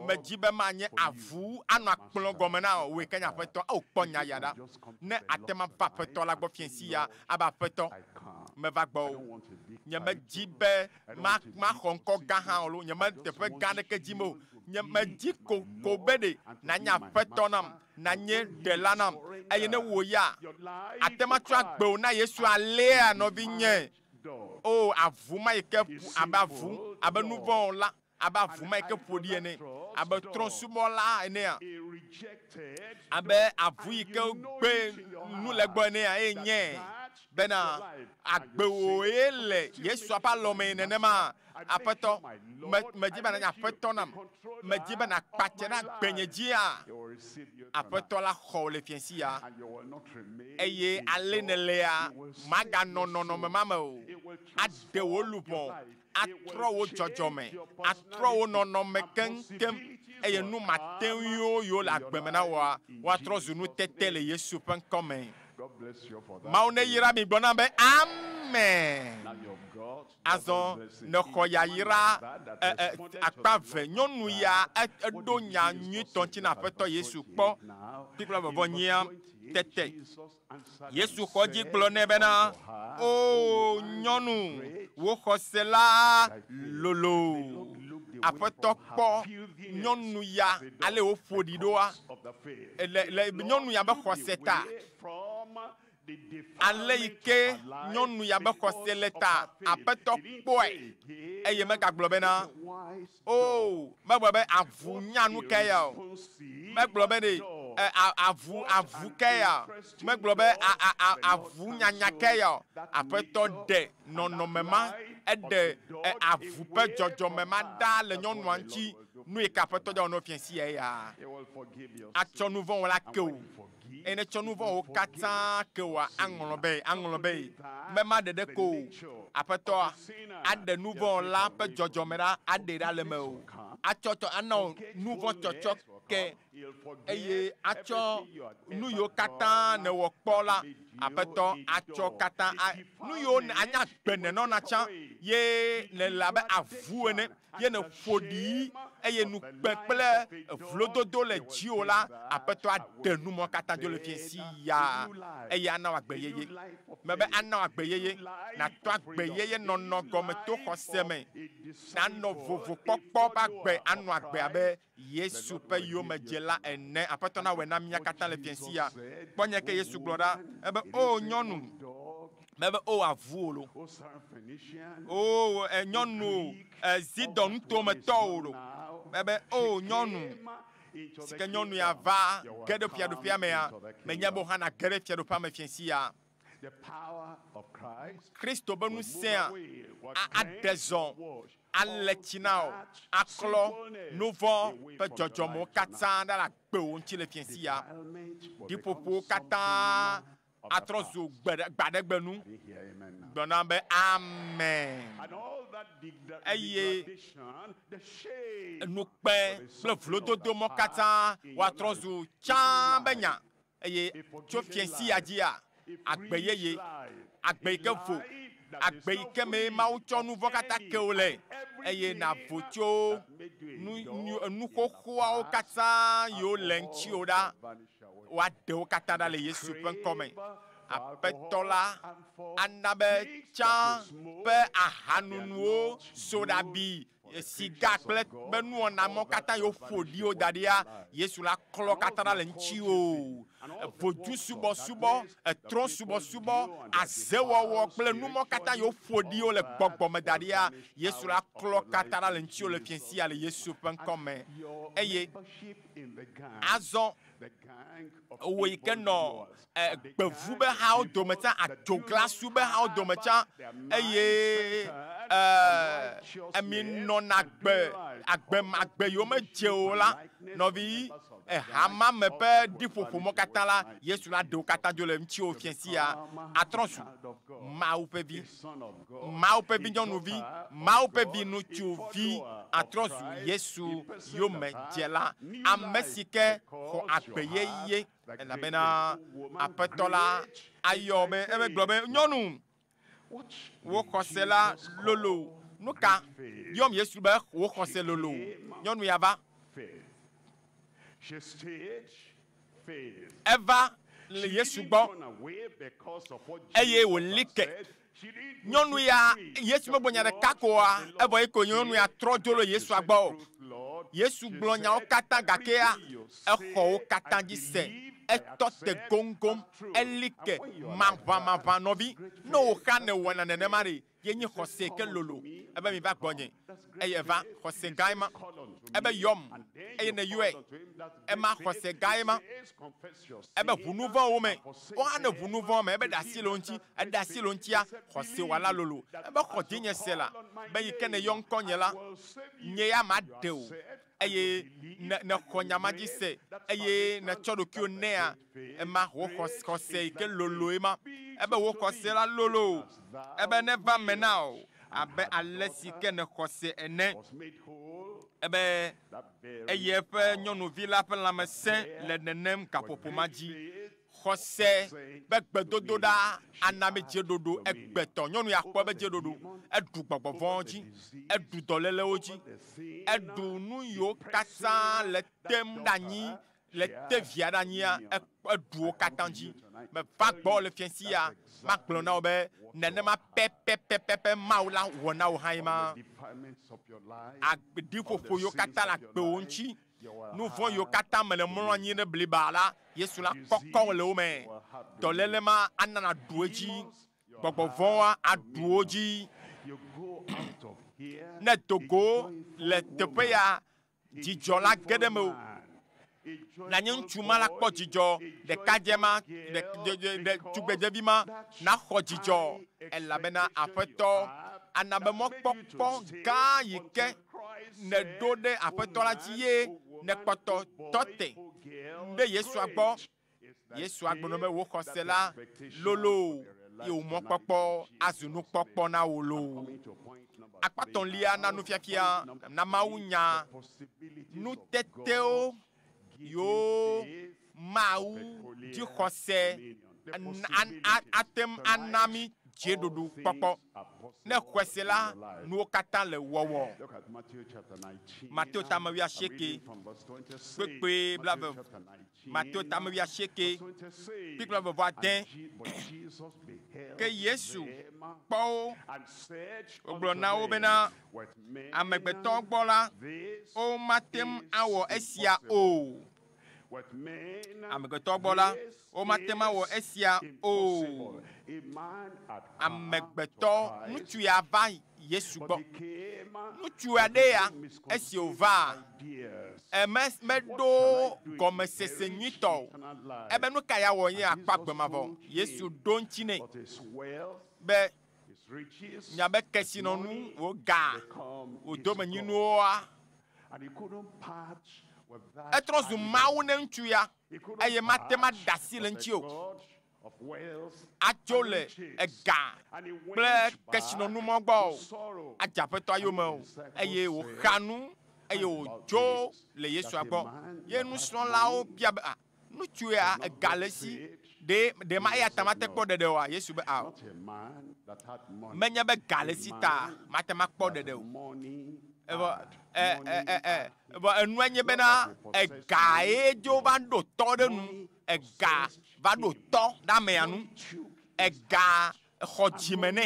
Medzi be manye avu anɔ akplɔ gɔme na wòe ke nye aƒetɔ. Ao, kpɔ nya ya ɖa. Ne ate ŋu ava aƒetɔ la gbɔ fiẽsi ya abe aƒetɔ, meva gbɔwò. Nyemedi be ma, maxɔ ŋkɔ gã hã o loo, nyeme teƒe gã aɖeke dim o. Nyemedi kokoko be ɖe nànye aƒetɔ nam, nànye ɖela nam. Eye ne wò ya, àte ŋu atsɔ agbewò na Yesu alea, nɔvinye. O, avu ma yi ke ƒu abe avu, abe nuvɔ̃wɔla, abe avu ma yi ke ƒo ɖi ene, abe trɔ̃subɔla enea, abe avu yi ke gbe nu le egbɔ enea, eye nye bena agbewòe le Yesu ƒe alɔme nenema. Aƒetɔ, me, medzi be nànye aƒetɔ nam. Medzi be nàkpatse ɖe agbenye dzia. Aƒetɔ la xɔ wò le fiẽsi ya. Eye ale nèlea, màganɔ nɔnɔme ma me o. Aɖe wò luʋɔ, atrɔ wò dzɔdzɔme, atrɔ wò nɔnɔme keŋkeŋ, eye nu mateŋuiwo yiwo le agbe me na wòa, woatrɔ zu nutete le Yesu ƒe ŋkɔ me. Mawu neyra mi gblɔ nam be, Amen. Azɔ nèxɔ yayra e, e, akpa ve. Nyɔnu ya eɖo nya nyuitɔ ŋuti na Aƒetɔ Yesu kpɔ. Kpikpla vɔvɔ nyia tete. Yesu xɔ edzi gblɔ nɛ bena, O nyɔnu, wò xɔse la lolo. Aƒetɔ kpɔ nyɔnu ya ale wòƒo ɖi ɖoa le, le nyɔnu ya be xɔse ta. Ale yi ke nyɔnu ya be xɔse le ta, Aƒetɔ kpɔe eye megagblɔ bena, O, megblɔ be avu nya nu ke ya o. Megblɔ be ɖe avu avu ke ya o. Megblɔ be a a a avu nyanya ke ya o. Aƒetɔ ɖe nɔnɔme ma, eɖe avu ƒe dzɔdzɔme ma ɖa le nyɔnua ŋuti. Nu yi ke Aƒetɔ dza wɔ na wò fiẽ sia eya. Atsɔ nu vɔ̃ wɔla ke wò. Eye ne etsɔ nu vɔ̃wo katã ke wòa, aŋlɔ be, aŋlɔ be, mema ɖeɖe ko o. Aƒetɔa aɖe nu vɔ̃ la ƒe dzɔdzɔme ɖa, aɖee ɖa le mewò. Atsɔ tsɔ, ana wò nu vɔ̃ tsɔtsɔ ke, eye atsɔ nu yiwo katã nèwɔ kpɔ la, Aƒetɔ atsɔ katã, a, nu yiwo anya agbe nènɔna tsã, ye nèle abe avu ene, ye nèƒo ɖi eye nukpe kple vlododo le dziwò la, Aƒetɔ aɖe nu mɔ katã dzo le fiẽsi ya, eye ana wò agbe yeye. Mebe ana wò agbe yeye, nàtɔ agbe yeye nɔnɔ gɔme to xɔse me, nànɔ vovokpɔkpɔ ƒe agbe, anɔ agbe abe Yesu ƒe yomedzela ene. Aƒetɔ nawɔe na mía katã le fiẽsi ya. Kpɔ nya ke Yesu gblɔ ɖa, ebe, O nyɔnu, mebe, O avu o lo. O nyɔnu Zidon nutometɔwo lo. Mebe, O nyɔnu, si ke nyɔnu ya va ge ɖe fiaɖuƒea mea, menya be wò hã nàge ɖe fiaɖuƒea me fiẽsi ya. Kristo be ŋusẽa aɖe zɔ. Ale tsi na wò, aklɔ nu vɔ̃ ƒe dzɔdzɔmewo katã ɖa le agbewo ŋuti le fiẽ sia. Ɖiƒoƒowo katã atrɔ zu gbe gbaɖegbe nu. Gblɔ nam be amen. Eye nukpe kple vlododo mɔ katã woatrɔ zu tsã be nya. Eye tso fiẽ sia dzia, agbe yeye, agbe yi ke vo, agbe yi ke mee Mawu tsɔ nu vɔ̃ katã ke wò le, eye nàvo tso nu, nu xoxoawo katã yiwo le ŋutiwò ɖa, woaɖe wo katã ɖa le Yesu ƒe ŋkɔ me. Aƒetɔ la ana be tsã ƒe ahanunuwo, soɖabi, siga kple be nuwɔna mɔ katã yiwo ƒo ɖi wo da ɖia, Yesu la klɔ katã ɖa le ŋutiwò. Vodu subɔsubɔ, etrɔ̃ subɔsubɔ, azewɔwɔ kple numɔ katã yiwo ƒo ɖi wo le gbɔgbɔ me da ɖia, Yesu la klɔ katã ɖa le ŋutiwò le fiẽ sia le Yesu ƒe ŋkɔ me. Eye azɔ wò yi ke nɔ gbevu be hawo dome tsã, adzoglasu be hawo dome tsã, eye emi nɔna agbe, agbe agbe yiwo medze o la, nɔvi, eha ma me ƒe ɖiƒoƒo mɔ katã la, Yesu la ɖe wo katã dzo le ŋutiwò fiẽ sia, atrɔ zu Mawu ƒe vi, Mawu ƒe vi nyɔnuvi, Mawu ƒe vi ŋutsuvi, atrɔ zu Yesu yomedzela, ame si ke xɔ agbe yeye. Elabena Aƒetɔ la ayɔ be, ebe gblɔ be, Nyɔnu, wò xɔse la lolo. Nu ka yɔm Yesu be wò xɔse lolo? Nyɔnu ya va. Eva le Yesu gbɔ eye wòli ke. Nyɔnu ya, Yesu megblɔ nya ɖeka koa, evɔ ye ko nyɔnu ya trɔ dzo le Yesua gbɔ o. Yesu gblɔ nyawo katã gakea, exɔ wo katã dzi se. Etɔ te goŋgoŋ, eli ke maʋamaʋã nɔvi. Ne wò xa nèwɔna nenema ɖe, ye nye xɔse ke lolo. Ebe mi va gbɔnye, eye eva, xɔse gã ema. Ebe yɔm, eye nèyɔe, ema xɔse gã ema. Ebe ʋu nu vɔ̃wo me. Wohã ne ʋu nu vɔ̃ me, ebe ɖe asi le wo ŋuti. Eɖe asi le wo ŋutia, xɔse wɔla lolo. Ebe xɔ dzinye se la, be yi ke nèyɔ ŋkɔnye la, nye ya maɖe wò. Eye ne nèxɔ nya ma dzi se, eye nètsɔ ɖokuiwò nɛa, ema wò xɔse yi ke lolo ema. Ebe wò xɔse la lolo. Ebe neva eme na wò abe ale si ke nèxɔ se ene. Ebe eye eƒe nyɔnuvi la ƒe lãme sẽ le nenem gaƒoƒo ma dzi. Xɔse be gbedodoɖa ana be dzeɖoɖo egbetɔ. Nyɔnu ya kpɔ ebe dzeɖoɖo. Eɖu gbɔgbɔ vɔ̃wo dzi, eɖu dɔlélewo dzi, eɖu nu yiwo katã le tem ɖe anyi, le te via ɖe anyia, eɖu wo katã dzi. Meva gbɔwò le fiẽ sia, magblɔ na wò be nenema pɛpɛpɛpɛ Mawu la wɔ na wò hã ye ma. Ɖiƒoƒo yiwo katã le agbewò ŋuti, nu vɔ̃ yiwo katã me nèmlɔ anyi ɖe bliba la, Yesu la kɔkɔ wò le wo me. Dɔléle ma ana nàɖu edzi. Gbɔgbɔ vɔ̃woa aɖu wo dzi. Ne èdo go le teƒe ya, dzidzɔ la ge ɖe mewò. Nànye ŋutsu ma la kpɔ dzidzɔ, ɖekadze ma, tugbedzevi ma naxɔ dzidzɔ, elabena Aƒetɔ ana be mɔkpɔkpɔ gã yi ke nèɖo ɖe Aƒetɔ la dzi ye nèkpɔtɔ tɔ te ɖe Yesua gbɔ. Yesu agblɔ be wò xɔse la lolo ye wò mɔkpɔkpɔ azu nukpɔkpɔ na wò loo. Akpa etɔ̃lia na nufiafia na Mawu nya nutetewo yiwo Mawu dzixɔse ate ŋu ana mí dzeɖoɖo kpɔkpɔ. Ne xɔe se la, nuwo katã le wɔwɔ. Mateo tame wuiasieke, kpekpe blave. Mateo tame wuiasieke, kpekpe blave vɔ ade. Ke Yesu kpɔ wo, wògblɔ na wo bena, amegbetɔ gbɔ la, womate ŋu awɔ esia o. Amegbetɔ gbɔ la, womate ŋu awɔ esia o. Amegbetɔ, ŋutsu ya va Yesu gbɔ. Ŋutsu aɖe ya, esi wòva, eme meɖo gɔmesese nyuitɔ o. Ebe nu ka ya wɔ ye akpɔ agbe mavɔ? Yesu ɖo ŋuti nɛ be, Nya be kesinɔnu, wò ga, wò domenyinuwoa, etrɔ zu Mawu ne ŋutsu ya eye mate ŋu aɖe asi le eŋuti o. Atso le ega kple kesinɔnu mɔ gbɔ o, adze Aƒetɔa yome o, eye wòxa nu eye wòdzo le Yesua gbɔ. Ye nusrɔ̃lawo bia be, Ah, ŋutsu ya ega le esi, ɖe ɖe ma eya ta mate kpɔ ɖeɖe oa? Yesu be, Ao, menye be ga le esi ta mate ŋu akpɔ ɖeɖe o. Evɔ e e e e evɔ enua nye bena egae dzo va ɖo tɔ ɖe nu. Ega va ɖo tɔ ɖe amea nu. Ega xɔ dzime nɛ.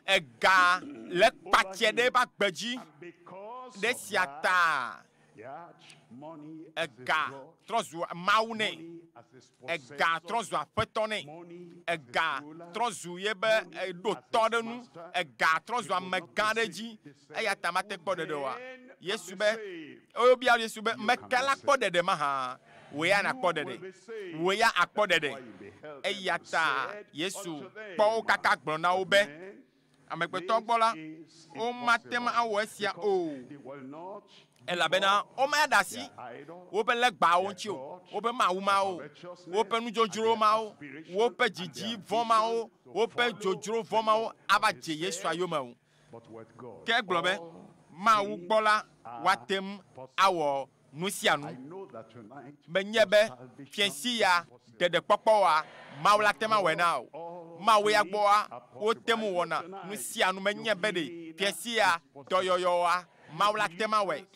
Ega le kpatse ɖe eƒe agbe dzi. Ɖe esia ta ega trɔ zu Mawu nɛ. Ega trɔ zu aƒetɔ nɛ. Ega trɔ zu yebe ɖo tɔ ɖe nu. Ega trɔ zu amegã ɖe edzi. Eya ta mate kpɔ ɖeɖe oa? Yesu be, wobia Yesu be, meka la kpɔ ɖeɖe mahã? Wò ya nàkpɔ ɖeɖe. Wò ya àkpɔ ɖeɖe. Eya ta Yesu kpɔ wo kaka gblɔ na wo be, Amegbetɔ gbɔ la, womate ŋu awɔ esia o, elabena womaɖe asi woƒe legbawo ŋuti o, woƒe mawu mawo, woƒe nudzodzro mawo, woƒe didi vɔ̃ mawo, woƒe dzodzro vɔ̃ mawo ava dze Yesua yome o. Ke egblɔ be, Mawu gbɔ la, woate ŋu awɔ nu sia nu. Menye be fiẽsi ya ɖeɖekpɔkpɔ oa, Mawu la te ŋu awɔe na wò. Mawu ya gbɔa, wote ŋu wɔna nu sia nu. Menye be ɖe fiẽsi ya dɔyɔyɔ oa, Mawu la te ŋu awɔe.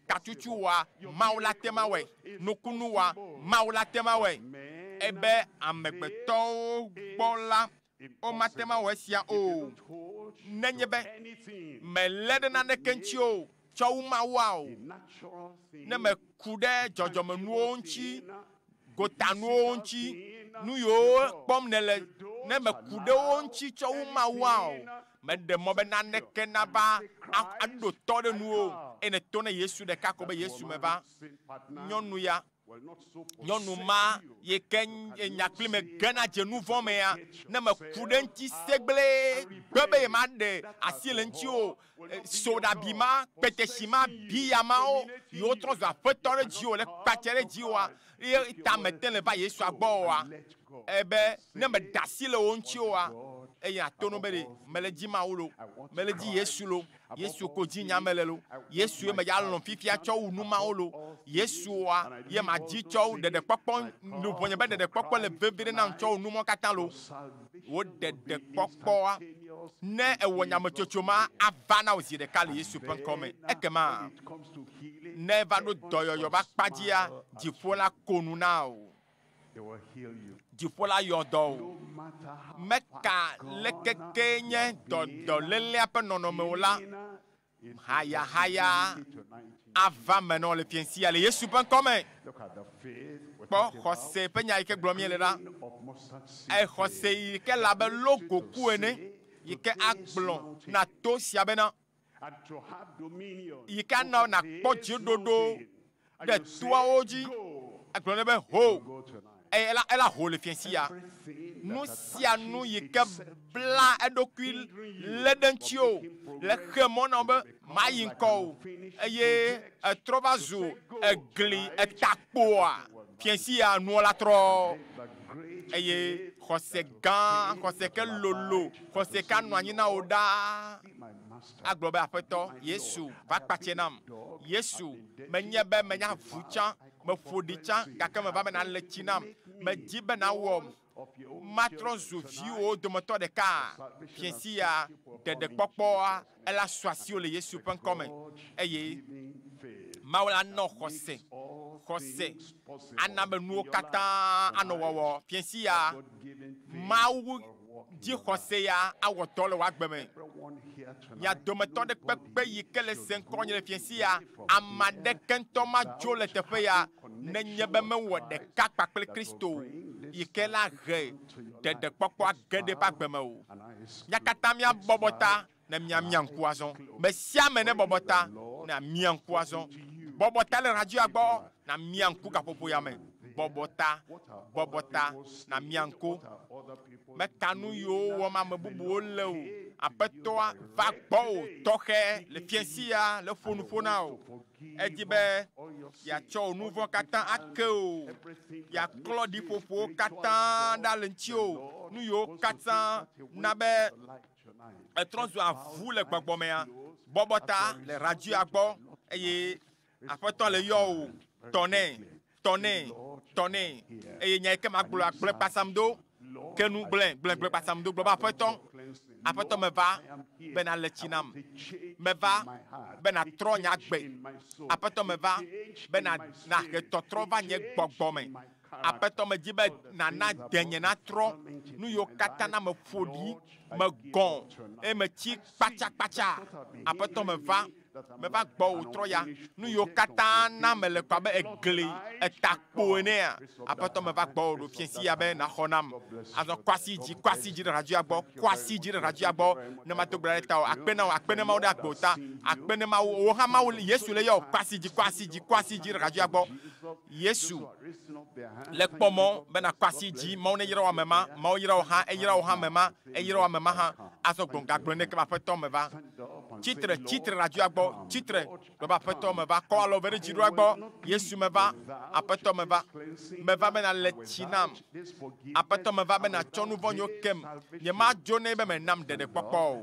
Katutu oa, Mawu la te ŋu awɔe. Nukunu oa, Mawu la te ŋu awɔe. Ebe amegbetɔwo gbɔ la, Womate ŋu awɔ esia o nenye be mèlé ɖe naneke ŋuti o tsɔ wu Mawua o. Ne mèku ɖe dzɔdzɔmenuwo ŋuti, gotanuwo ŋuti, nu yiwo kpɔm nèle, ne mèku ɖe wo ŋuti tsɔ wu Mawua o, mèɖe mɔ be naneke nava aɖo tɔ ɖe nuwò o, eye nèto na Yesu ɖeka ko be Yesu meva. Nyɔnu ya Nyɔnu ma yi ke nya kpli me gena dze nu vɔ̃ mea, ne meku ɖe eŋuti segble gbe be yemaɖe asi le eŋuti o, soɖabi ma, kpetesi ma, biya mawo yi wotrɔ zu aƒetɔ ɖe dziwò le kpatse ɖe dziwòa, ye ta mete le va Yesua gbɔ oa, ebe ne meɖe asi le wo ŋuti oa, eye ato no be ɖe mele dzi Mawu lo, mele dzi Yesu lo. Yesu ko dzi nya mele lo. Yesu ye medza lɔ̃ fifia tsɔ wu nu mawo lo. Yesua ye madzi tsɔ wu ɖeɖekpɔkpɔ luʋɔnye be ɖeɖekpɔkpɔ le veviɖe nam tsɔ wu nu mawo katã lo. Wò ɖeɖekpɔkpɔa, ne èwɔ nyametsotso ma, ava na wò zi ɖeka le Yesu ƒe ŋkɔ me. Ekema ne eva ɖo dɔyɔyɔ ƒe akpa dzia, dziƒo la ko nu na wò. Dziƒo la yɔ dɔ o. Meka lekeke nye dɔlélea ƒe nɔnɔme o la, hayahaya ava me nɔ le fiẽsia le Yesu ƒe ŋkɔ me. Kpɔ xɔse ƒe nya yi ke gblɔm míele ɖa. Exɔse yi ke le abe logoku ene yi ke agblɔ na to sia bena, yi ke ana nàkpɔ dziɖoɖo ɖe toawo dzi. Egblɔ nɛ be, Ho! Eye ela, ela ho le fiẽsi ya. Nu sia nu yi ke bla eɖokui lé ɖe ŋutiwò le xe mɔ na wò be màyi ŋkɔ o, eye etrɔ va zu egli etakpoa, fiẽsi ya nuwo la trɔ. Eye xɔse gã, xɔse ke lolo, xɔse ke anɔ anyi na wò ɖaa. Agblɔ be, Aƒetɔ Yesu, va kpatse nam. Yesu, menye be menye avu tsã, meƒo ɖi tsã, gake meva be nàle tsi nam. Medi be nàwɔm matrɔ zu viwòwo dometɔ ɖeka. Fiẽsi ya, ɖeɖekpɔkpɔa, ela su asiwò le Yesu ƒe ŋkɔ me. Eye Mawu la nɔ xɔse, xɔse ana be nuwo katã anɔ wɔwɔ. Fiẽsi ya, Mawu dzi xɔse ya awɔ dɔ le wò agbe me. Mia dometɔ ɖe kpekpe yi ke le se ŋkɔ nye le fiẽsi ya, ame aɖeke ŋutɔ madzo le teƒe ya nenye be mewɔ ɖeka kpakple Kristo yi ke la he ɖeɖekpɔkpɔ age ɖe eƒe agbe me o. Mia katã míabɔbɔ ta ne míamia ŋku azɔ. Me sia ame nebɔbɔ ta ne amia ŋku azɔ. Bɔbɔ ta le radioa gbɔ namia ŋku gaƒoƒo ya me. Bɔbɔ ta, bɔbɔ ta, na mia ŋku. Meka nu yiwo wɔm ame bubuwo le o. Aƒetɔa va gbɔwò tɔxɛ le fiẽsi ya le ƒo nuƒo na wò. Edi be yeatsɔ wò nu vɔ̃ katã ake wò, yeaklɔ ɖiƒoƒowo katã ɖa le ŋutiwò, nu yiwo katã na be etrɔ zu avu le gbɔgbɔ mea. Bɔbɔ ta le radioa gbɔ eye Aƒetɔ le yɔ wò, tɔ nɛ, tɔ nɛ, tɔ nɛ. Eye nya yi ke magblɔa, gblɔe kpasam do. Ke nu gblẽ, gblẽ, gblẽ kpasam do. Gblɔ be, Aƒetɔ, Aƒetɔ, meva be nàle tsi nam. Meva be nàtrɔ nye agbe. Aƒetɔ, meva be nàhe tɔtrɔ va nye gbɔgbɔ me. Aƒetɔ, medi be nàna denye natrɔ. Nu yiwo katã na meƒo ɖi, megɔ̃ eye metsi kpatsakpatsa. Aƒetɔ, meva Meva gbɔwò trɔ ya. Nu yiwo katã na mele kɔ abe egli, etakpo enea, Aƒetɔ, meva gbɔwò ɖo fiẽsi ya be nàxɔ nam. Azɔ kɔ asi dzi, kɔ asi dzi ɖe radioa gbɔ, kɔ asi dzi ɖe radioa gbɔ ne mado gbe ɖa ɖe tawò. Akpe na wò, akpe ne Mawu ɖe agbe wò ta. Akpe ne Mawu, wò hã Mawu, Yesu le yɔ wò. Kɔ asi dzi, kɔ asi dzi, kɔ asi dzi ɖe radioa gbɔ. Yesu le kpɔ mɔ be nàkɔ asi dzi. Mawu neyra wò ame ma. Mawu yra wò hã, eyra wò hã ame ma, eyra wò ame ma hã. Azɔ gblɔ, gagblɔe nɛ ke be, Aƒetɔ, meva. Tsitre, tsitre ɖe adzɔa gbɔ, tsitre, gblɔ be, Aƒetɔ, meva. Kɔ alɔ ve ɖe dziɖoa gbɔ. Yesu, meva. Aƒetɔ, meva. Meva be nàle tsi nam. Aƒetɔ, meva be nàtsɔ nu vɔ̃ nyewo kem. Nyemadzo nɛ be mènam ɖeɖekpɔkpɔ o.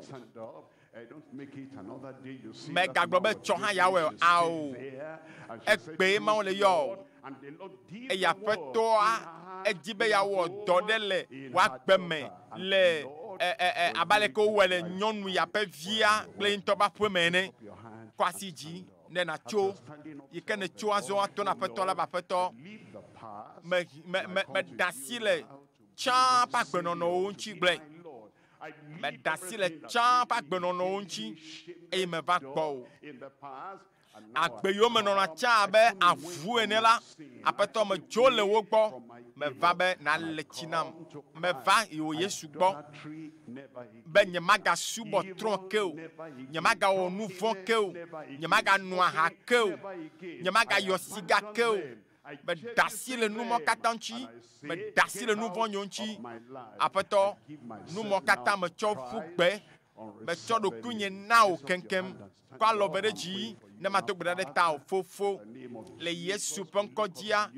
Mègagblɔ be tsɔ hã yeawɔe o. Ao. Egbee Mawu le yɔ wò. Eye Aƒetɔa edi be yeawɔ dɔ ɖe le wò agbe me le abe aleke wowɔe le nyɔnu ya ƒe via kple ye ŋutɔ ƒe aƒe me ene. Kɔ asi dzi ne nàtso. Yi ke nètso azɔ ato na Aƒetɔ la be, Aƒetɔ, me, me, me, meɖe asi le tsã ƒe agbenɔnɔwo ŋuti gblɔe. Meɖe asi le tsã ƒe agbenɔnɔwo ŋuti eye meva gbɔwò. Agbe yiwo me nɔna tsã abe avu ene la, Aƒetɔ, medzo le wo gbɔ. Meva be nàle tsi nam. Meva yi wò Yesu gbɔ be nyemagasubɔ trɔ̃ ke o, nyemagawɔ nu vɔ̃ ke o, nyemagano aha ke o, nyemagayɔ siga ke o. Meɖe asi le nu mɔ katã ŋuti. Meɖe asi le nu vɔ̃ nyewo ŋuti. Aƒetɔ, nu mɔ katã metsɔ ƒu gbe. Metsɔ ɖokuinye na wò keŋkeŋ. Kɔ alɔ ve ɖe dzi ne mado gbe ɖa ɖe tawò, Fofo. Le Yesu ƒe ŋkɔ dzia,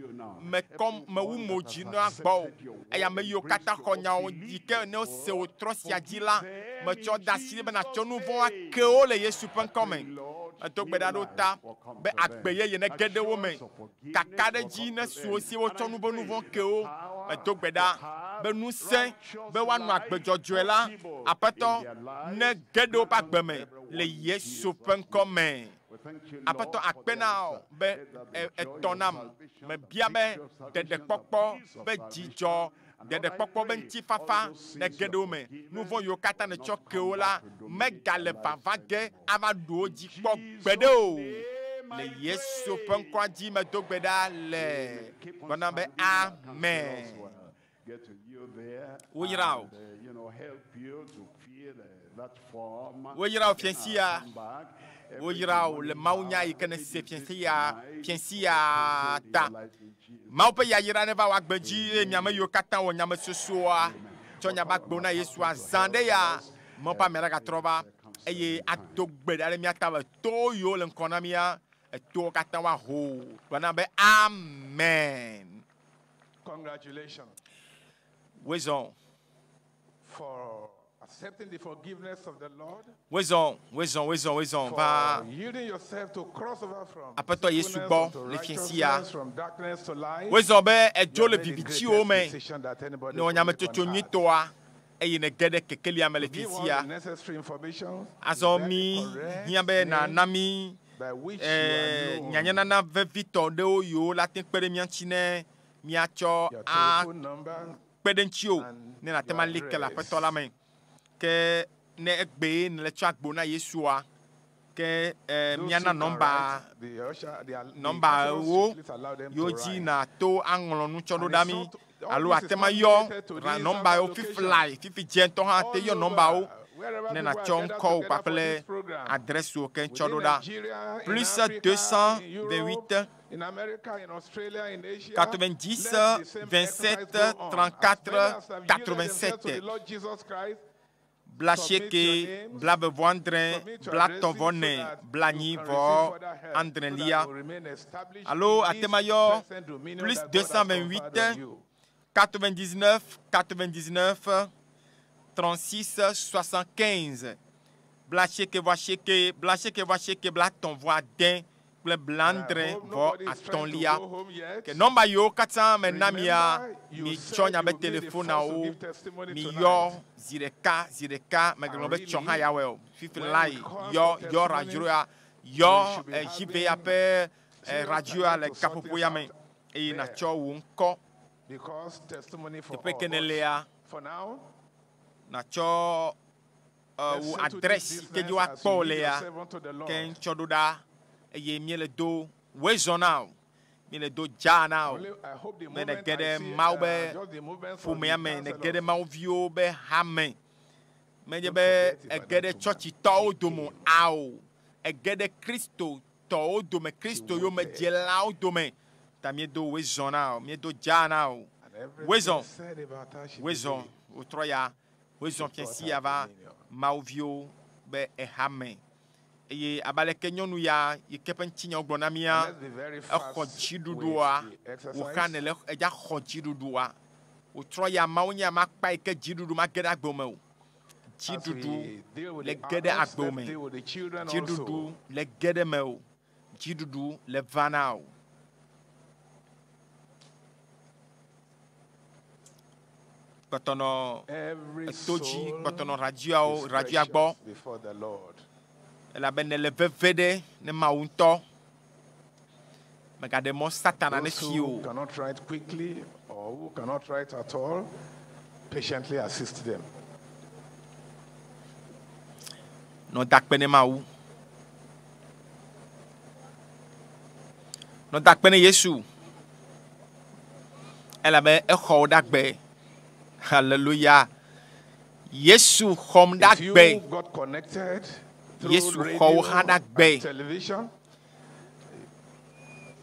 mekɔ, mewu mo dzi na gbɔwò. Eye ame yiwo katã xɔ nyawo yi ke ne wose wò trɔ sia dzi la, metsɔ de asi ɖi be nàtsɔ nu vɔ̃wo ake wo le Yesu ƒe ŋkɔ me. Medo gbe ɖa ɖe wo ta be agbe yeye nege ɖe wo me. Kakaɖedzi nesu wo si wotsɔ nu ƒe nu vɔ̃ ke wo. Medo gbe ɖa be ŋusẽ be woanɔ agbe dzɔdzɔe la, Aƒetɔ, nege ɖe woƒe agbe me le Yesu ƒe ŋkɔ me. Aƒetɔ, akpe na wò be ètɔ nam. Mebia be ɖeɖekpɔkpɔ, be dzidzɔ, ɖeɖekpɔkpɔ be ŋutifafa nege ɖe wo me. Nu vɔ̃ yiwo katã nètsɔ ke wo la megale vava ge ava ɖu wo dzi kpɔ gbeɖe o. Le Yesu ƒe ŋkɔa dzi medo gbe ɖa le gblɔ be amen. Woyra wò. Woyra wò fiẽsi ya. Woyra wò le mawunya yi ke nèse fiẽsi ya, fiẽsi ya ta. Mawu ƒe yayra neva wò agbe dzi eye mi ame yiwo katã wɔ nyamesosoa tsɔ nya va gbewo na Yesua zã ɖe ya. Mawu ƒe ame aɖe va eye ado gbe ɖa ɖe mía ta be to yiwo le ŋkɔ na mía, etowo katã woaho. Gblɔ na be amen. Congratulations. Wezɔn. For accepting the forgiveness of the Lord. Wezɔn, wezɔn, wezɔn, wezɔn va For yielding yourself to cross over from Aƒetɔ Yesu sinfulness gbɔ unto le fiẽsi ya. righteousness, from darkness to light. Wezɔn be edzo You le have made the vivitiwo greatest me decision that anybody ne wɔ could make on nyametsotso earth. nyuitɔa eye nège ɖe kekelia me le To give fiẽsi all ya. the necessary information, Azɔ then mi the correct hiã be name nàna mi by which you are eh, known. nyanyanana vevitɔ ɖewo yiwo la te kpe ɖe mía ŋuti ne míatsɔ Your a telephone number kpe ɖe ŋutiwò ne nàte ŋu your ali ke le address. Aƒetɔ la me. Ke ne egbee nèle tsɔ agbo na Yesua, ke eh, Those míana who can nɔmba write, the usher, the nɔmba ushers ewo should please allow them yiwo to dzi write. nàto aŋlɔ nu tsɔ ɖo And ɖa it's mí not, all alo this is ate ŋu not ayɔ limited to ra these nɔmba other yiwo fifi locations. lae fifi dze ŋutɔ hã te All yɔ nɔmbawo over, wherever ne people are nàtsɔ gathered ŋkɔwò together for kpakple this program, adrɛsiwo keŋ tsɔ within ɖo ɖa. Nigeria, in Plus Africa, in Europe, 228 In America, in Australia, in Asia, 90 let the same 27 exercise go on. 34 As many as have yielded themselves to 87. the Lord Jesus Christ, Bla submit asieke, your names, bla ve vɔ adre, submit your bla addresses tɔ̃ vɔ so ne, that bla you nyi can vɔ receive further help, so that adrelia. you will remain established Alo in ate this ma yɔ present dominion plus that God has conferred 228 on you. 99 99 36 75 bla asieke vɔ asieke, bla asieke vɔ asieke, bla tɔ̃ vɔ ade kple bla And I adre hope vɔ nobody is trying to atɔ̃lia. go home yet. Ke nɔmba yiwo katã me na mia, Remember, you mitsɔ said miabe you will be the first to telefonawo, give testimony miyɔ tonight. zi ɖeka zi ɖeka megblɔ And be tsɔ hã really, ya wɔe o. Fifi when lae we call yɔ for yɔ testimonies, radio ya, we yɔ should be eh, ya having ƒe eh, serious radio ya time le to sort kaƒoƒo things ya me out eye there. natsɔ wò ŋkɔ Because testimony for teƒe all. ke ne But lea for now, natsɔ eh, let's wò settle this adresi ke dzi business as woakpɔ you wò yield le ya yourself unto the ke Lord. ŋtsɔ ɖo ɖa eye míele do woe zɔ na o míele do dza na o Only I hope the be moment nege I ɖe see Mawu be just the movements from ƒomea the me nege ɖe councillors, Mawu viwo be hame menye don't be forget about ege ɖe that woman. tsɔtsitɔwo She dome came. ao ege ɖe kristotɔwo dome She kristo waited. yomedzelawo dome ta míedo woe zɔ na o míedo dza na o And woe everything zɔ said about her, she woe zɔ believed. wòtrɔ ya woe She zɔ got fiasi her ya va dominion. Mawu viwo be ehame eye abe aleke nyɔnu ya yi ke ƒe ŋutinyawo gblɔ na And mía let's be very exɔ fast with dziɖuɖua the wò hã exercise. nele edza xɔ dziɖuɖua wòtrɔ ya Mawu nye ame akpa yi ke dziɖuɖu mage ɖe agbe me o As dziɖuɖu we deal with le the ge ɖe adults, agbe let's me deal with the children dziɖuɖu also. le ge ɖe me o dziɖuɖu le va na o kpɔtɔ nɔ Every eto dzi soul kpɔtɔ nɔ radioawo is radioa gbɔ precious before the Lord. elabe nele veve ɖe ne Mawu ŋutɔ megaɖe mɔ satana ne Those fi who o cannot write quickly or who cannot write at all, patiently assist them. nɔ dakpe ne Mawu nɔ dakpe ne Yesu elabe exɔ wò ɖe agbe hallelujah Yesu xɔm ɖe If you agbe got connected through Yesu xɔ wò hã radio ɖe agbe and television,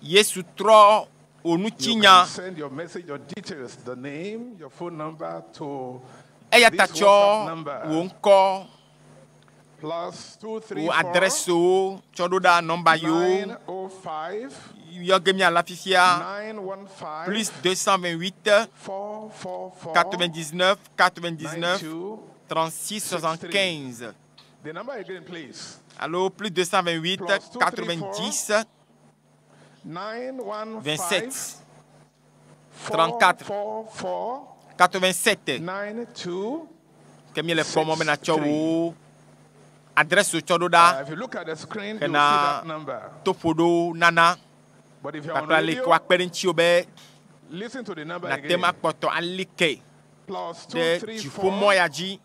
Yesu trɔ wò you ŋutinya can send your message, your details, the name, your phone number to eya ta this tsɔ WhatsApp number wò ŋkɔ +2 3 wò 4 adresiwo tsɔ ɖo ɖa nɔmba yiwo 905 yɔ ge míala fifia 915 plus 228 444 99 99 92 36 63. 75 The number again, please. alo plus 228 +2 3 4 90 915 27 4 34 4 4 87 9 2 ke míele kpɔ mɔ 6 be natsɔ 3. wò adresiwo tsɔ ɖo ɖa If you look at the screen, you will see hena that number. toƒoɖo nana But if you're on kpakple ale yi ke radio, woakpe ɖe ŋutiwò be listen to the number nate again. ma kpɔtɔ ali ke +2 ɖe 3 dziƒomɔ 4 ya dzi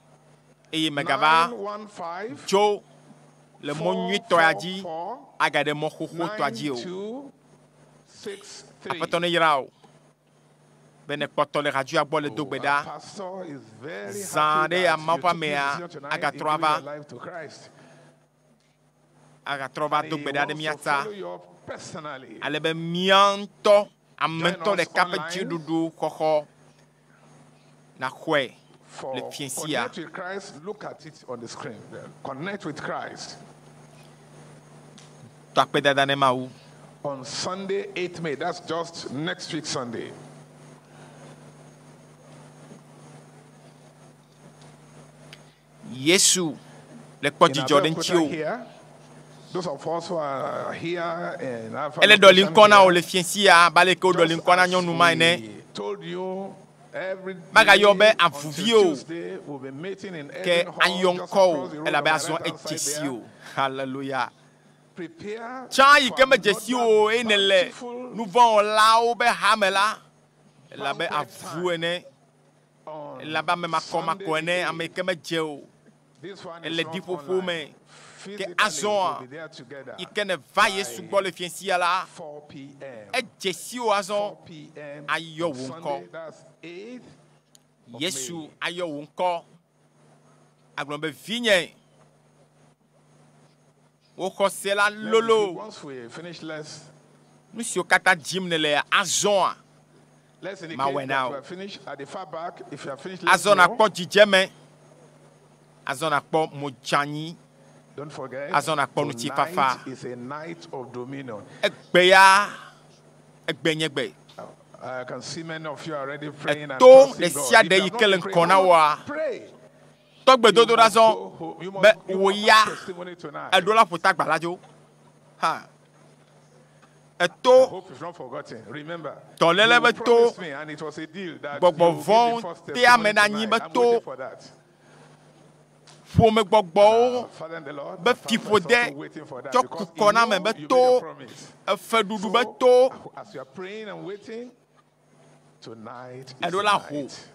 eye megava 915 tso le mɔ 4 nyuitɔ ya 4 dzi 4 agaɖe mɔ xoxotɔa 9 dzi o 2 6 3. aƒetɔ ne yra o be ne kpɔtɔ le radioa gbɔ le do Oh, gbe our ɖa pastor is very zã happy ɖe that ya Mawu you ƒe took this amea decision tonight in agatrɔ giving ava your life to Christ. agatrɔ va And do he gbe ɖa ɖe wants mía to ta follow you up personally. ale be mía ŋutɔ ame Join ŋutɔ us ɖeka ƒe online dziɖuɖu xɔxɔ naxɔe le for fiẽ sia Connect with Christ. Look at it on the screen. there. Connect with Christ. tɔ akpedada ne Mawu On Sunday, 8th May. That's just next week, Sunday. Yesu le kpɔ In dzidzɔ ɖe Abeokuta ŋutiwò here, those of us who are here in Alpha ele ɖɔli Location ŋkɔ na wò here, le fiẽ sia abe ale ke woɖɔli just ŋkɔ na as nyɔnu ma ene we told you every Magayɔ be day avuvi until o Tuesday, we'll be meeting in ke Eden Hall, ayɔ just ŋkɔ o across the road elabe on my azɔ right hand edze side si there. o hallelujah Prepare tsã yi for ke medze si another o eye nele bountiful nuvɔ̃wɔlawo be hame la elabe banquet avu time ene on elabe ame makɔmakɔ Sunday ene the ame yi 8th. ke medze o This one is ele not ɖiƒoƒo online. me ke Physically, azɔa we'll be there together yi ke neva Yesu by gbɔ le fiẽ sia la 4 p.m. edze si o azɔ 4 p.m. ayɔ on wò ŋkɔ Sunday, that's 8th of Yesu May. ayɔ wò ŋkɔ agblɔ be vinye wò xɔse la Let me, lolo once we finish, let's Nu siwo katã dzim nèle azɔa, Let's indicate mawɔe na that wò. we are finished at the far back. If you are finished, let's Azɔ know. nàkpɔ dzidzeme. Azɔ nàkpɔ modzanyi. Don't forget, Azɔ nàkpɔ ŋutifafa. tonight is a night of dominion. Egbe ya, egbe nye gbe. I can see many of you are already praying and Eto ɖe trusting God. sia If ɖe you yi have ke not le been ŋkɔ praying, na woa, pray. tɔgbedodoɖa zɔ You be must, you wò must ya have testimony tonight. eɖo la ƒo ta gbala dzo. Ha. I Eto hope you've not forgotten. Remember, dɔléle you be to promised me and it was a deal that you will gbɔgbɔ give the vɔ̃ first tea ame testimony ɖe anyi tonight. be I'm to waiting for that. ƒomegbɔgbɔwo Father in the Lord, be my pastor is fiƒode also waiting for that tsɔ because kukɔ he na ame knew be you made to a promise. efeɖuɖu be to As you are praying and waiting, tonight is eɖo the la ho night.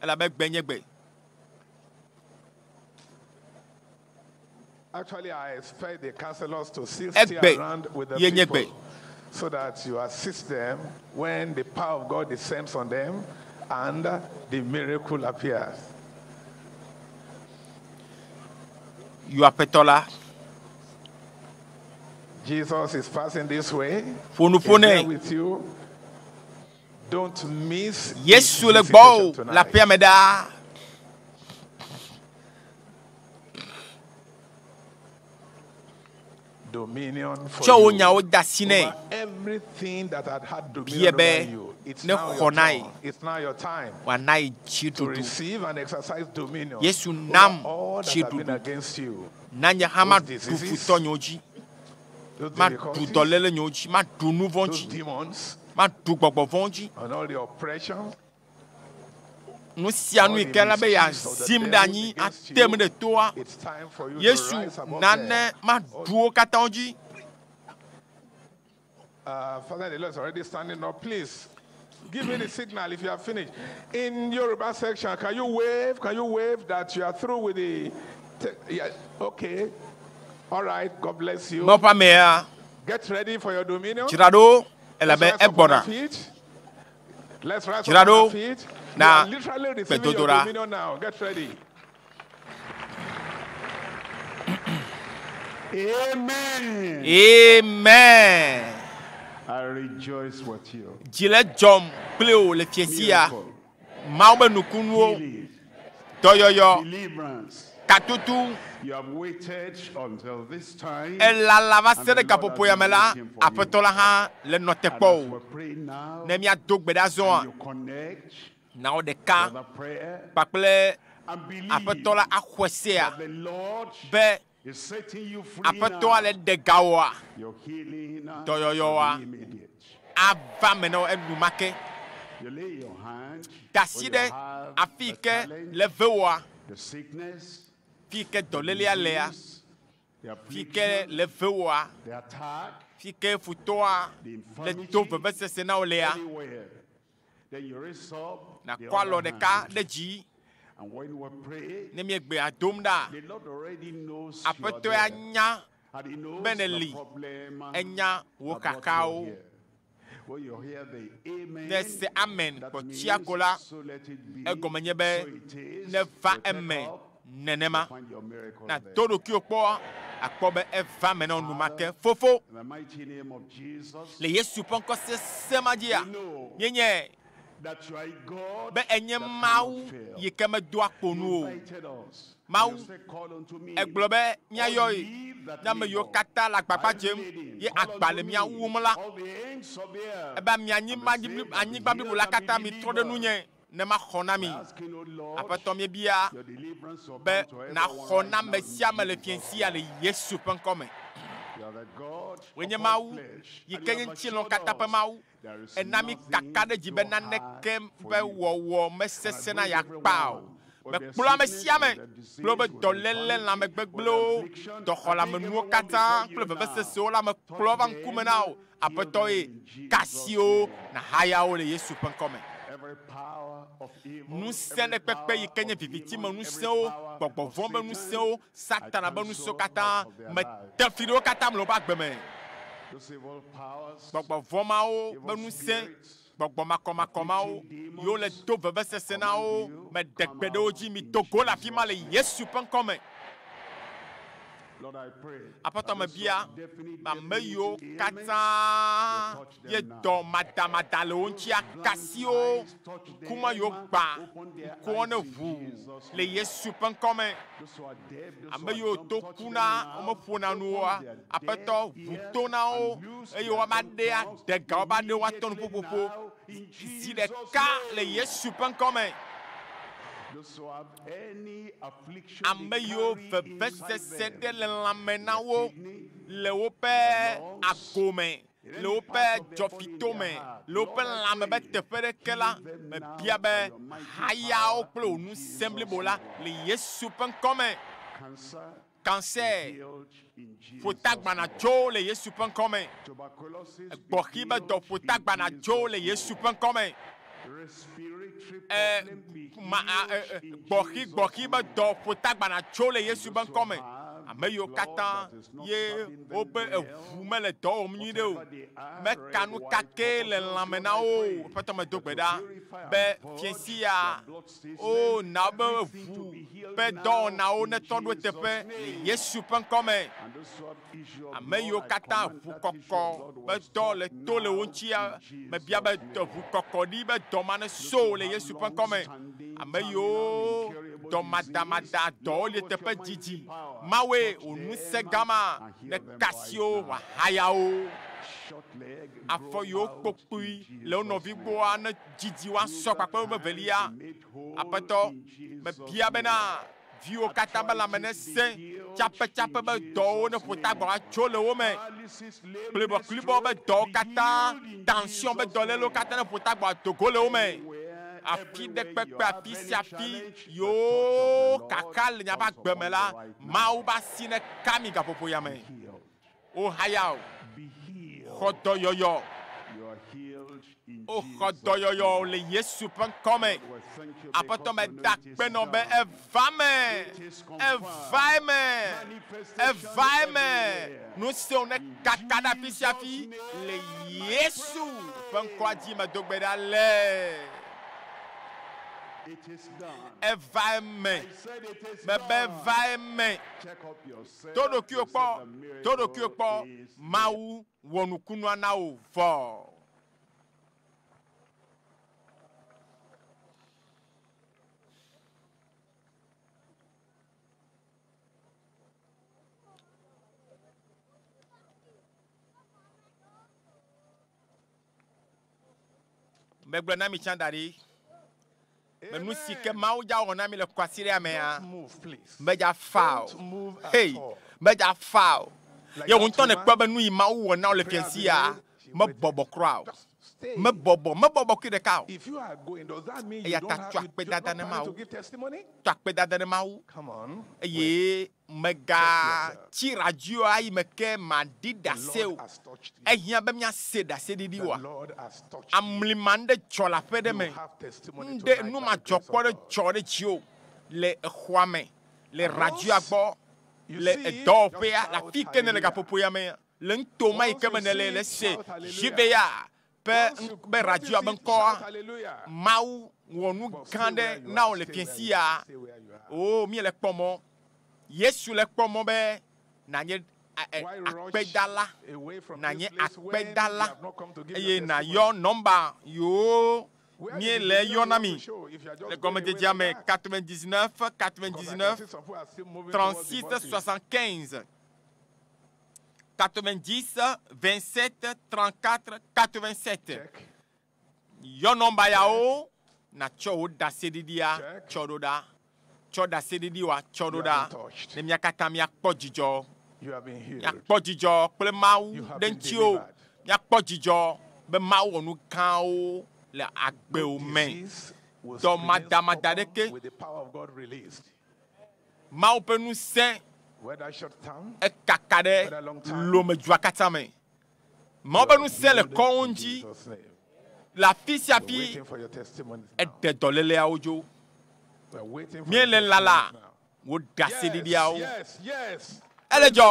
elabe gbe nye gbe. Actually, I expect the counselors to still stay Egbe around with the ye nye people gbe. so that you assist them when the power of God descends on them and the miracle appears. Yɔ aƒetɔ la. Jesus is passing this way. Ƒo nu He's ƒo there nɛ. with you. Don't miss his Yesu le visitation gbɔwò le tonight. aƒea me ɖaa. Dominion for Tsɔ wò you. nyawo de asi nɛ. Over everything that had had Bia dominion be over you. It's ne now xɔ your na ye. turn. It's now your time Wòana ye to dziɖuɖu. receive and exercise dominion Yesu over nam all that have been dziɖuɖu. against you. Na nye hã maɖu Those diseases, futɔ nyewo dzi. those Maɖu difficulties, dɔléle nyewo dzi. Maɖu nu vɔ̃ those dzi. demons, Maɖu gbɔgbɔ vɔ̃ dzi. and all the oppression, Nu sia nu all yi the ke la be mischiefs of the yeazim ɖe devil anyi against atem you. ɖe toa. It's time for you to Yesu rise above nane them. maɖu wo katã dzi. Father in the Lord is already standing up. Please give me the signal if you are finished. In Yoruba section, can you wave? Can you wave that you are through with the? yeah, okay. All right. God bless you. Mawu ƒe amea Get ready for your dominion. dzra ɖo Let's elabe rise up on our egbɔna. feet. Let's rise Dzra up on our ɖo feet. You na are literally receiving your gbedodoɖa. dominion now. Get ready. Amen. Amen. I rejoice with you. Dzi le dzɔm kple wò le fiasi ya. Mawu be nukunuwo, dɔyɔyɔ, Deliverance. katutu, You have waited until this time. elala va and se the ɖe Lord gaƒoƒo has ya me been la, waiting for you. aƒetɔ la hã le nɔ te And kpɔ as o. we pray now, Ne míado gbe ɖa zɔa, you connect na wo ɖeka with the prayer kpakple and believe aƒetɔ la axɔe sea that the Lord be is setting you free aƒetɔa now. le ɖe gawɔa, Your healing dɔyɔyɔa will be immediate. ava me na wo enumake. You lay your hand Da asi where ɖe you have afi yi the ke challenge, le vewɔa, the sickness, fi yi ke dɔlélea lea, disease, the fi yi ke affliction, le vewɔa, the attack, fi yi ke futɔa the le infirmity, do vevesese na wo lea, anywhere. Then you raise up the nàkɔ alɔ other ɖeka hand. ɖe dzi. And when we pray, Ne míegbea dom ɖa, the Lord already knows you are aƒetɔ ya there. nya And he knows be the nèli. problem Enya wò that brought you kakawo. here. When you hear the amen, Ne se amen that kpɔtsia means ko la, so let it be, egɔme nye be so it is. neva You take eme up, nenema. you find your miracle Na there. do ɖokuiwò kpɔ akpɔ be eva me na wò enumake. Fofo, In the mighty name of Jesus, le Yesu ƒe ŋkɔ sesẽ ma dzia, míenye that you are a God be enye that Mawu cannot fail. yi ke medoa kpo nu You o. invited us. Mawu, And you said, "Call unto me." Egblɔ be míayɔ All ye ye that ne ame yiwo labor, katã le agbagba are dzem laden, ye call agba unto le me, mía wum la, all the ends of the earth, ebe mi anyigba and the dzi saved anyigba and blibo la healed and katã be mitrɔ ɖe delivered. nunye ne maxɔ na mi. We're asking, O Lord, Aƒetɔ míebia your deliverance will be come to everyone nàxɔ right na now ame in sia ame le Jesus' fiẽ sia le Yesu ƒe ŋkɔ me. You are the God Wòe nye of all Mawu flesh, yi and ke you nye have ŋutilã assured katã ƒe us Mawu. there is Ena mi nothing kaka ɖe dzi be too naneke hard for ƒe you. wɔwɔ And I mesesẽ na bring yeakpa o. everyone with their Mekplɔ ame sickness, sia ame with their disease, kple woƒe with their dɔléle, infirmity, with lãmegbegblẽwo, affliction. I bring dɔxɔlamenuwo everyone katã before kple you now. vevesesewo la mekplɔ Touch va them, ŋkume na wò. heal Aƒetɔ them ye, in Jesus' kasiwo name. nahaya wo le Yesu ƒe ŋkɔ me. Every power of evil, Ŋusẽ every ɖe kpekpe yi power ke nye of viviti me demon, every ŋusẽwo, power gbɔgbɔ of vɔ̃ be Satan, ŋusẽwo, I Satana be ŋusẽwo cancel katã, out of their lives. mete fli ɖe wo katã me le woƒe agbe me. Those evil powers, Gbɔgbɔ vɔ̃ mawo be evil ŋusẽ, spirits, gbɔgbɔ makɔmakɔ mawo, yiwo le do vevesese na wo, meɖe gbe ɖe wo dzi, mi do go le afi ma le Yesu ƒe ŋkɔ me. Aƒetɔ mebia be ame yiwo katã ye dɔ madamada le wo ŋutia kasiwo ŋkume yiwo gbã ŋkuwo ne ʋu le Yesu ƒe ŋkɔme. Ame yiwo to kuna womeƒona nu oa, Aƒetɔ ʋu to na wo eye woava ɖea ɖe ga woava ɖe woatɔ nuƒoƒoƒo zi ɖeka le Yesu ƒe ŋkɔme. Ame yiwo vevesese ɖe le lãme na wo le woƒe agome, le woƒe dzɔfitome, le woƒe lãme be teƒe ɖeke la, mebia be hayawo kple wò ŋusẽ blibo la le Yesu ƒe ŋkɔme. Cancer ƒotagbana tso le Yesu ƒe ŋkɔme. Gbɔxi be dɔ ƒotagbana tso le Yesu ƒe ŋkɔme. E, ma, a, e, e, gbɔxi gbɔxi be dɔ ƒotagbana tso le Yesu ƒe ŋkɔme. Ame yiwo katã ye wobe eʋu mele dɔ wɔm nyui ɖe o, meka nu kakɛ le lãme na wo o. Aƒetɔ medo gbe ɖa be fiẽsi ya O, na be ʋu ƒe dɔwɔnawo netɔ ɖo eteƒe le Yesu ƒe ŋkɔ me. Ame yiwo katã ʋu kɔkɔ be dɔ le to le wo ŋutia, mebia be ʋu kɔkɔ ɖi be dɔ ma neso le Yesu ƒe ŋkɔ me. Ame yiwo dɔ madamada dɔwo li eteƒe didi, Mawue wò ŋusẽ gã ma neka asi wo wòahaya wo. Afɔ yiwo kpokpui le wo nɔvi gbɔa ne didi woasɔ kpakple woƒe velia. Aƒetɔ, mebia bena viwò katã be lãme nesẽ, tsaƒetsaƒe be dɔwo neƒo tagbɔ atso le wo me, kplibɔklibɔ be dɔwo katã, tension be dɔlélewo katã neƒo tagbɔ ado go le wo me. Afi ɖe kpekpe, afi sia afi yiwo kaka le miaƒe agbe me la, Mawu be asi neka mi gaƒoƒo ya me. Wohaya o. Xɔ dɔyɔyɔ. Woxɔ dɔyɔyɔ le Yesu ƒe ŋkɔ me. Aƒetɔ meda akpe nɔ be eva me. Eva eme. Eva eme. Nu siwo ne kaka ɖe afi sia afi le Yesu ƒe ŋkɔa dzi medo gbe ɖa le. Eva eme. Mebe eva eme. Do ɖokuiwò kpɔ, do ɖokuiwò kpɔ, Mawu wɔ nukunua na wò vɔ. Megblɔ na mi tsã da ɖi be nu si ke Mawu dza wɔ na mi le kwasiɖa mea, medza fa o. Hey, medza fa o. Ye wò ŋutɔ nèkpɔ be nu yi Mawu wɔ na wò le fiasia ya, mebɔbɔ kura o. Mebɔbɔ, mebɔbɔ kui ɖeka o. Eya ta tsɔ akpedada ne Mawu. Tsɔ akpedada ne Mawu. Eye Mègatsi radio ayi me ke màɖi ɖase o. Ehiã be míase ɖaseɖiɖi oa? Amlima ŋɖe dzɔ le aƒe ɖe me. Ŋɖe, nu madzɔkpɔ ɖe dzɔ ɖe dziwò le exɔa me, le radioa gbɔ, le edɔwɔƒea, le afi ke nèle gaƒoƒo ya mea, le nuto ma yi ke me nèle le se Jibea ƒe be radioa be ŋkɔa. Mawu wɔ nu gã ɖe na wò le fiẽsi ya. Oo, míele kpɔ mɔ. Yesu le kpɔ mɔ be nànye akpedala, nànye akpedala eye nàyɔ nɔmba yiwo míele yɔ na mi le gɔmedzedzea me, 99 99 36 75. 90 27 34 87. Yɔ nɔmba yawo nàtsɔ wò ɖaseɖiɖia tsɔ ɖo ɖa. Tsɔ ɖaseɖiɖi wa tsɔ ɖo ɖa ne mía katã míakpɔ dzidzɔ. Míakpɔ dzidzɔ kple Mawu ɖe ŋutiwò. Míakpɔ dzidzɔ be Mawu wɔ nu gãwo le agbewò me. Dɔ madamada ɖeke. Mawu ƒe ŋusẽ ekaka ɖe lomedzua katã me. Mawu ƒe ŋusẽ le kɔwo dzi le afi sia afi. Eɖe dɔléleawo dzo. Míele lala wò ɖaseɖiɖiawo. Ele dzɔ,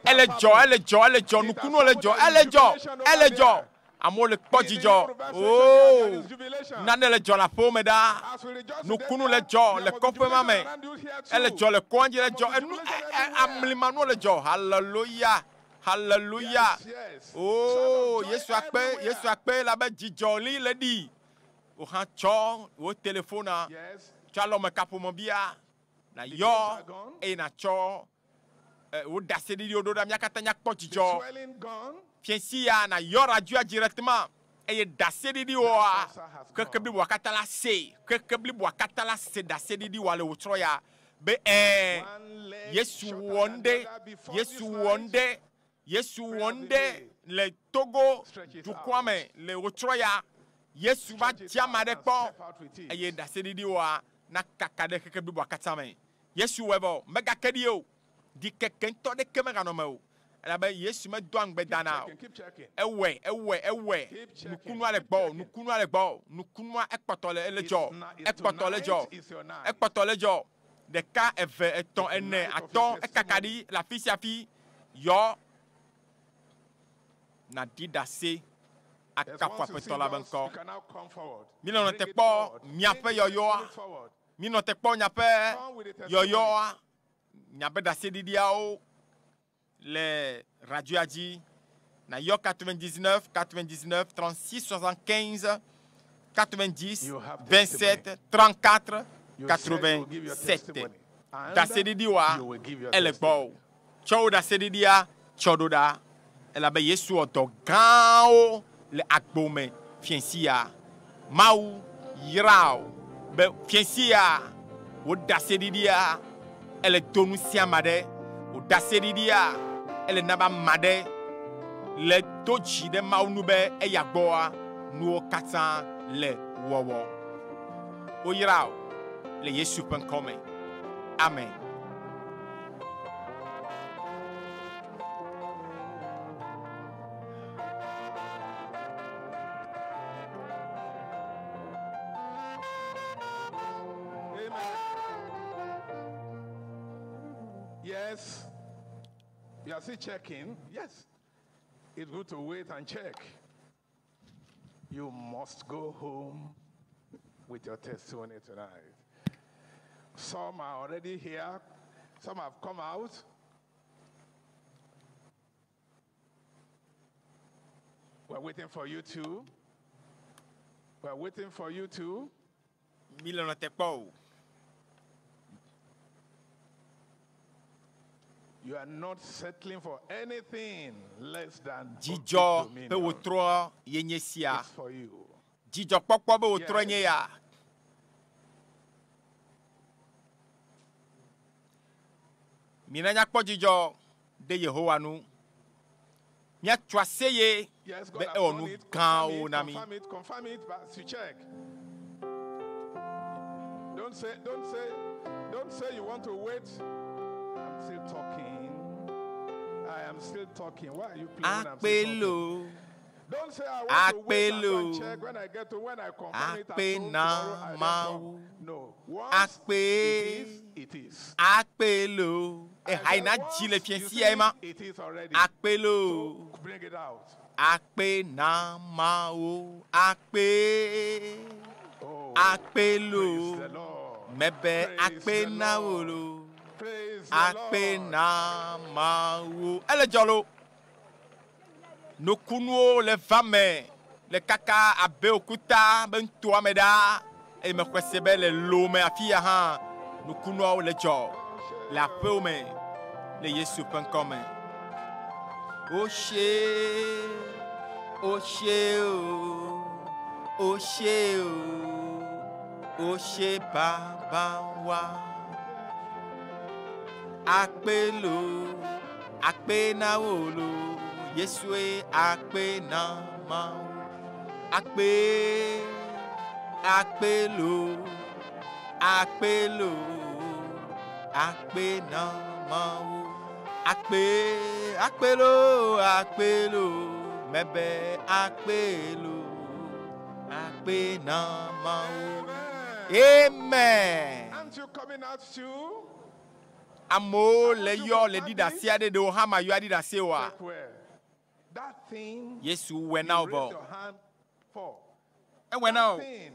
ele dzɔ, ele dzɔ, ele dzɔ, nukunuwo le dzɔ, ele dzɔ, ele dzɔ. Amewo le kpɔ dzidzɔ. Oo, nane le dzɔ le aƒewo me ɖaa. Nukunu le dzɔ le kɔƒe ma me. Ele dzɔ le kɔa dzi le dzɔ. Enu amlimanuwo le dzɔ. Haleluya. Haleluya. Oo, Yesu akpe, Yesu akpe elabe dzidzɔ li le ɖi. Wò hã tsɔ wò telefona, tsɔ alɔme kaƒomɔ bia, nàyɔ eye nàtsɔ wò ɖaseɖiɖiwo ɖo ɖa. Mía katã míakpɔ dzidzɔ. Fiẽsi ya nàyɔ radioa dzi ɖe eye ɖaseɖiɖiwoa, xexe bliboa katã la see. Xexe bliboa katã la se ɖaseɖiɖiwoa le wò trɔ ya be ɛ̃, Yesu wɔ nu ɖe, Yesu wɔ nu ɖe, Yesu wɔ nu ɖe le Togo dukɔa me le wò trɔ ya. Yesu va dze ame aɖe kpɔ eye ɖaseɖiɖiwoa nakaka ɖe xexe bliboa katã me. Yesu wɔe vɔ, megake ɖi o. Ɖikeke ŋutɔ ɖeke meganɔ eme o. Elabe Yesu medoa ŋugbe dana o. Ewɔe, ewɔe, ewɔe. Nukunua le gbɔwò, nukunua le gbɔwò, nukunua ekpɔtɔ le ele dzɔ, ekpɔtɔ le dzɔ, ekpɔtɔ le dzɔ. Ɖeka, eve, etɔ̃, ene, atɔ̃, ekaka ɖi le afi sia afi. Yɔ nàɖi ɖase akafu Aƒetɔ la ƒe ŋkɔ. Mílɔ̃ te kpɔ miaƒe yɔyɔa. Míenɔ te kpɔ miaƒe yɔyɔa, miaƒe ɖaseɖiɖiawo le radioa dzi. Nàyɔ 99 99 36 75 90 27 34 87. Ɖaseɖiɖiwoa, ele gbɔwò. Tsɔ wò ɖaseɖiɖia tsɔ ɖo ɖa, elabe Yesu wɔ dɔ gãwo le agbo me fiẽ sia. Mawu yra wò be fiẽ sia wò ɖaseɖiɖia ele do nu sia ame aɖe. Wò ɖaseɖiɖia ele na be ame aɖe le do dzi ɖe Mawu nu be eya gbɔa nuwo katã le wɔwɔ. Woyra wò le Yesu ƒe ŋkɔ me. Amen. Yes. You are still checking? Yes. It's good to wait and check. You must go home with your testimony tonight. Some are already here, some have come out. We're waiting for you too. We're waiting for you too. Míle nɔ te kpɔ o. You are not settling for anything less than Dzidzɔ complete be dominion. wòtrɔ ye nye sia. It's for you. Dzidzɔkpɔkpɔ be wòtrɔ nye ya. Mina míakpɔ dzidzɔ ɖe Yehowa nu. Míatso aseye Yes, be God has ewɔ done nu it. Confirm gãwo it, na mí. confirm it, confirm it, but as you check. Don't say, don't say, don't say you want to wait. I'm still talking. I am still talking. Why are you playing when I'm still talking? Akpelo, Don't say I want to wait and go and Akpelo. check when I get to when I confirm it at Akpe home na tomorrow. I don't Mawu. come. No. Once Akpe. it is, it is. Akpelo. Eha yi na dzi le fiẽ sia ye ma. It is already. Akpelo. Bring it out. Akpe na Mawu. Akpe. Akpelo. Mebe akpe na wo lo. Akpe na Mawu. Ele dzɔ lo. Nukunuwo le va me le kaka Abeokuta be nutoa me ɖaa eye mexɔe se be le Lome afi ya hã nukunuawo le dzɔ le aƒewo me le Yesu ƒe ŋkɔ me. Oṣe, oṣe o, oṣe o, oṣe baba wa. Akpelo, akpe na wo lo, Yesue akpe na Mawu. Akpe, akpelo, akpelo, akpe na Mawu. Akpe, akpelo, akpelo, mebe akpelo, akpe na Mawu. Amen. Aren't you coming out too? Amewo le yɔ le ɖi ɖase aɖe ɖewo hã ma yɔ aɖi ɖase oa? Where? That thing Yesu wɔe na you wò vɔ. raise your hand for. Ewɔe na That wò. thing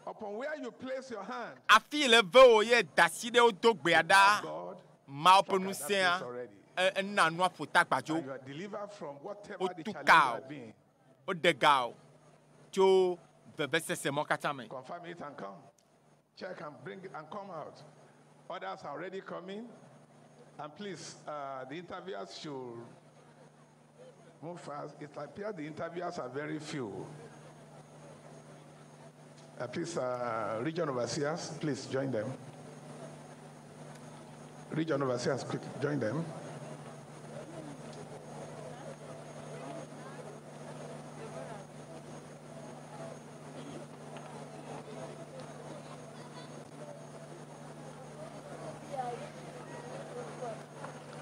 upon where you place your hand, Afi yi le ve wò ye da asi ɖe wo do gbea ɖa. Mawu ƒe ŋusẽa e- ena nua ƒo ta gbadzo. and you are delivered from whatever the Wotu challenge ka has o. been. Woɖe ga o tso vevesese mɔ katã me. Confirm it and come. Check and bring it and come out. Others are already coming. And please, the interviewers should move fast. It appears the interviewers are very few. Please, region overseers, please join them. Region overseers, quick, join them.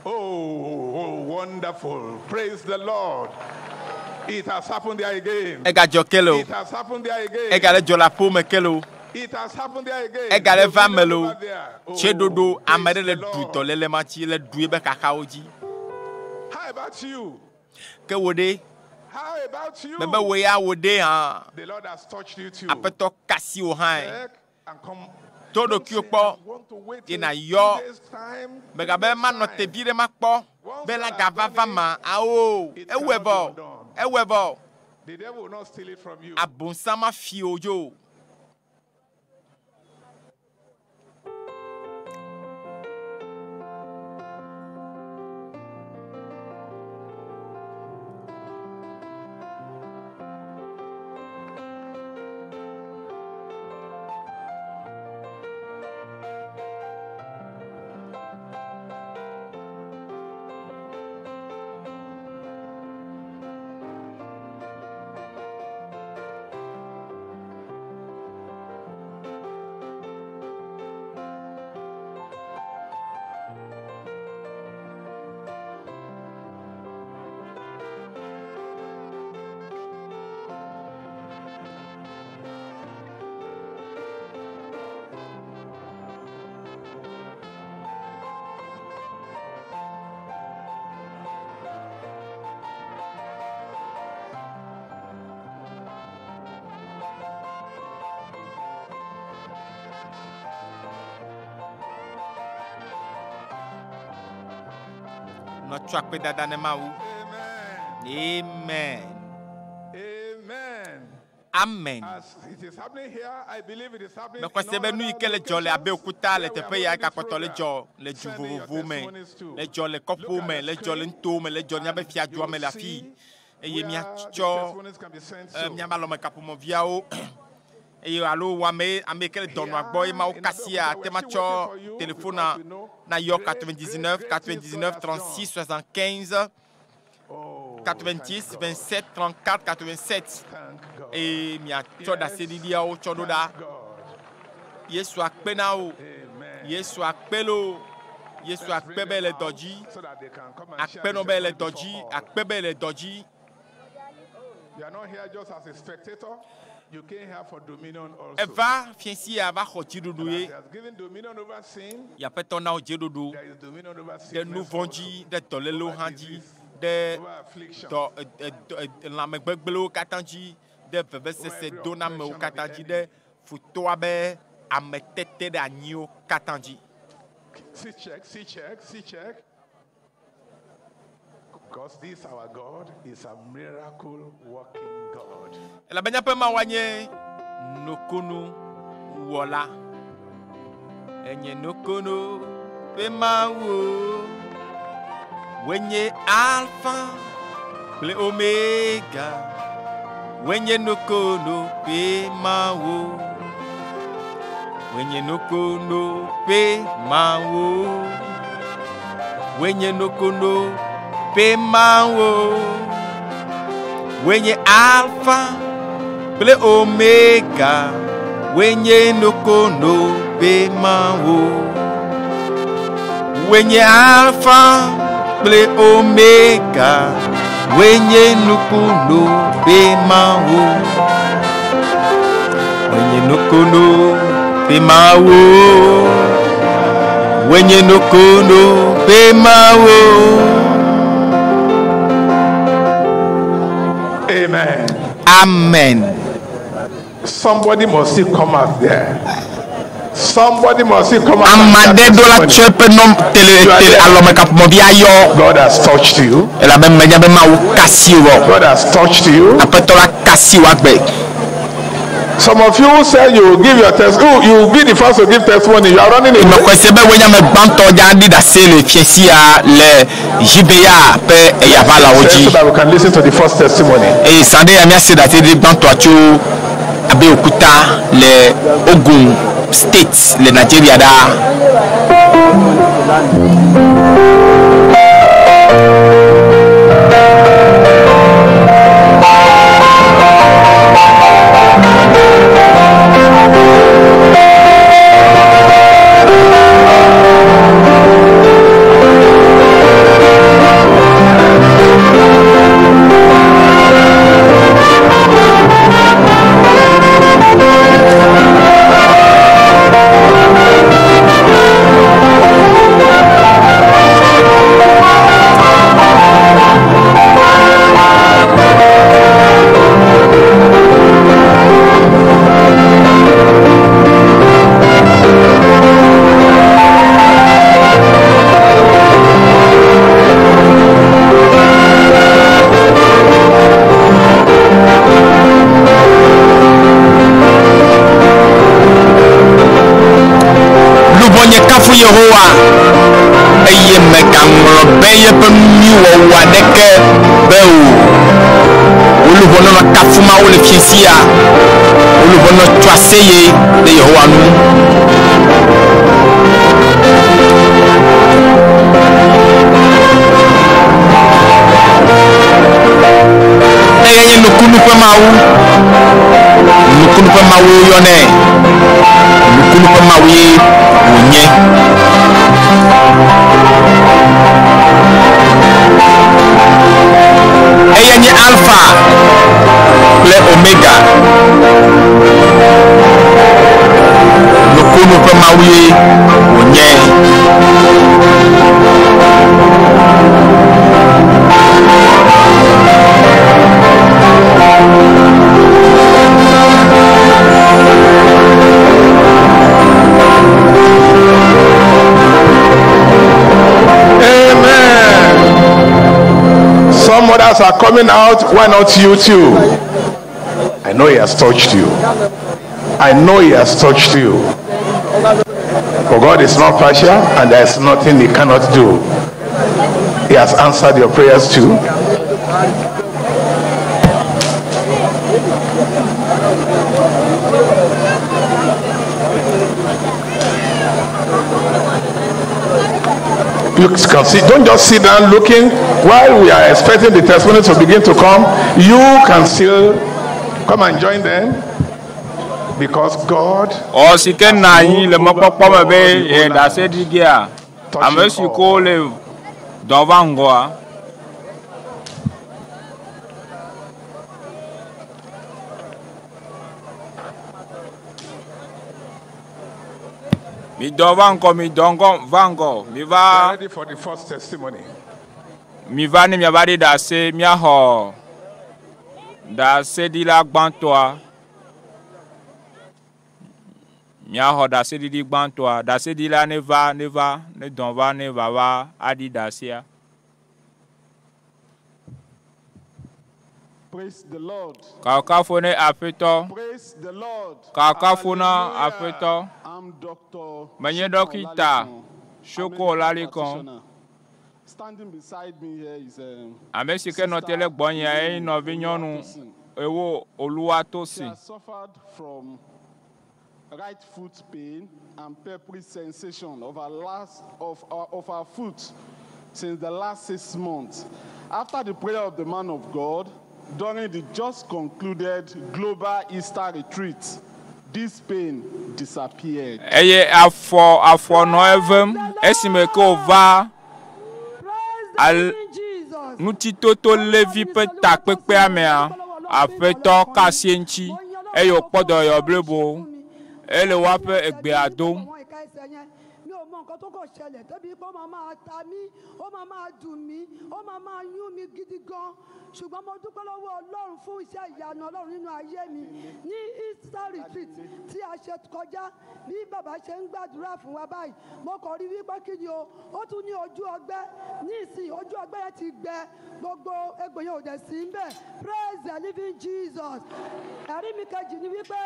Oh, wonderful. Praise the Lord. It has happened there again. Egadzɔ ke le o. It has happened there again. Egale dzɔ le aƒewo me ke le o. It has happened there again. Egale va eme le o. Over there. Oh, Tse ɖoɖo ame ɖe le praise the ɖu Lord. dɔléle ma dzi le ɖu ebe xaxawo dzi. How about you? Ke wò ɖe How about you? mebe wò ya wò ɖe hã The Lord has touched you too. aƒetɔ kasi wò hãe. Check and come. To ɖokuiwò kpɔ ye nàyɔ megabe manɔ tevi ɖe makpɔ be la gava va ma awo ewɔe vɔ ewɔe vɔ The devil will not steal it from you. abosam ma fi wò dzo. Nɔ tsɔ akpedada ne Mawu. Amen. Amen. Amen. As it is happening here, I believe it is happening. Mexɔ se in be all nu yi other ke le dzɔ le locations Abeokuta le where we teƒe are ya holding this gakpɔtɔ le program. dzɔ le du Send in your vovovowo me, testimonies too. le dzɔ le kɔƒewo me, le dzɔ le nutowo me, le dzɔ le míaƒe fiadua me le afii eye míatsɔ Testimonies can be sent eh, to. míaƒe alɔmekaƒomɔviawo eye alo wɔ ame ame yi ke le dɔnɔa gbɔ ye mawo kasia ate ma tsɔ telefona na yɔ 99 99 36 75 90 27 34 87 eye miatsɔ ɖaseɖiɖiawo tsɔ ɖo ɖa. Yesu akpe na wo. Yesu akpe loo. Yesu akpe be le dɔ dzi. So that they can come and share Akpe the nɔ be le testimony dɔ before dzi. all. Akpe be le dɔ dzi. You are not here just as a spectator. You came here for dominion also. Eva fiẽsi ya va xɔ dziɖuɖu And as ye. he has given dominion over sin, Aƒetɔ na wo dziɖuɖu there is dominion over ɖe sickness nu vɔ̃ also. dzi, ɖe dɔlélewo hã dzi, ɖe over affliction. dɔ e- e- dɔ- e- lãmegbegblẽwo katã dzi, ɖe vevesese donamewo katã dzi, ɖe futɔa be ametete ɖe anyiwo katã dzi. See check, see check, see check. Because this our God is a miracle working God. Elabe míaƒe Mawua nye nukunu wɔla. Enye nukunu ƒe Mawu. Wenye Alfa kple Omega. Wenye nukunu ƒe Mawu. Wenye nukunu ƒe Mawu. Wenye nukunu ƒe Mawu. Wenye Alfa kple Omega. Wenye nukunu ƒe Mawu. Wenye Alfa kple Omega. Wenye nukunu ƒe Mawu. Wenye nukunu ƒe Mawu. Wenye nukunu ƒe Mawu. Amen. Amen. Somebody must still come out there. Somebody must still come out. Ame and aɖe share ɖo la testimony. tsɔ eƒe nɔ tele tele alɔmekaƒomɔvi ayɔ. God has touched you. Elabe menya be Mawu kasi wɔ. God has touched you. Aƒetɔ la kasi wò agbe. Some of you say you will give your test. Oh, you will be the first to give testimony. You are running away. Mexɔe se be wonye ame gbãtɔ dza ɖi ɖase le fia sia le Zibeya ƒe eyaʋalawo dzi. So that we can listen to the first testimony. Eye zã ɖe ya míase ɖase ɖi gbãtɔa tso Abeokuta le Ogun State le Nigeria ɖaa. Luʋɔnye kafu Yehowa eye megaŋlɔ be yeƒe nyuiwɔwɔ aɖeke be o. Wò luʋɔ nɔnɔ kafu Mawu le fiẽ sia. Wò luʋɔ nɔ tso aseye ɖe Yehowa ŋu. Eyae nye nukunu ƒe Mawu. Nukunu ƒe Mawu woyɔnɛ. Nukunu ƒe Mawu ye wònye. Eyae nye Alfa kple Omega. Nukunu ƒe Mawu ye wònye. Amen. Some others are coming out. Why not you too? I know he has touched you. I know he has touched you. For God is not partial and there is nothing he cannot do. He has answered your prayers too. You can see, don't just sit down looking while we are expecting the testimony to begin to come. You can still come and join them because God Xɔ si ke nɔ anyi le mɔkpɔkpɔ me be ye ɖase ɖi gea, ame si ko le dɔ va ŋgɔa. Mi dɔ va ŋgɔ, mi dɔ ŋgɔ va ŋgɔ, mi va. ready for the first testimony. Mi va ne miava ɖi ɖase míaxɔ ɖaseɖila gbãtɔa. Míaxɔ ɖaseɖiɖi gbãtɔa. Ɖaseɖila ne va, ne va, ne dɔn va, ne va va aɖi ɖasea. Praise the Lord. Kafukafu ne Aƒetɔ. Praise the Lord. Kafukafu na Aƒetɔ. I'm Dr. Menye Shoko dɔkita Olalekan. Shoko Olalekan. Standing beside me here is Ame si ke nɔ te le gbɔnyea ye nɔvinyɔnu ewo She Oluwatosin. has suffered from right foot pain and peppery sensation of her last of her foot since the last 6 months. After the prayer of the man of God during the just concluded global Easter retreat, this pain disappeared. Eye afɔ afɔ nɔ evem esime ke wòva al ŋutitoto levi ƒe takpekpea mea, Aƒetɔ ka asi eŋuti eye wòkpɔ dɔyɔyɔ blibo. Ele woaƒe egbea dom. mọ nǹkan tó kàn ṣẹlẹ̀ débi pé ó máa máa ta mí ó máa máa dùn mí ó máa máa yún mi gidi gan ṣùgbọ́n mo dúpẹ́ lọ́wọ́ ọlọ́run fún iṣẹ́ ìyanu ọlọ́run nínú ayé mi ní Easter retreat tí a ṣe kọjá bí bàbá ṣe ń gbàdúrà fún wa báyìí mo kàn rí wípé kí ni o ó tún ní ojú ọgbẹ́ ní ìsìn ojú ọgbẹ́ yẹn ti gbẹ gbogbo egbò yẹn ò dẹ̀ sí ń bẹ̀ praise the living Jesus ẹ̀rí mi kejì ni wípé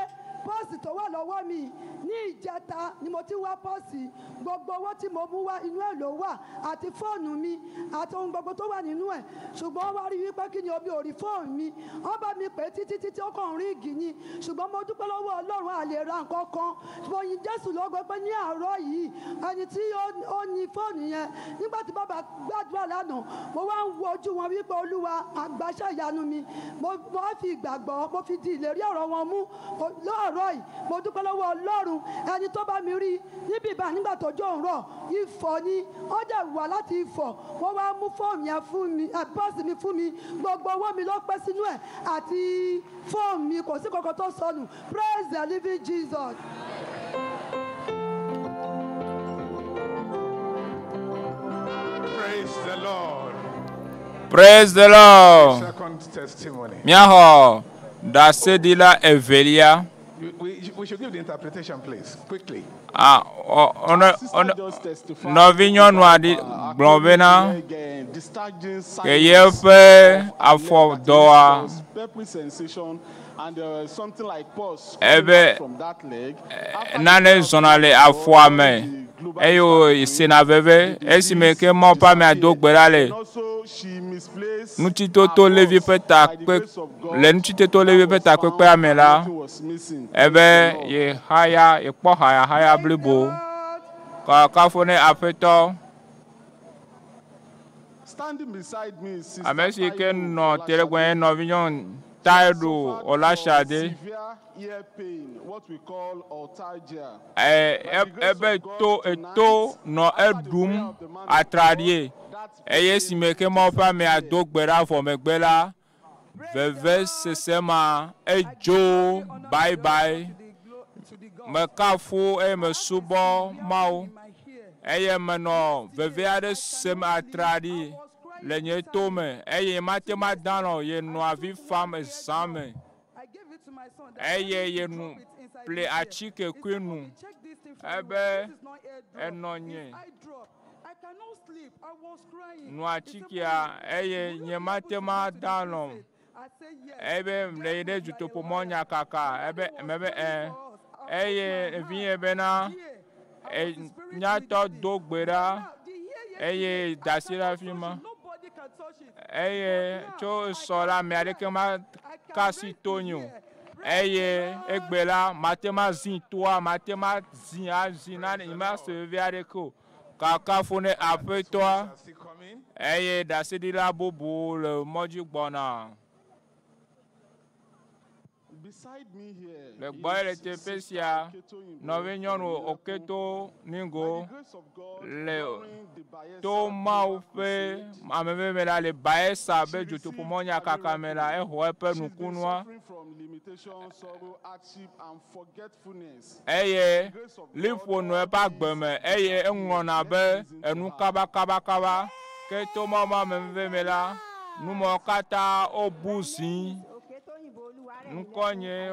pọ́ọ̀sì tó wà lọ́wọ́ mi ní ìjẹta ni mo ti wá pọ́ọ̀sì gbogbo owó tí mo mú wá inú ẹ̀ ló wà àti fóònù mi àti ohun gbogbo tó wà nínú ẹ̀ ṣùgbọ́n wá rí wípé kí ni omi ò rí fóònù mi wọ́n bá mi pè é títí títí ó kàn rí igi ni ṣùgbọ́n mo dúpẹ́ lọ́wọ́ ọlọ́run a lè ra nǹkan kan mo yin jésù lógo pé ní àárọ̀ yìí ẹni tí ó ní fóònù yẹn nígbà tí bàbá gbàdúrà lánàá mo wá ń wo ojú wọn wípé olúwa àgbàṣe ìyanu mi mo wá fi ìgbàgbọ́ mo fi di ìlérí ọ̀rọ̀ wọn mú lọ́ọ̀rọ̀ yìí mo dúpẹ́ lọ́wọ́ ọlọ́run ẹni tó bá mi rí níbi ìbá nígbà tó jọ ń rọ̀ ifọ̀ ni ó dẹ̀ wà láti ifọ̀ wọ́n wá mú fóònù yẹn fún mi bọ́ọ̀sì mi fún mi gbogbo owó mi ló pẹ́ sínú ẹ̀ àti fóònù mi kò sí kankan tó sọnù praise the living Jesus. Praise the Lord. Praise the Lord. Second testimony. Míaxɔ ɖaseɖila evelia. We should give the interpretation, please, quickly. Ah, ɔ, ɔne, ɔne, nɔvinyɔnu aɖe gblɔ bena ke yeƒe afɔdɔa Peppery sensation and there was something like pus ebe from that leg. nane zɔna le afɔa me eye wòsena veve esime ke Mawu ƒe amea do gbe ɖa le ŋutitoto levi ƒe takpe le ŋutitoto levi ƒe takpekpea me la ebe yehaya yekpɔ hayahaya blibo kakafo ne aƒetɔ Standing beside me is Sister ame si ke nɔ te ɖe gbɔnye nɔvinyɔnu Taido Olasade severe ear pain, what we call otalgia. Ebe to eto nɔ eɖum atraɖie eye esime ke Mawu ƒe amea do gbe ɖa vɔ megbe la veve sese ma edzo baibai mekafu eye mesubɔ Mawu eye menɔ veve aɖe sem atraɖi le nye to me eye mate ma da nɔ ye nɔ avi fam ezã me eye ye nu ple atike kui nu ebe enɔ nye nu atikea eye nye mate ma da nɔ ebe le yi ɖe dutoƒo mɔ nyakaka ebe mebe ɛ eye vinye bena nyatɔ do gbe ɖa eye da asi ɖe afi ma eye tso sɔ la ame aɖeke ma ka asi to nye o eye egbe la mate ma zi toa mate ma zi azi nane nye ma se veve aɖeke o kakafo ne aƒetɔa eye ɖaseɖila bubu le mɔdzi gbɔna. Beside me here Le gbɔ le teƒe sia nɔvinyɔnu Oketo Ningo le to Mawu ƒe ameveve la le Bayelsa be dutoƒomɔ nyakaka me la exɔ eƒe nukunua from limitation, sorrow, hardship, and forgetfulness. eye liƒo nɔ eƒe agbe me eye eŋlɔna be enu kabakabakaba ke to Mawu ƒe ameveve me la numɔwo katã wobu zi ŋkɔ nye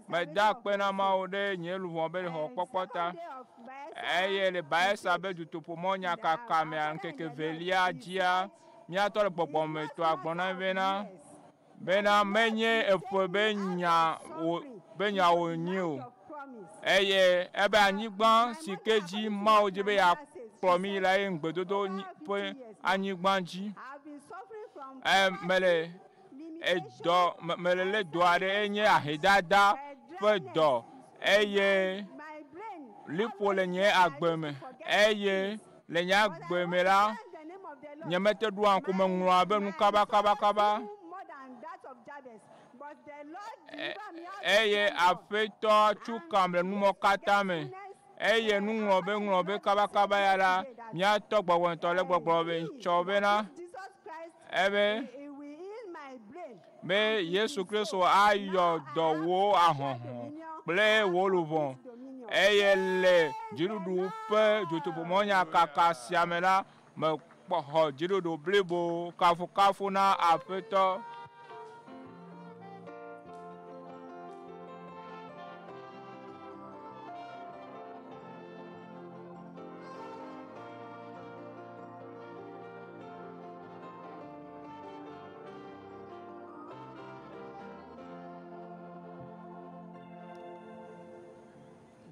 meda akpe na Mawu ɖe nye luʋɔ be xɔ kpɔkpɔ ta eye le Bayelsa be dutoƒomɔ nyakaka mea ŋkeke velia dzia míatɔ le gbɔgbɔmetɔa gblɔ na mi bena bena menye eƒe be nya wo be nya wònyi o eye ebe anyigba si ke dzi Mawu dzi be yeakplɔ mi la ye ŋugbedodo ƒe anyigba dzi. Mele edɔ mele lé dɔ aɖe enye ahedada ƒe dɔ eye liƒo le nye agbe me eye le nye agbe me la nye mete ɖoa ŋkume ŋlɔa be nu kabakabakaba eye aƒetɔ tsu kam le numɔ katã me eye nuŋlɔbe ŋlɔbe kabakaba ya la míatɔ gbɔgbɔmetɔ le gbɔgblɔ be tsɔ bena ebe be Yesu Kristo ayɔ dɔ wò ahɔhɔ̃ kple wò luʋɔ. Eye le dziɖuɖu ƒe dutoƒomɔnyakaka sia me la, mekpɔ xɔ dziɖuɖu blibo kafukafu na Aƒetɔ.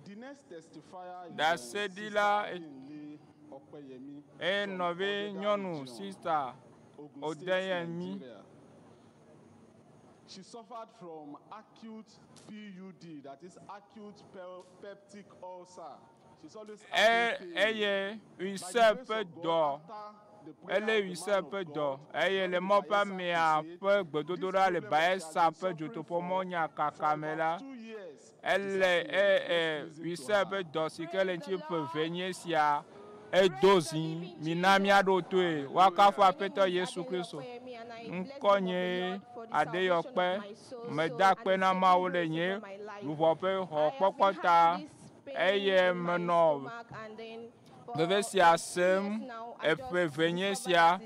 The next testifier is Ɖaseɖila Sister Lee Opeyemi eye from nɔvi Odeda nyɔnu region, sista Ogun State, Odeyemi. Nigeria. She suffered from acute PUD, that is acute peptic ulcer. She's always having pain. Eye ulcer ƒe dɔ ele ulcer ƒe dɔ eye le mɔ ƒe amea ƒe gbedodoɖa le Bayelsa ƒe dutoƒomɔnyakaka me la, ele ulcer ƒe dɔ si ke le ŋuti ƒe eve nye sia edo zi. Mina míaɖo toe. Woakafu Aƒetɔ Yesu Kristo. Ŋkɔ nye Adeyɔkpe. Meda akpe na Mawu le nye luʋɔ ƒe xɔkpɔkpɔ ta eye menɔ veve sia sem eƒe eve nye sia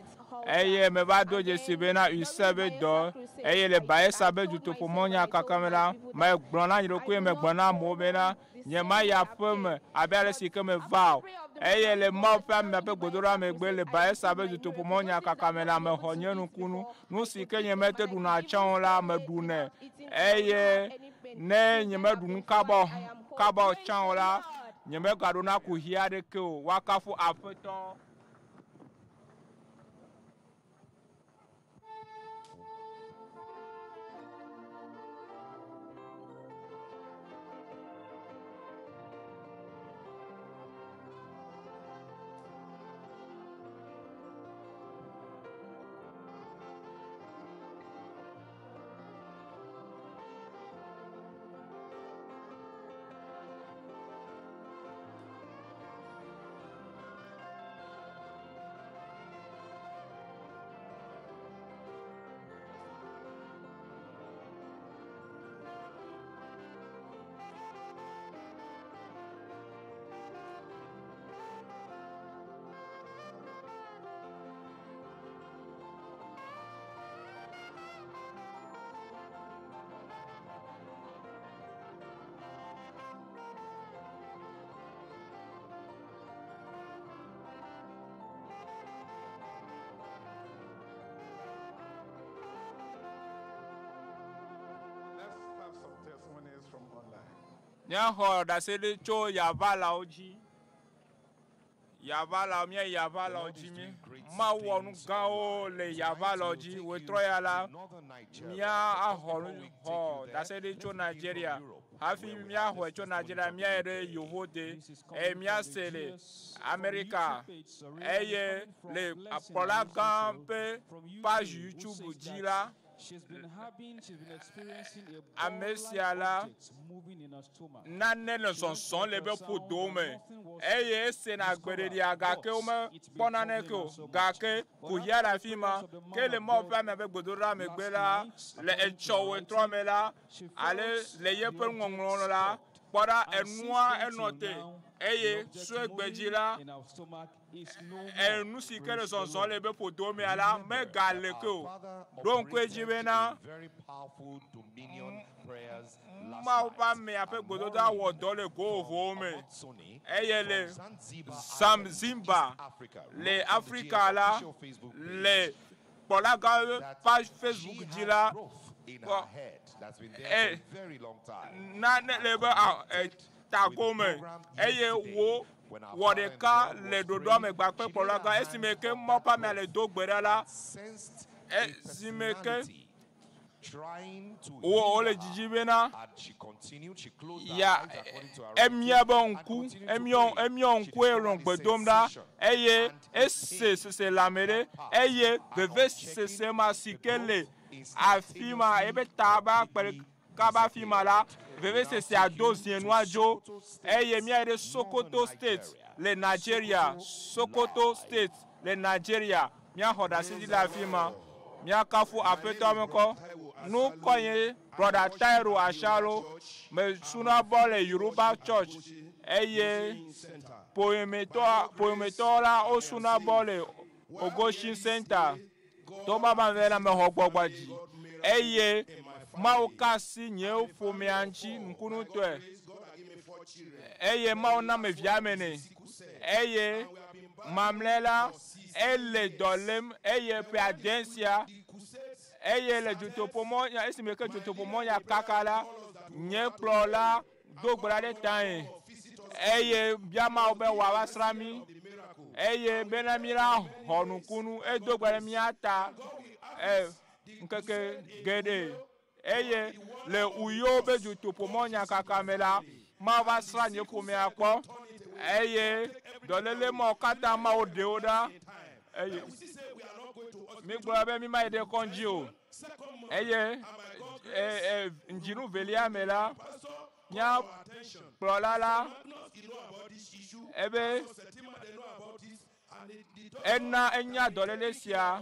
eye meva do dzesi bena ulcer be dɔ eye le Bayelsa be dutoƒomɔnyakaka me la, megblɔ na nye ɖokui, megblɔ na amewo bena nye ma yi aƒe me abe ale si ke meva o. Eye le Mawu ƒe amea ƒe gbedoɖa megbe le Bayelsa be dutoƒomɔnyakaka me la, mexɔ nye nukunu. Nu si ke nye mete ɖuna tsã o la, meɖunɛ. Eye ne nye meɖu nu kaba kaba tsã o la, nye megaɖona kuxi aɖeke o. Woakafu Aƒetɔ. Let's have some testimonies from online. Míaxɔ ɖaseɖi tso yaʋalawo dzi. Yaʋalawo, míayi yaʋalawo dzi mí. Mawu wɔ nu gãwo le yaʋalawo dzi. Wetrɔ ya la, míaxɔ nu xɔ ɖaseɖi tso Nigeria. Hafi míaxɔe tso Nigeria, míayi ɖe Yovode eye míase le Amerika eye le akplɔla gã ƒe page YouTube dzi la, ame sia la, nane le zɔzɔm le eƒe ƒodowo me eye esena gbeɖeɖia gake womekpɔ naneke o. Gake kuxia le afi ma. Ke le Mawu ƒe amea ƒe gbedoɖa megbe la, le etsɔ wetrɔ me la, ale le yeƒe ŋɔŋlɔ la, kpɔ ɖa enua enɔ te eye sue gbedzi la, enu si ke le zɔzɔm le eƒe ƒodowo mea la, megale ke o. Ɖo ŋku edzi bena Mawu ƒe amea ƒe gbedodoa wɔ dɔ le go vovovowo me eye le Zanzibar le Afrika la, le kplɔlagã ƒe Facebook dzi la, kpɔ nane le eƒe tago me eye wo wɔ ɖeka le ɖoɖoa me gba kple kplɔlagã esime ke Mawu ƒe amea le do gbe ɖa la, esime ke wo wole dzidzi bena ya emia be ŋku, emiɔ emiɔ ŋku eye wònɔ gbe dom ɖa eye ese sese lãme ɖe eye veve sese ma si ke le afi ma ebe ta ba kpe ɖe kaba afi ma la, veve sesea do zie nua dzo eye míayi ɖe Sokoto State le Nigeria. Sokoto State le Nigeria. Míaxɔ ɖaseɖi le afi ma. Míakafu Aƒetɔ ame kɔ. Nukɔ nye Brother Tairo Asaro mesunabɔ le Yoruba Church eye ƒometɔ la wosunabɔ le Ogoshin Center. To baba vɛ la mexɔ gbɔgbɔ dzi eye Mawu ka asi nye ƒomea ŋuti nukunutɔe eye Mawu na me via me nɛ eye mamlɛ la ele dɔ lém eye ƒe ade sia eye le dutoƒomɔ nya esime ke dutoƒomɔ nya kaka la nye kplɔla do gbe ɖa ɖe tae eye bia Mawu be wòava srã mí eye bena mí la xɔ nukunu edo gbe ɖe mía ta e ŋkeke geɖe eye le Uyo be dutoƒomɔ nya kaka me la Mawu va srã nye ƒomea kpɔ eye dɔléle mawo katã Mawu ɖe wo ɖa eye mígblɔ be míma yi ɖe kɔdzi o eye e e ŋdzinu velia me la mía kplɔla la ebe ena enya dɔléle sia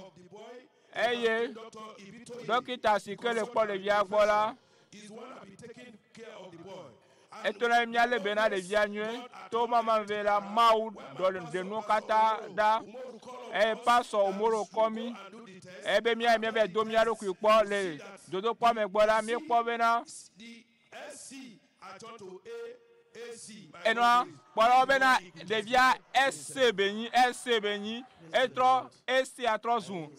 eye dɔkita si ke le kpɔ ɖevia gbɔ la etona be míalé be na ɖevia nyuie to mama ve la Mawu ɖɔ ɖe nuwo katã ɖa eye pastor Omoro kɔ mí ebe mía míava do mía ɖokui kpɔ le dodokpɔ me gbɔ la míekpɔ bena enɔa kpɔlawo bena ɖevia ese be nyi ese be nyi etrɔ ese atrɔ zu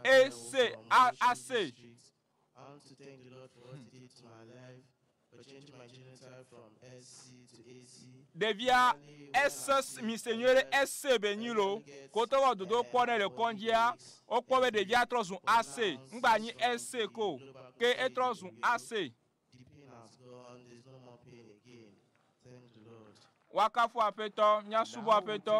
ese a ase. I want to thank the Lord for what He did to my life, for changing my genotype from SC to AC. Ɖevia ese mise nyuie ɖe ese be nyi lo kotɔ wɔ dodo kpɔ ne le kɔndzia wokpɔ be ɖevia trɔ zu ase ŋgba nyi ese ko ke etrɔ zu ase. The pain has gone, there's no more pain again. Thank the Lord. Woakafu aƒetɔ míasubɔ aƒetɔ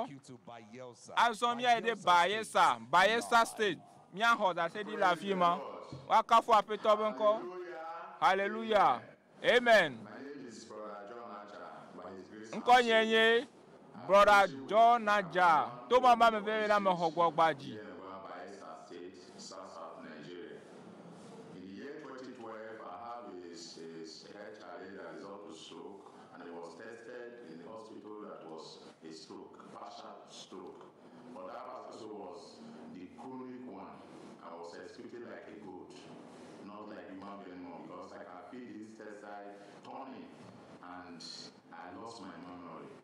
azɔ míayi ɖe Bayelsa Bayelsa State míaxɔ ɖaseɖi le afi ma woakafu aƒetɔ be ŋkɔ hallelujah amen. Ŋkɔnye nye Brother John Aja to mama me veve la mexɔ gbɔgba dzi. Bayelsa State, South South Nigeria. In the year 2012, I have a head challenge that resulted to stroke, and it was tested in the hospital that was a stroke, partial stroke. But that also was the chronic one. I was excreted like a goat, not like human being anymore, because I can feel the intestine turning, and I lost my memory.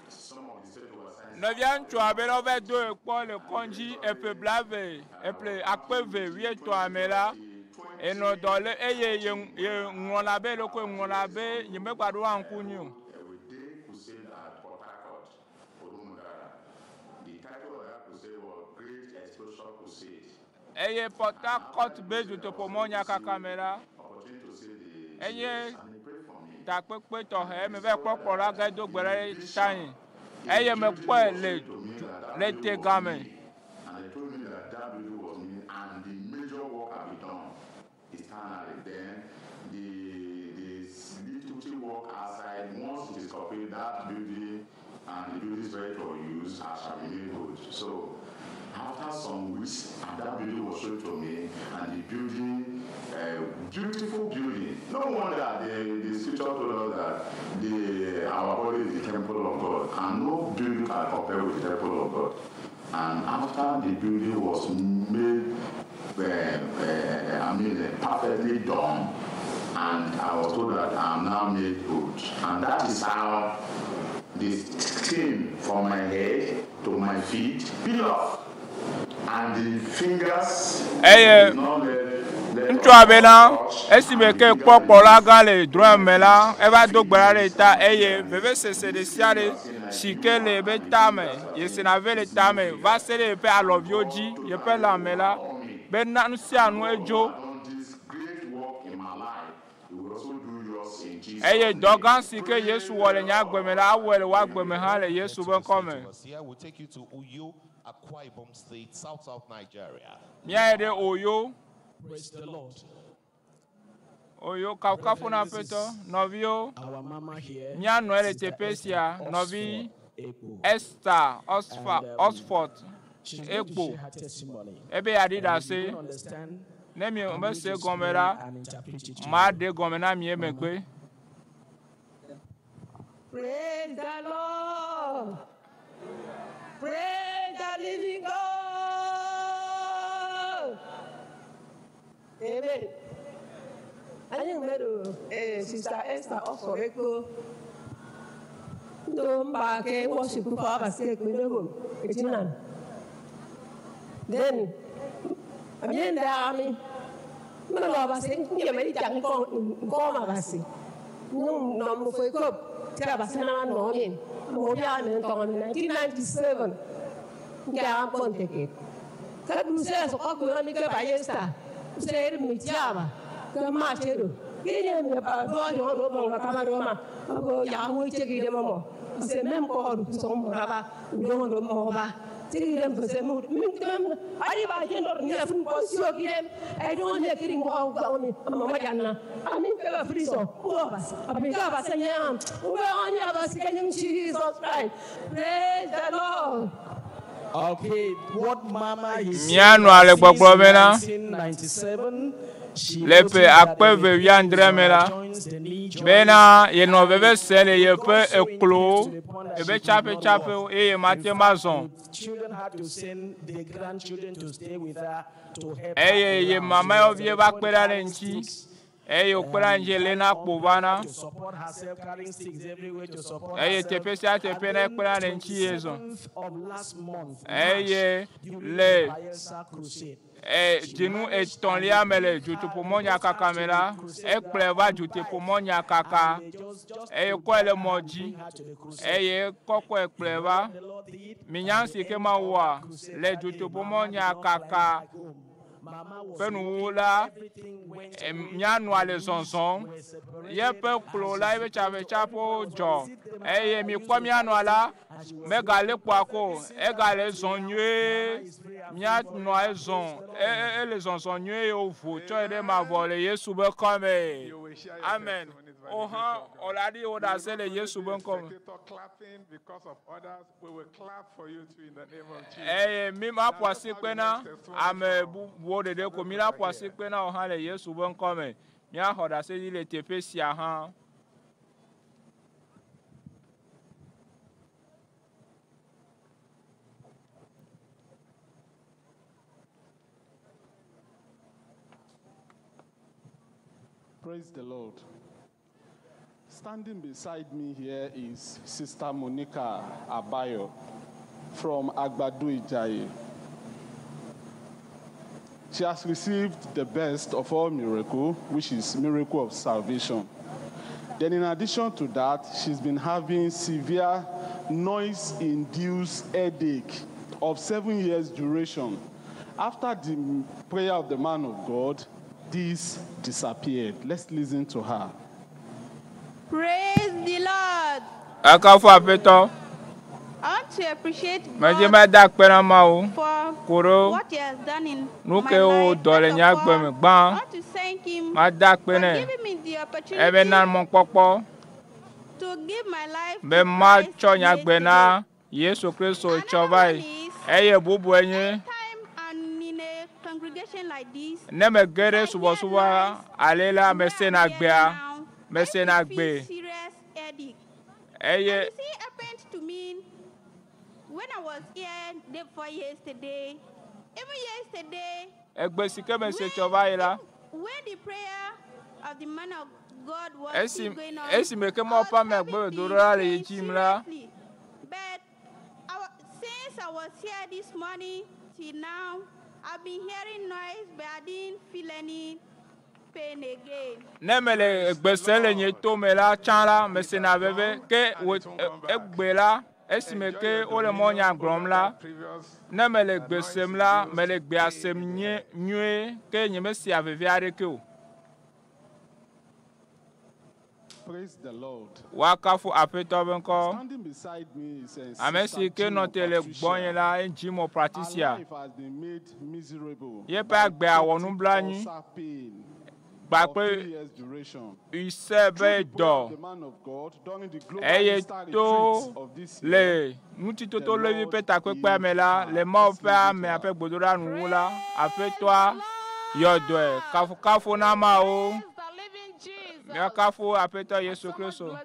Some of the state were science. Nɔvia ŋutsu abe ɖe wova do ekpɔ le kɔndzi eƒe blave eƒe akpe eve wuietɔ̃a me la enɔ dɔ le eye ye ye ŋlɔna be ɖoko ŋlɔna be nyemegba ɖoa ŋku nyi o. A day crusade at Port Harcourt, Odumudara. The title of that crusade was Great Exposure Crusade. Eye Port Harcourt be dutoƒomɔ nyakaka me la Opportunity to see the eye takpekpe tɔxɛ me va kpɔ kplɔla ge do gbe ɖe tanye eye mekpɔe le le te game. And they told me that that building was me and the major work had been done internally. Then the little work outside, once it is complete, that building and the building is ready for use, I shall be made good. So after some weeks, and that building was shown to me, and the building, beautiful building. No wonder the scripture told us that our body is the temple of God, and no building can compare with the temple of God. And after the building was made, perfectly done, and I was told that I am now made good. And that is how the skin from my head to my feet peel off. And the fingers Eye did not let ŋutsua bena esime ke kpɔ kplɔla gã le drɔ̃e me la eva do gbe ɖa ɖe ta eye vevesese ɖe sia ɖe si ke le eƒe tame yesena ve le tame va se ɖe eƒe alɔviwo dzi yeƒe lãme la bena nu sia nu edzo this great work in my life. He will also do yours in Jesus' eye name. dɔ gã si ke Yesu wɔ le nye agbe me la awɔe le wò agbe me hã le Yesu ƒe ŋkɔ me. Here we'll take you to Uyo, Akwa Ibom State, South South Nigeria. Míayi ɖe Oyo. Praise the Lord. Oyo kafukafu na aƒetɔ nɔviwo Our mama here, míanɔe le Sister teƒe Esther sia nɔvi Oxford Ekpo. Esther Oxford And, Oxford she's going to Ekpo share her testimony. ebe yeaɖi And ɖase. you don't understand Ne mi I'm mese going to gɔme explain la, and interpret it to ma you. ɖe gɔme na mi emegbe. Praise the Lord. Praise the living God. Amen. Anyị nwere eh, Sister Esther Oforekpo. Ndo mba ke worship kwa abasi ekpe n'ogo etinan. Then, anyị ndị amị. Mmadụ abasi nke mere ija nkọ abasi. Nung nọ mfo ekop tira abasi na nọ mi. Mo bịa mi ntọrọ mi 1997. Nke a mkpọ nteke. Ka Brussels ọkụ ya mi ke Bayelsa. Usere mi tiaba. Ke ma chedo. Kini mi pa do jo ro bo ka ma ro ma. Ko ya ho che ki de mo. Se mem ko ru so mo ra ba. Do ro mo ba. Tiri dem se mo mi dem ari ba je ndor ni afun ko sio ki dem. E do ne kiri mo ko mi ma ma janna. Ami ke ba friso. Ko ba. Abi ka ba se nyam. Wo anya ba se nyam Jesus Christ. Praise the Lord. Okay, what Mama is Mía saying nɔa le that gbɔgblɔ since bena 1997, she le ƒe noticed that akpe the eve wuiadre me la joints, the knee joints, bena yenɔ veve se le yeƒe eklowo ebe tsaƒetsaƒewo eye mate ma zɔn children had to send their grandchildren to stay with her to help her eye ye around. She was mamayɔvie at va the kpe point ɖa ɖe carrying ŋuti sticks eye wòkpe ɖe ŋuti léna kpo vana to support herself, carrying sticks everywhere to support eye herself. teƒe sia teƒe And ne then kpe ɖa ɖe ŋuti ye zɔn 27th of last month, March, eye during le the Bayelsa crusade, e dzinu etɔ̃lia me le dzotoƒomɔnyakaka me la ekplɔe va dzotoƒomɔnyakaka eye kɔe le mɔ dzi eye kɔkɔe kplɔe va minya si ke ma wɔa le dzotoƒomɔnyakaka ƒe nuwuwu la mianɔa le zɔzɔm yeƒe klo la eƒe tsaƒetsaƒewo dzɔ eye mikpɔ mianɔa la megale kpoa ko egale zɔn nyuie mianɔa ezɔn ele zɔzɔn nyuie ye wovo tsɔe ɖe mavɔ le Yesu be kɔme amen o hã ɔla ɖi wo ɖe ase le Yesu be ŋkɔme Spectator clapping because of others. We will clap for you too in the name of Jesus. eye mi ma ƒo asi kpe na ame bubuwo ɖeɖe ko mi la ƒo asi kpe na wo hã le Yesu be ŋkɔme míaxɔ ɖaseɖi le teƒe sia hã. Praise the Lord. Standing beside me here is Sister Monica Abayo from Agbado Ijaye. She has received the best of all miracle, which is miracle of salvation. Then in addition to that, she's been having severe noise-induced headache of 7 years duration. After the prayer of the man of God, this disappeared. Let's listen to her. Praise the Lord. Akafu aƒetɔ I want to appreciate medze God be da akpe na Mawu for ku ɖe what He has done in nu my ke wo life. dɔ le First nye of agbe me all, gbã I want to thank Him mada akpe for nɛ giving me the ebe na opportunity mɔkpɔkpɔ to give my life be to Christ matsɔ nye agbe yesterday. na Yesu Kristo tsɔ va yi eye bubue nye And in a congregation like this, ne mege ɖe subɔsubɔ ale la mesena gbea mesena gbe serious headache. eye You see, it happened to me when I was here day before yesterday. Even yesterday, egbe si ke mese tsɔ va yi la when the prayer of the man of God was esi still going on, esime ke Mawu ƒe ame agbemedoɖola le ye dzim la seriously. But since I was here this morning till now, I've been hearing noise, but I didn't feel any pain again. ne mele egbe sem le nye tome la tsã la mesena veve ke wo egbe la esime ke wole mɔnya gblɔm la ne mele gbe sem la mele gbea sem nye nyuie ke nye mesea veve aɖeke o Praise the Lord. woakafu aƒetɔ be ŋkɔ Standing beside me is ame Sister si ke nɔ Jimo te le Patricia. gbɔnye la ye Jimo Her Patricia life has been made miserable yeƒe by agbea wɔ chronic nublanui ulcer pain of gbakple 3 years duration. ise be Through the prayer of dɔ the man of God during the global eye Easter to retreat of this year, le ŋutitoto levi ƒe takpekpea me la le Mawu ƒe amea ƒe gbedoɖa nuwu la aƒetɔa Yɔ dɔe. Kafukafu na Mawu. Míakafu Aƒetɔ Yesu Kristo.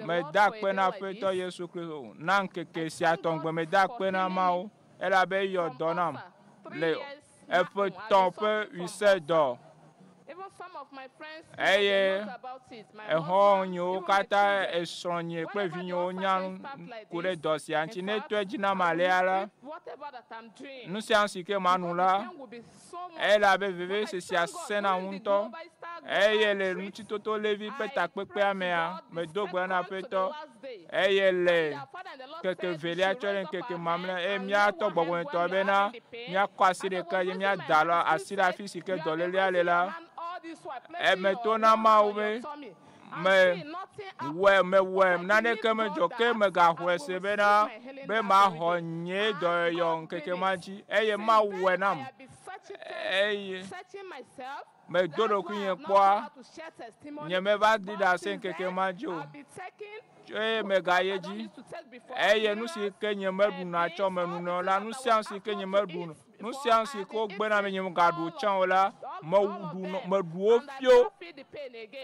Meda akpe na Aƒetɔ Yesu Kristo na ŋkeke sia tɔgbe. Meda akpe na Mawu elabe eyɔ dɔ nam le eƒe tɔ̃ ƒe wise dɔ. Eye exɔ̃nyewo katã, esrɔ̃nye kple vinyewo nya nu ku ɖe dɔ sia ŋuti. Ne etɔe dzi nam alea la, nu sia nu si ke manu la, elabe vevesesea sẽna ŋutɔ. Eye le ŋutitoto Levi ƒe takpekpea mea, medo gbe na Aƒetɔ eye le ŋkeke velia tsɔ ɖe ŋkeke mamlɛ eye míatɔ gbɔgbɔmetɔ bena míakɔ asi ɖeka eye míada alɔ asi ɖe afi si ke dɔlélea le la. Emeto na Mawu be me wɔe mewɔe naneke medzɔ ke megaxɔe se bena be maxɔ nye dɔyɔyɔ ŋkeke ma dzi eye Mawu wɔe nam eye medo ɖokuinye kpɔa nye meva ɖi ɖase ŋkeke ma dzi o eye megayi edzi eye nu si ke nye meɖuna tsɔ menunɔ la nu sia nu si ke nye meɖu nu sia nu si ke wogbe na be nye megaɖu tsã o la meɖu meɖu wo fio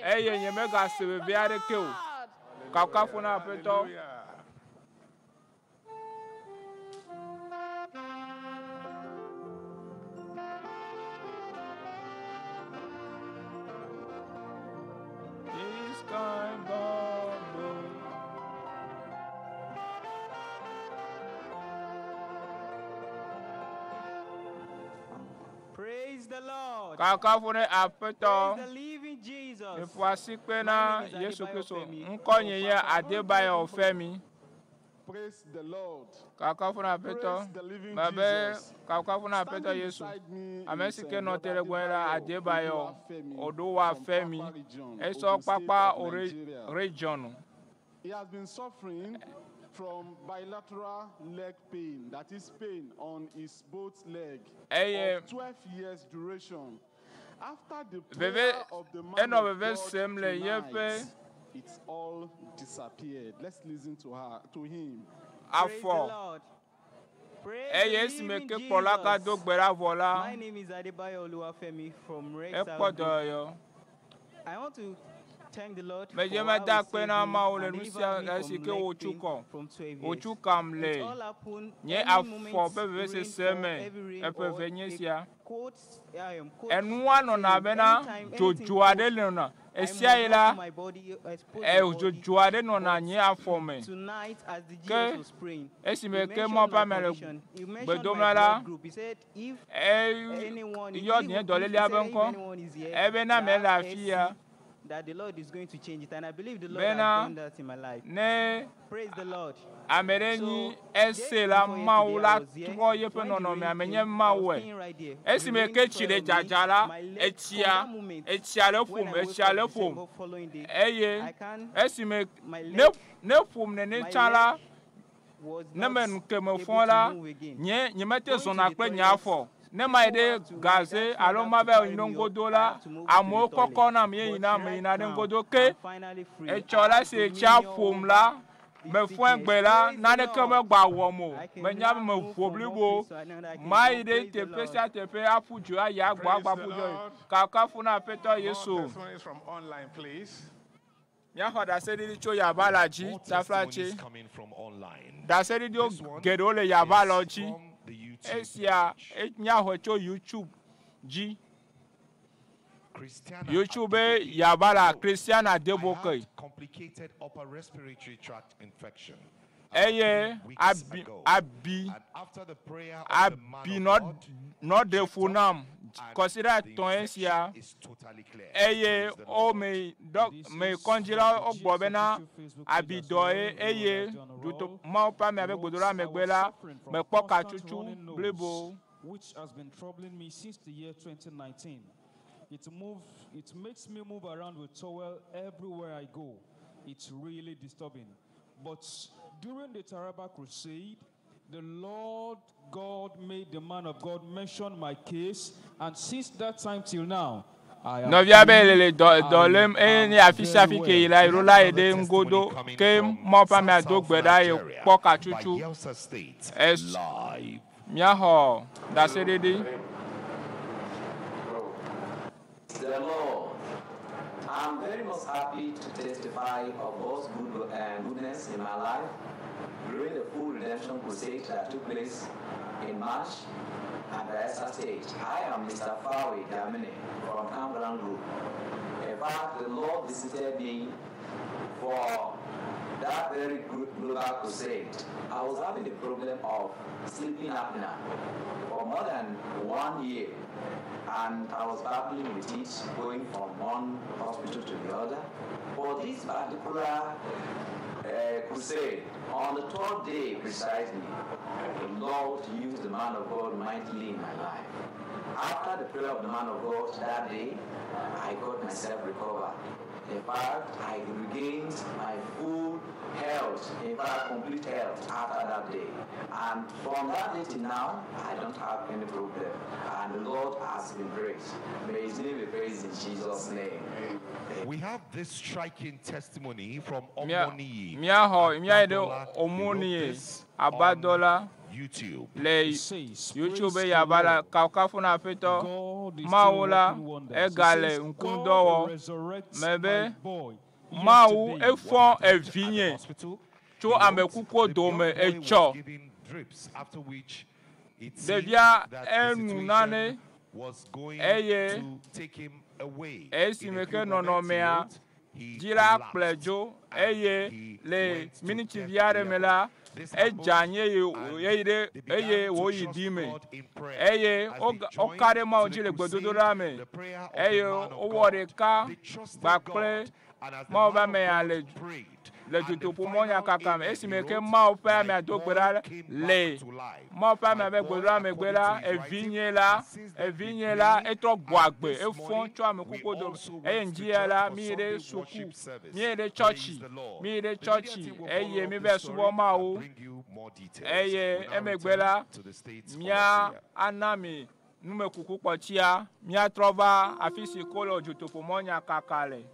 eye nye megase veve aɖeke o. Kafukafu na Aƒetɔ. This kind God oh. Praise the Lord. Kafukafu ne Aƒetɔ. Praise the living Jesus. Meƒo asi kpe na Yesu Kristo. Ŋkɔnye nye Adebayo Femi. Praise the Lord. Kafukafu na Aƒetɔ. Praise the living Mebe Jesus. kafukafu na Aƒetɔ Standing Yesu. beside me Ame is, si ke nɔ te ɖe Brother gbɔnye la Adebayo Adebayo Oluwafemi Odowa from Femi. Kpakpa region, Esɔ Ogun State Kpakpa of Ore Nigeria. region. He has been suffering from bilateral leg pain, that is pain on his both leg, Eye of 12 years duration. After the veve prayer of the man enɔ of veve God sem le tonight, yeƒe it's all disappeared. Let's listen to her, to him. afɔ. Eye esime ke kplɔla gado gbe ɖa vɔ la, My name is Adebayo Oluwafemi from Rex ekpɔ Group. dɔyɔyɔ. I want to thank the Lord for Medze how meda he akpe saved na me Mawu le and nu sia delivered me esi from ke leg wòtsu pain kɔ. from 12 years. Wòtsu kam le It all happened nye any afɔ moment ƒe rain vevesese fall, me heavy rain eƒe or eve nye a sia. cold, cold Enua nɔna feeling. bena Anytime, anything dzodzo aɖe cold, nɔna. I Esia must yi not la, put my body, expose e my body. dzodzo aɖe nɔna nye afɔ me. Tonight, as the Ke GS was praying, he esime ke mentioned Mawu ƒe my ame le condition. He gbe mentioned dom my ɖa la, blood group. He said, if anyone, eyɔ if nye he dɔlélea said ƒe if ŋkɔ. anyone is here Ebe na that ame le have afi SC, ya that the Lord is going to change it, and I believe the Lord has bena done that in my life. ne Praise the Lord. ame ɖe So, nyi day ese la before Mawu yesterday, la I was here. trɔ yeƒe When the nɔnɔmea rain me nye came, I was Mawue. staying right there. The Esime rain ke tsi fell le on me. dzadza la, My leg, from etsia that moment, etsia le when ƒom, I woke etsia up le December ƒom. following day, Eye I can't, esime my ne leg, ne ƒom nene my tsã la, leg was ne not me nu ke me able fɔ to la, move again. nye nye mete Going to zɔna the kple nye toilet, afɔ. Ne mayi people ɖe have to, my gaze dad's friend alo have to mava carry yi me up. ŋgodo I la, have to move to amewo the toilet. kɔkɔ nam ye But yina right meyina ɖe now, ŋgodo I'm ke finally free. etsɔ I la have si etsia dominion ƒom over la, the mefɔe sickness. gbe la, Praise the naneke Lord. megba wɔm o. I can Menya now be move mevo from one blibo. place to another. I can Mayi go. ɖe Praise the teƒe Lord. sia teƒe aƒu dzo ayi agbɔ Praise agba the ƒu dzo yi. Lord. Kafukafu na Aƒetɔ More Yesu. testimonies from online, please. Míaxɔ ɖaseɖiɖi tso Yabala dzi, More taflatse. testimonies coming from online. Ɖaseɖiɖiwo This one geɖewo le Yabala is dzi. from the YouTube Esia míaxɔe tso YouTube dzi. Christiana YouTube be Yabala Christiana I Deboke. had complicated upper respiratory tract infection Eye weeks abi ago. abi And after the prayer of the man abi of nɔ God, nɔ ɖe fu nam kɔsiɖa the etɔ̃e sia infection is totally clear. eye Praise the wo Lord. me dɔ me kɔndzilawo wogblɔ bena abidɔ ye eye duto Mawu ƒe amea be gbedoɖa megbe la mekpɔ katsutsu blibo. which has been troubling me since the year 2019. It, move, it makes me move around with towel everywhere I go. It's really disturbing. But during the Taraba Crusade, the Lord God made the man of God mention my case, and since that time till now, I am Nɔvia be healed. le le dɔ I dɔ lém eye am ne afi sia very afi ke well. yi la yi ɖo la yi ɖe ŋgodo ke Mawu ƒe amea do gbe ɖa ye kpɔ katsutsu. Bayelsa State Es live. míaxɔ ɖaseɖiɖi. the Lord. I'm very much happy to testify of God's goodness in my life during the full redemption crusade that took place in March at Bayelsa State. I am Mr. Fawe Damine from Campground Group. In fact, the Lord visited me for that very good global crusade. I was having the problem of sleeping apnea for more than 1 year, and I was battling with it, going from one hospital to the other. For this particular crusade, on the third day precisely, the Lord used the man of God mightily in my life. After the prayer of the man of God that day, I got myself recovered. In fact, I regained my full health, in fact, complete health after that day. And from that day till now, I don't have any problem. And the Lord has been great. May his name be praised in Jesus' name. We have this striking testimony from Omoniyi. Míaxɔ míayi ɖe Omoniyi Abadola YouTube. le YouTube be yaba la kafukafu na Aƒetɔ Mawu la egale ŋkudɔ wɔ me be Mawu efɔ evinye tso ame kukuwo dome etsɔ. Drips, after which it seemed Ɖevia that the enu situation nane was going eye to take him away. esime In a ke few moments, he nɔnɔmea wrote, he dzi la collapsed kplɔe dzo eye le miniti vi aɖe me la edze anyi eye eye ɖe eye wòyi ɖi me eye woka ɖe Mawu dzi le gbedodoɖa me eye wowɔ ɖeka kpakple Mawu ƒe amea le le dutoƒo mɔnyakaka me esime ke Mawu ƒe amea do gbe ɖa le Mawu ƒe amea ƒe gbedodoɖa megbe la evinye la evinye la etrɔ gbɔ agbe efɔ tso ame kukuwo dome eye ŋdi ya la mi yi ɖe suku mi yi ɖe tsɔtsi mi yi ɖe tsɔtsi eye mi va subɔ Mawu eye emegbe la mía ana mi numekuku kpɔtsia míatrɔ va afi si ko le dutoƒo mɔnyakaka le.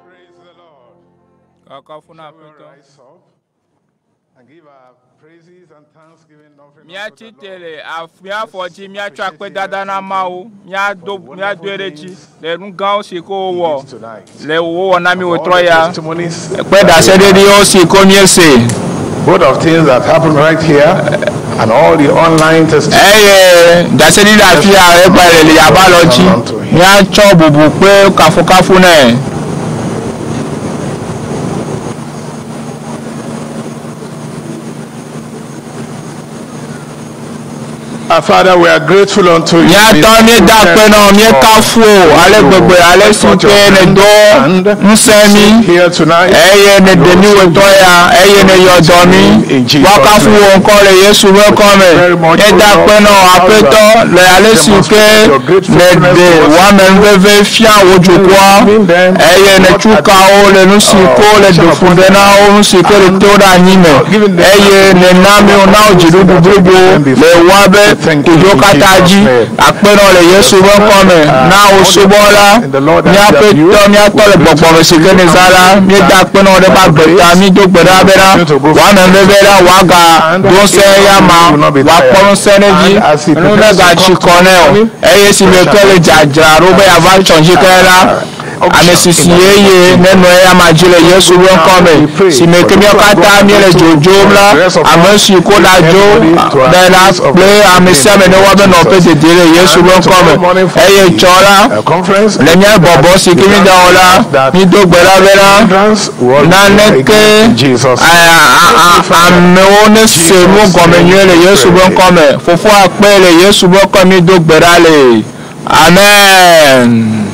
Praise the Lord. Kafukafu na Shall we all Aƒetɔ. rise up and give our praises and thanksgiving offering unto Míatsi the te Lord? le míafɔ dzi míatsɔ akpedada na Mawu míado míadoe ɖe dzi le nu gãwo si ke wowɔ le wowɔ na mi wòtrɔ ya kpe ɖaseɖiɖiwo si ke míese. Both of things that happen right here and all the online testimonies. Eye ɖaseɖiɖi afi ya egba le le yaba lɔ dzi míatsɔ bubu kple kafukafu nɛ. Our Father, we are grateful unto you. Míatɔ míeda akpe nɔ míekafu o ale gbegbe ale si ke nèdo ŋusẽ mí eye nèɖe mí wòtɔ ya eye nèyɔ dɔ mí woakafu wò ŋkɔ le Yesu ƒe ŋkɔ me míeda akpe nɔ Aƒetɔ le ale si ke nèɖe wò amenuveve fia wò dukɔa eye nètsu kawo le nu si ke wole do fu ɖe na wo nu si ke le to ɖe anyi me eye nèna mi na wo dziɖuɖu blibo le woabe kudzo katã dzi akpe nɔ le Yesu ƒe ŋkɔ me na wò subɔla míaƒe tɔ míatɔ le gbɔgbɔme si ke nèzã la míeda akpe nɔ ɖe eƒe agbe ta mído gbe ɖa bena wò amenuveve la wòaga do ŋusẽ ya ma wòakpɔ ŋusẽ ɖe edzi nu megatsi kɔ nɛ o eye esime ke le dzadzra ɖo be yeava tsɔtsi ke la Ame sisi yeye nenɔ eya ma dzi le Yesu ƒe ŋkɔ me. Si me ke míawo katã míele dzodzom la, ame si ko la dzo bena kple ame sia ame ne woabe nɔƒe dedie le Yesu ƒe ŋkɔ me. Eye tsɔ la, le mía bɔbɔ si ke míeda wɔ la, mído gbe ɖa bena naneke amewo nese nu gɔme nyuie le Yesu ƒe ŋkɔ me. Fofoa kpe le Yesu ƒe ŋkɔ mído gbe ɖa le. Amen.